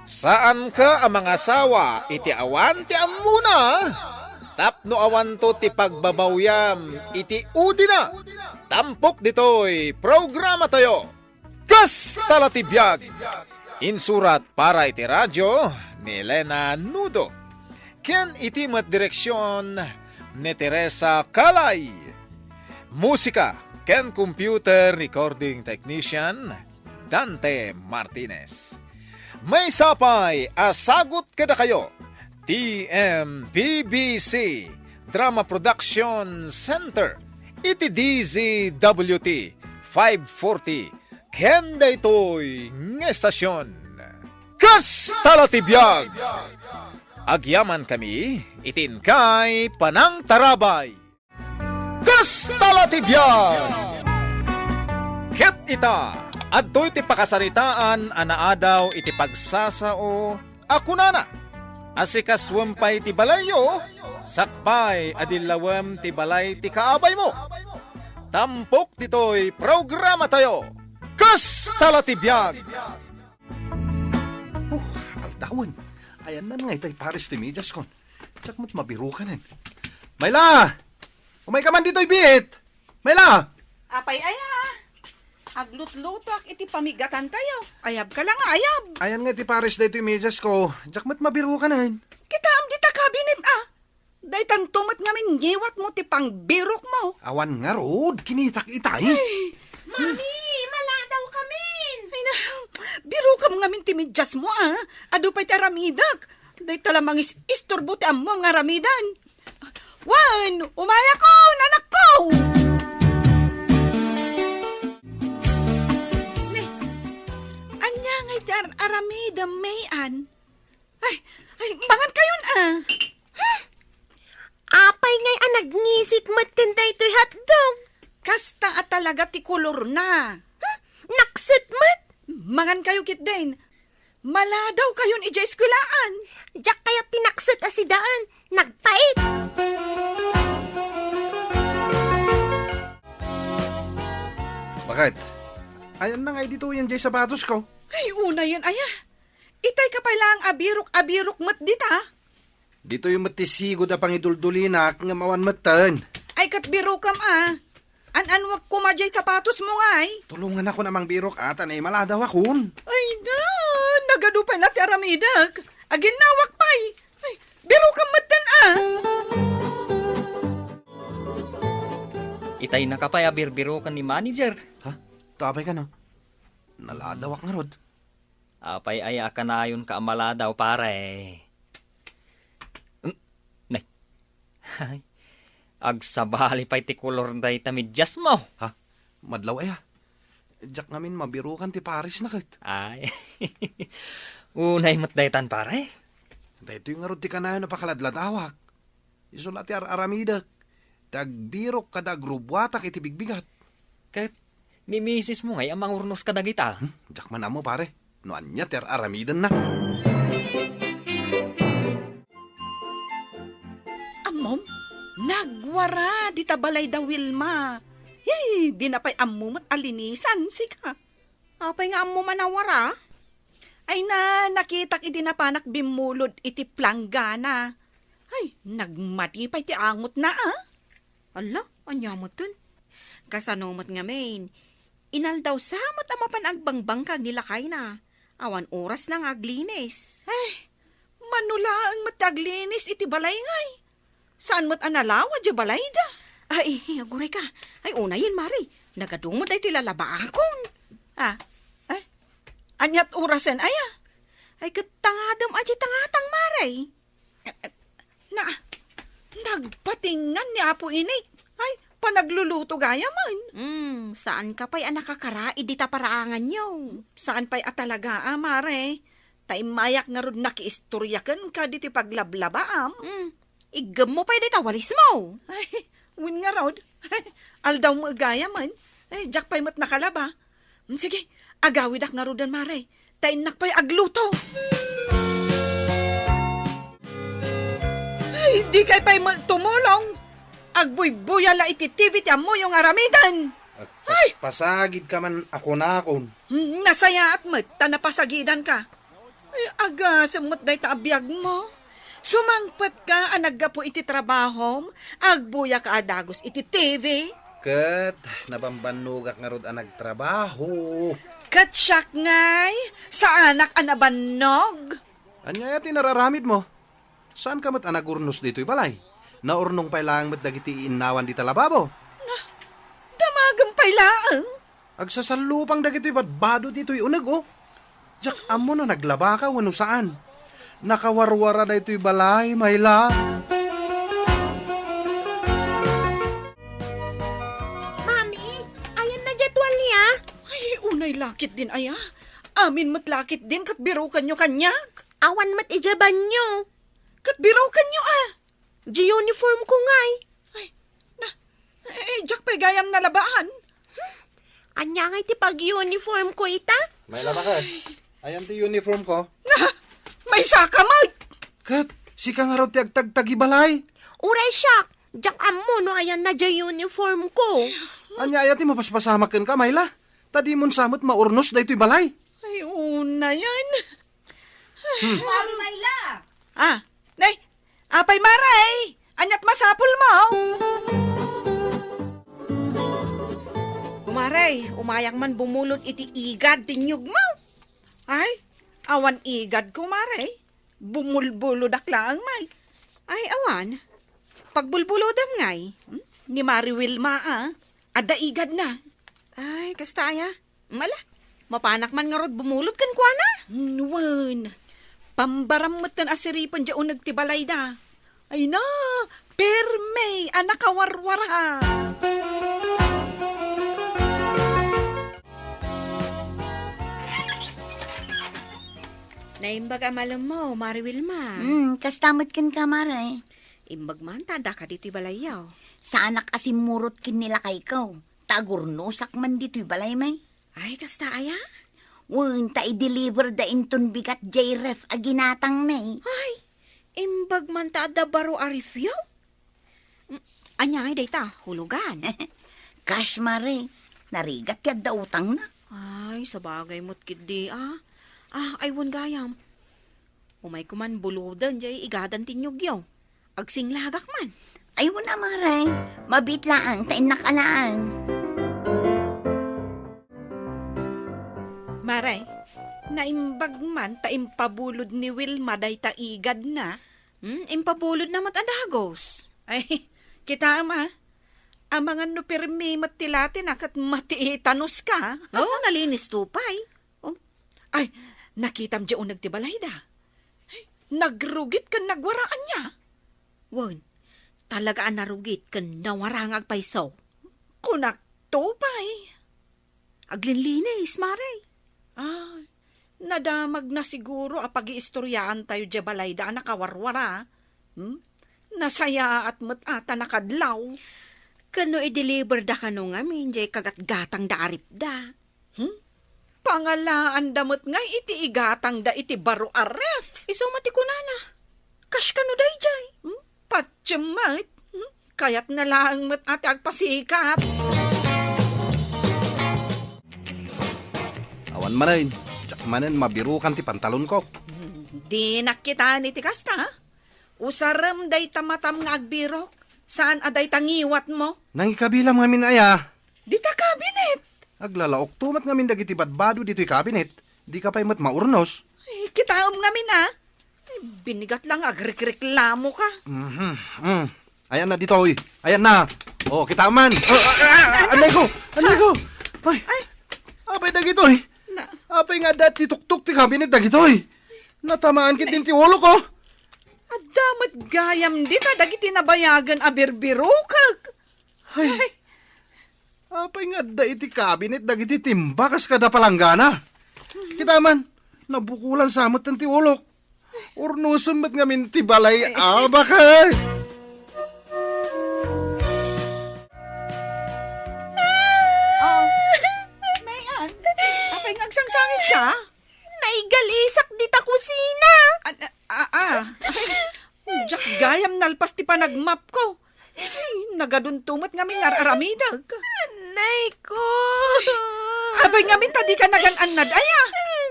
"Saanka a mangasawa iti awan ti ammona, tapno awanto ti pagbabawiam iti udina." Tampok ditoy programatayo, Kasta la ti Biag. Insurat para iti radio ni Elena Nudo, ken iti met direksion ni Teresa Calay. Musika ken computer recording technician, Dante Martinez. Maysa pay a sagut kadakayo ti M P B C Drama Production Center iti D Z W T five forty ken daytoy nga estasion. Kasta la ti biag! Agyaman kami iti inkay panangtarabay. Kasta la ti biag! Ket ita, adtoy ti pakasaritaan a naadaw iti pagsasao a kunana, "Asikasuem pay ti balayyo, sakbay a dillawem ti balay ti kaabaymo." Tampok ditoy programatayo, Kasta la ti biag! Huh, aldawen. Ayanna ngay tay pares ti mediaskon. Diak met mabirukanen. Mayla! Umayka man ditoy biit! Mayla! Apay aya? Aglutlutoak iti pamigatantayo. Ayabka la nga ayab. Ayan nga iti pares daytoy mediasko. Diak met mabirukanen. Kitaem dita kabinet a. Daytanto met ngamin ngiwatmo ti pangbirokmo. Awan ngarud, kinitak itay. Ay. Mami, maladaw kamin. Ay na, birokam ngamin ti mediasmo a. Adu pay ti aramidek. Dayta la mangis-isturbo ti ammom nga aramiden. Wen, umayakon, anakko! Ne, ania ngay ti ar-, aramidem, May-an? Ay, ay, mangan kayon a. Hmm? Apay ngay a nagngisit met ken daytoy hotdog? Kasta a talaga ti kolorna. Hmm? Nakset met? Mangan kayo ketdin. Maladaw kayon idiay eskuelaan. Diak kayat ti nakset a sidaen. Nagpait. Bakit? Ayanna ngay ditoyen diay sapatosko? Ay, unayen aya. Itay ka pay laeng a birok a birok met dita. Ditoy met ti sigud a pangiduldulinak ngem awan metten. Ay, ket birokam a. An-anwek koma diay sapatosmo ngay. Tulonganakon a mangbirok a ta naimaladawakon. Ay na, nagadu pay la ti aramidek. Aginnawak pay. Ay, birokam metten a. Itay naka pay a birbiroken ni manager. Ha? Tapay kano? Naladawak ngarud. Apay aya a kanayonka a maladaw, pare? Hmm? Nay. Ay, agsabali pay ti kolor dayta mediasmo. Ha? Madlaw aya? Diak ngamin mabirukan ti pares na ket. Ay. Unay met daytan, pare. Daytoy ngarud ti kanayon a pakaladladawak. Isu la ti ar-aramidek, ti agbirok kada agrubbuatak iti bigbigat. Ket ni misismo ngay a mangurnos kadagita? Hmm, diak man ammo, pare, no ania ti ar-aramidenna. Ammom, nagwara dita balay da Wilma. Yay, dina pay ammo met a linisan, sika. Apay nga ammom a nawara? Ay na, nakitak idi napanak bimmulod iti planggana. Ay, nagmati pay ti angotna a. Alla, ania metten? Kasano met ngamin? Inaldaw sa met a mapan agbangbangkag ni lakayna. Awan orasna nga aglinis. Ay, mano laeng met ti aglinis iti balay ngay. Saan met a nalawa diay balayda? Ay, aguray ka. Ay, unayen, Mari. Nagadu met daytoy lalabaakon. Ah, ay, aniat orasen aya? Ay, ket tangadem a di tangatang, Mari. Na, nagpatingan ni Apo Inik. Ay, panagluluto gayam. Hmm, saan ka pay a nakakaraid dita paraanganyo? Saan pay a talaga, a, Mare? Ta immayak ngarud nakiistorya kenka diti paglablabaam. Hmm, iggemmo pay dita walismo. Ay, wen ngarud. Aldaw mo gayam. Ay, diak pay met nakalaba. Hmm, sige, agawidak ngaruden, Mare. Ta innak pay agluto. Ay, dikay pay met tumulong. Agbuybuya la iti T V ti ammoyo nga aramiden. Agpaspasagidka man a kunakon. Hmm, nasayaat met ta napasagidanka. Ay, agasem met dayta a biagmo. Sumangpetka a naggapu iti trabahom, agbuyaka a dagus iti T V. Ket nabambannogak ngarud a nagtrabaho. Ket siak ngay, saanak a nabannog. Ania aya ti nararamidmo? Saanka met a nagurnos ditoy balay? Naurnong pay laeng met dagiti innawan dita lababo. Na, damagem pay laeng. Agsasallupang dagitoy badbado ditoy uneg, o. Diak ammo no naglabaka wenno saan. Nakawarwara daytoy balay, Myla. Mami, ayanna diay tuwalya? Ay, unay laketdin aya. Amin met laketdin ket birokenyo kaniak. Awan met idiay banio. Ket birokenyo a. Diay uniformko ngay. Ay, na, eh, diak pay gayam nalabaan. Ania ngay ti pag-uniformko ita? Myla, baket. Ayan ti uniformko. Na, maysaka met. Ket, sika ngarud ti agtagtagibalay. Uray siak, diak ammo no ayanna diay uniformko. Ania aya ti mapaspasamak kenka, Myla? Ta dimon sa met maurnos daytoy balay. Ay, unayen. Mari Myla! Ah, nay, apay, Mare? Aniat masapulmo? Kumare, umayak man bumulod iti igad ti niyogmo. Ay, awan igad, kumare. Bumulbulodak laeng, may. Ay, awan. Pagbulbulodam ngay. Hmm? Ni Mari Wilma, ah. Adda igadna. Ay, kasta aya. Mala, mapanak man ngarud bumulod kenkuana? Wen, pambaram metten a siripen diay uneg ti balayda. Ay na, permi a nakawarwara. Naimbag a malemmo, Mari Wilma. Hmm, kasta met kenka, Mare. Imbag man ta addaka ditoy balayyo. Saanak a simmurot ken ni lakayko. Ta agurnosak man ditoy balay, may. Ay, kasta aya? Wen, ta i-deliver da inton bigat diay ref a ginatang, may. Ay, imbag man ta adda baro a refyo? Mm, ania ngay dayta, hulugan? Kas, Mare, narigat ti adda utangna. Ay, sabagay met ketdi, ah. Ah, ay, wen gayam. Umayko man buloden diay igadan ti niyogyo. Agsinglagak man. Ay, wen a, Mare. Mabiit laeng ta innak a laeng. Mare, naimbag man ta impabulod ni Wilma dayta igadna. Hmm, impabulodna met a dagus. Ay, kitaem a. Amangan no permi met ti latena ket matiitanuska. Oh, nalinis to pay. Oh. Ay, nakitam diay uneg ti balayda. Ay, nagrugit ken nagwaraan niya. Wen, talaga a narugit ken nawara nga agpayso. Kunak to pay. Aglinlinis, Mare. Ay, nadamagna siguro a pagiistoryaantayo diay balayda a nakawarwara. Hmm? Nasayaat met a ta nakadlaw. Ken no i-deliver da kano ngamin diay kagatgatang da a ref da. Hmm? Pangalaanda met ngay iti igatang da iti baro a ref. Isu met ti kunana. Kas kano daydiay? Hmm? Patiem met. Hmm? Kayatna laeng met a ti agpasikat. Awan manen, diak manen mabirukan ti pantalonko. Hmm, dinak kitaen iti kasta. Usarem dayta matam nga agbirok, saan a dayta ngiwatmo. Nangikabilam ngamin aya? Dita kabinet. Aglalaokto met ngamin dagiti badbado ditoy kabinet. Dika pay met maurnos. Ay, kitaem ngamin a. Ay, binigat lang agrikreklamoka. Mhm. Mm. Ayanna ditoy. Ayanna. Oh, kitaem man. Oh, ah, ah, ah, anay ko. Anay ko. Ay. Ay. Apay dagitoy? Na- Apay nga adda ti tuktok ti kabinet dagitoy? Natamaan ketdin ti ulok, oh. Adda met gayam dita dagiti nabayagen a birbirokek. Ay. Ay. Apay nga adda iti kabinet dagiti timba kas kada palanggana? Kita man, nabukulan sa met ti ulok. Urnosem met ngamin ti balay, abakay. Oh, Mayan, apay nga agsangsangitka? Naigalisak dita kusina. Ah, ah, ah. Diak gayam nalpas ti panagmapko. Ay, nagadunto met ngamin nga ar-aramidek. Nay ko. Apay ngamin ta dika nagan-annad, aya?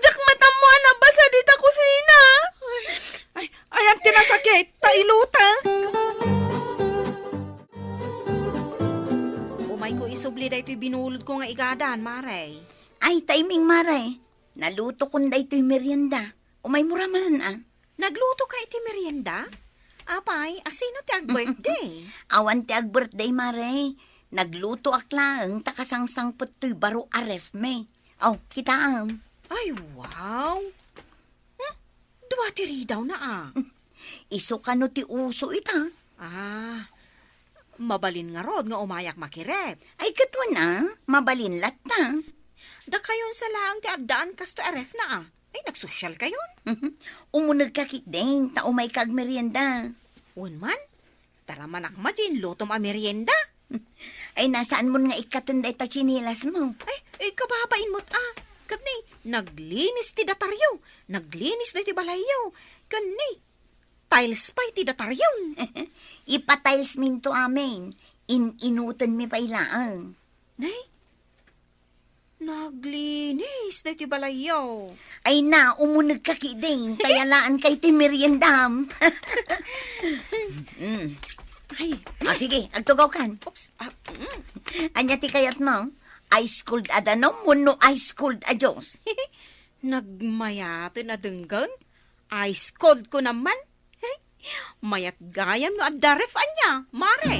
Diak matammo a nabasa dita kusina. Ay, ay, ayan ti nasakit, ta ilutek. Umayko isubli daytoy binulodko nga igadan, Mare. Ay, timing, Mare. Nalutokon daytoy merienda. Umaymo ra man, a. Naglutoka iti merienda? Apay, a sino ti ag-birthday? Awan ti ag-birthday, Mare. Naglutoak laeng ta kasangsangpet toy baro a ref mi. Aw, kitaem. Ay, wow! Hmm? Dua ti ridawna, a. Isu kano ti uso ita? Ah, mabalin ngarud nga umayak makiref. Ay, ket wen, a, mabalin latta. Dakayon sa laeng ti addaan kastoy a refna, a. Ay, nagsosyal kayon? Umunegka ketdin, ta umayka agmerienda. Wen man, taramanak met diay inlutom a merienda. Ay, nasaanmon nga ikkaten dayta tsinelasmo? Ay, ay, kababain met, a. Ket ni, naglinis ti dataryo, naglinis daytoy balayyo. Ken ni, tiles pay ti dataryon. Ipa-tiles minto amin. In-inutenmi pay laeng. Nay, naglinis daytoy balayyo. Ay na, umunegka ketdin, ta yalaanka iti meriendam. Mm. Ay. Ah, sige, agtugawkan. Oops. Ah, mm. Ania ti kayatmo? Ice cold a danum wenno ice cold a juice? Nagmayaten a denggen? Ice cold ko naman. Hey, mayat gayam no adda ref ania, Mare.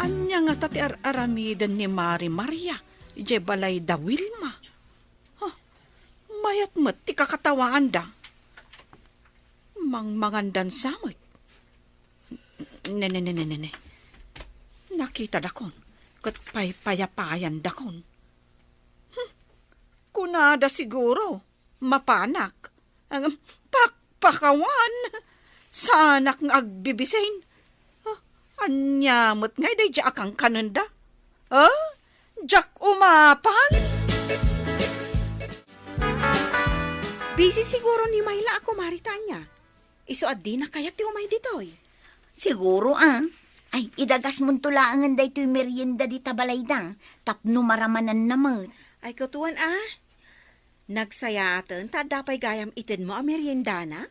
Ania ngata ti ar-aramiden ni Mari Maria idiay balay da Wilma? Huh, mayat met ti kakatawaanda. Mangmangandan sa met. Ne, ne, ne, ne, ne, ne. Nakitadakon, ket paypayapayandakon. Hmm, kunada siguro, mapanak. Ang pakpakawan, saanak nga agbibisin. Ah, ania met ngay daydiay a kankanenda? Ah, diak umapan? Busy siguro ni Myla a kumari ta ania. Isu a dina kayat ti umay ditoy. Siguro, a. Ay, idagasmonto laengen daytoy merienda dita balayda, tapno maramananna met. Ay, kutoen, a. Nagsayaaten ta adda pay gayam itedmo a meriendana?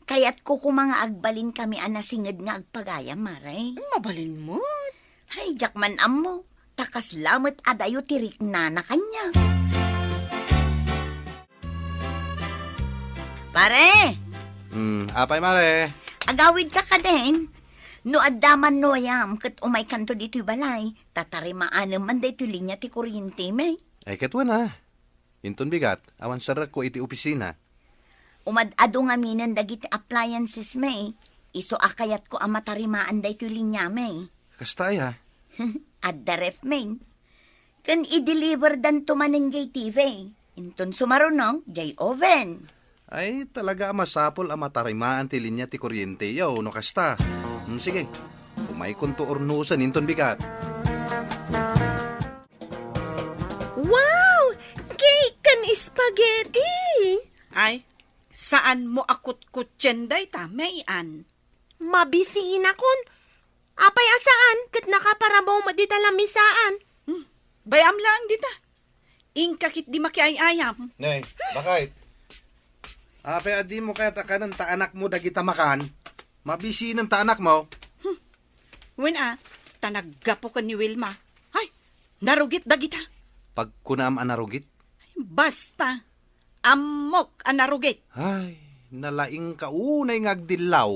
Kayatko koma nga agbalinkami a nasinged nga agpagayam, Mare. Mabalin met. Ay, diak man ammo. Ta kasla met adayo ti riknana kaniak. Pare! Hmm, apay, Mare? Agawidka kadin? No adda man no ayam ket umaykanto ditoy balay, ta tarimaanem man daytoy linia ti kuryentemi. Ay, ket wen, a. Inton bigat, awan serrekko iti opisina. Umad-adu ngaminen dagiti appliancesmi. Isu a kayatko a matarimaan daytoy liniami. Kasta aya? Adda refmi. Ken i-deliverdanto manen jay T V. Inton sumaruno, jay oven. Ay, talaga a masapul a matarimaan ti linia ti kuryente, yo, no kasta. Hmm, sige. Umaykonto urnosen inton bigat. Wow! Cake ken spaghetti! Ay, saanmo a kutkutsien dayta, May Ann? Mabisinakon. Apay a saan, ket nakaparabaw met dita lamisaan. Hmm, bay-am laeng dita. Inka ketdi makiay-ayam. Nay, bakit? Apay a dimo kayat a kanen ta anakmo dagita makan? Mabisinen ta anakmo. Hmm. Wen a, ta naggapu ken ni Wilma. Ay, narugit dagita. Pagkunaam a narugit? Basta, ammok a narugit. Ay, nalaingka unay nga agdillaw.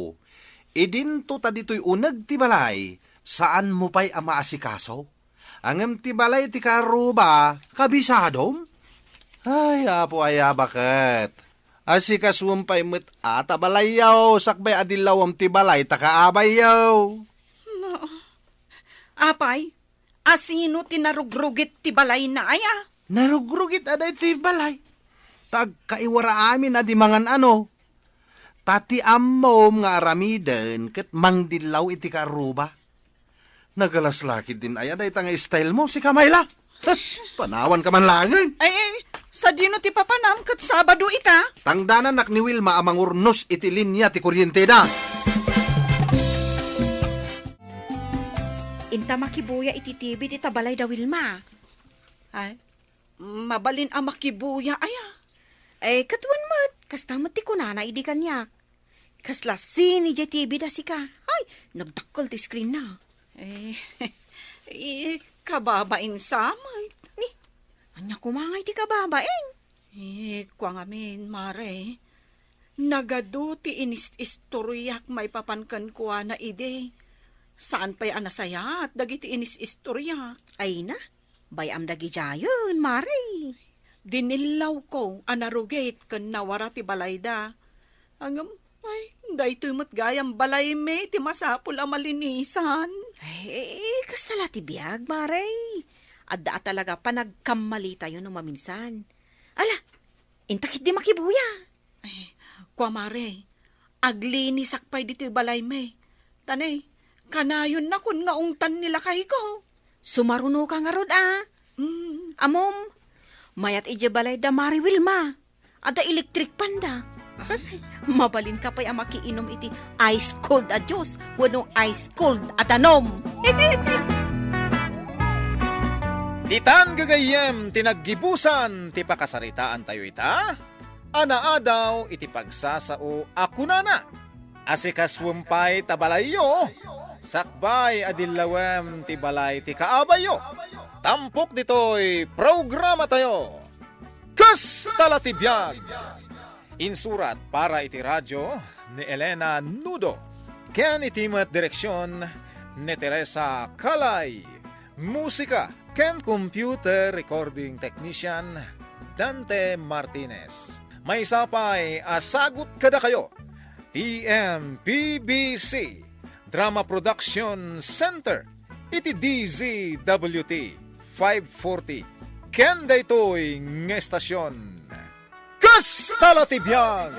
Idinto ta ditoy uneg ti balay, saanmo pay a maasikaso? Ngem ti balay ti kaarruba, kabisadom? Ay, Apo, aya baket. Asikasuem pay met a ta balayyo, sakbay a dillawem ti balay ta kaabayyo. No. Apay, asino ti narugrugit ti balayna, aya? Narugrugit a daytoy balay. Ta agkaiwara amin a di mangan-ano. Ta ti ammom nga aramiden ket mangdillaw iti kaarruba. Nagalas la ketdin aya dayta nga style mo, sika, Myla? Panawanka man laengen. Ay, ay, sadino ti papanam ket Sabado ita? Tangdananak ni Wilma a mangurnos iti linia ti kuryenteda. Inta makibuya iti T V dita balay da Wilma. Ay, mabalin a makibuya, aya? Eh, katuan met, kasta met ti kunana idi kaniak. Kasla sine diay T V da sika. Ay, nagdakkel ti screen na. Eh, eh, kababain sa met. Ni, ania koma ngay ti kababain? Eh, kua ngamin, Mare. Nagadu ti inis-istoriak maipapan kenkuana idi. Saan pay a nasayaat dagiti inis-istoriak. Ay na, bay-am dagidiayen, Mare. Dinillawko a narugit ken nawara ti balayda. Ngem, ay, daytoy met gayam balaymi ti masapul a malinisan. Ay, eh, kasta la ti biag, Mare. Adda a talaga panagkammalitayo no maminsan. Ala, inta ketdi makibuya. Ay, kua, Mare, aglinisak pay ditoy balaymi. Ta ne, kanayonnakon nga ungtan ni lakayko. Sumarunoka ngarud, a? Mm. Ammom, mayat idiay balay da Mare Wilma. Adda electric fan da. Ay. Mabalinka pay a makiinum iti ice cold a juice wenno ice cold a danum. Ditan gagayyem ti naggibusan ti pakasaritaantayo ita. A naadaw iti pagsasao a kunana, "Asikasuem pay ta balayyo, sakbay a dillawem ti balay ti kaabayyo." Tampok ditoy programatayo, Kasta la ti biag! Insurat para iti radio ni Elena Nudo, ken iti met direksion ni Teresa Calay. Musika ken computer recording technician, Dante Martinez. Maysa pay a sagut kadakayo, T M P B C Drama Production Center, iti D Z W T five forty, ken daytoy nga estasion. Kasta la ti biag!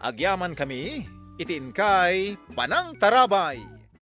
Agyaman kami iti inkay panangtarabay.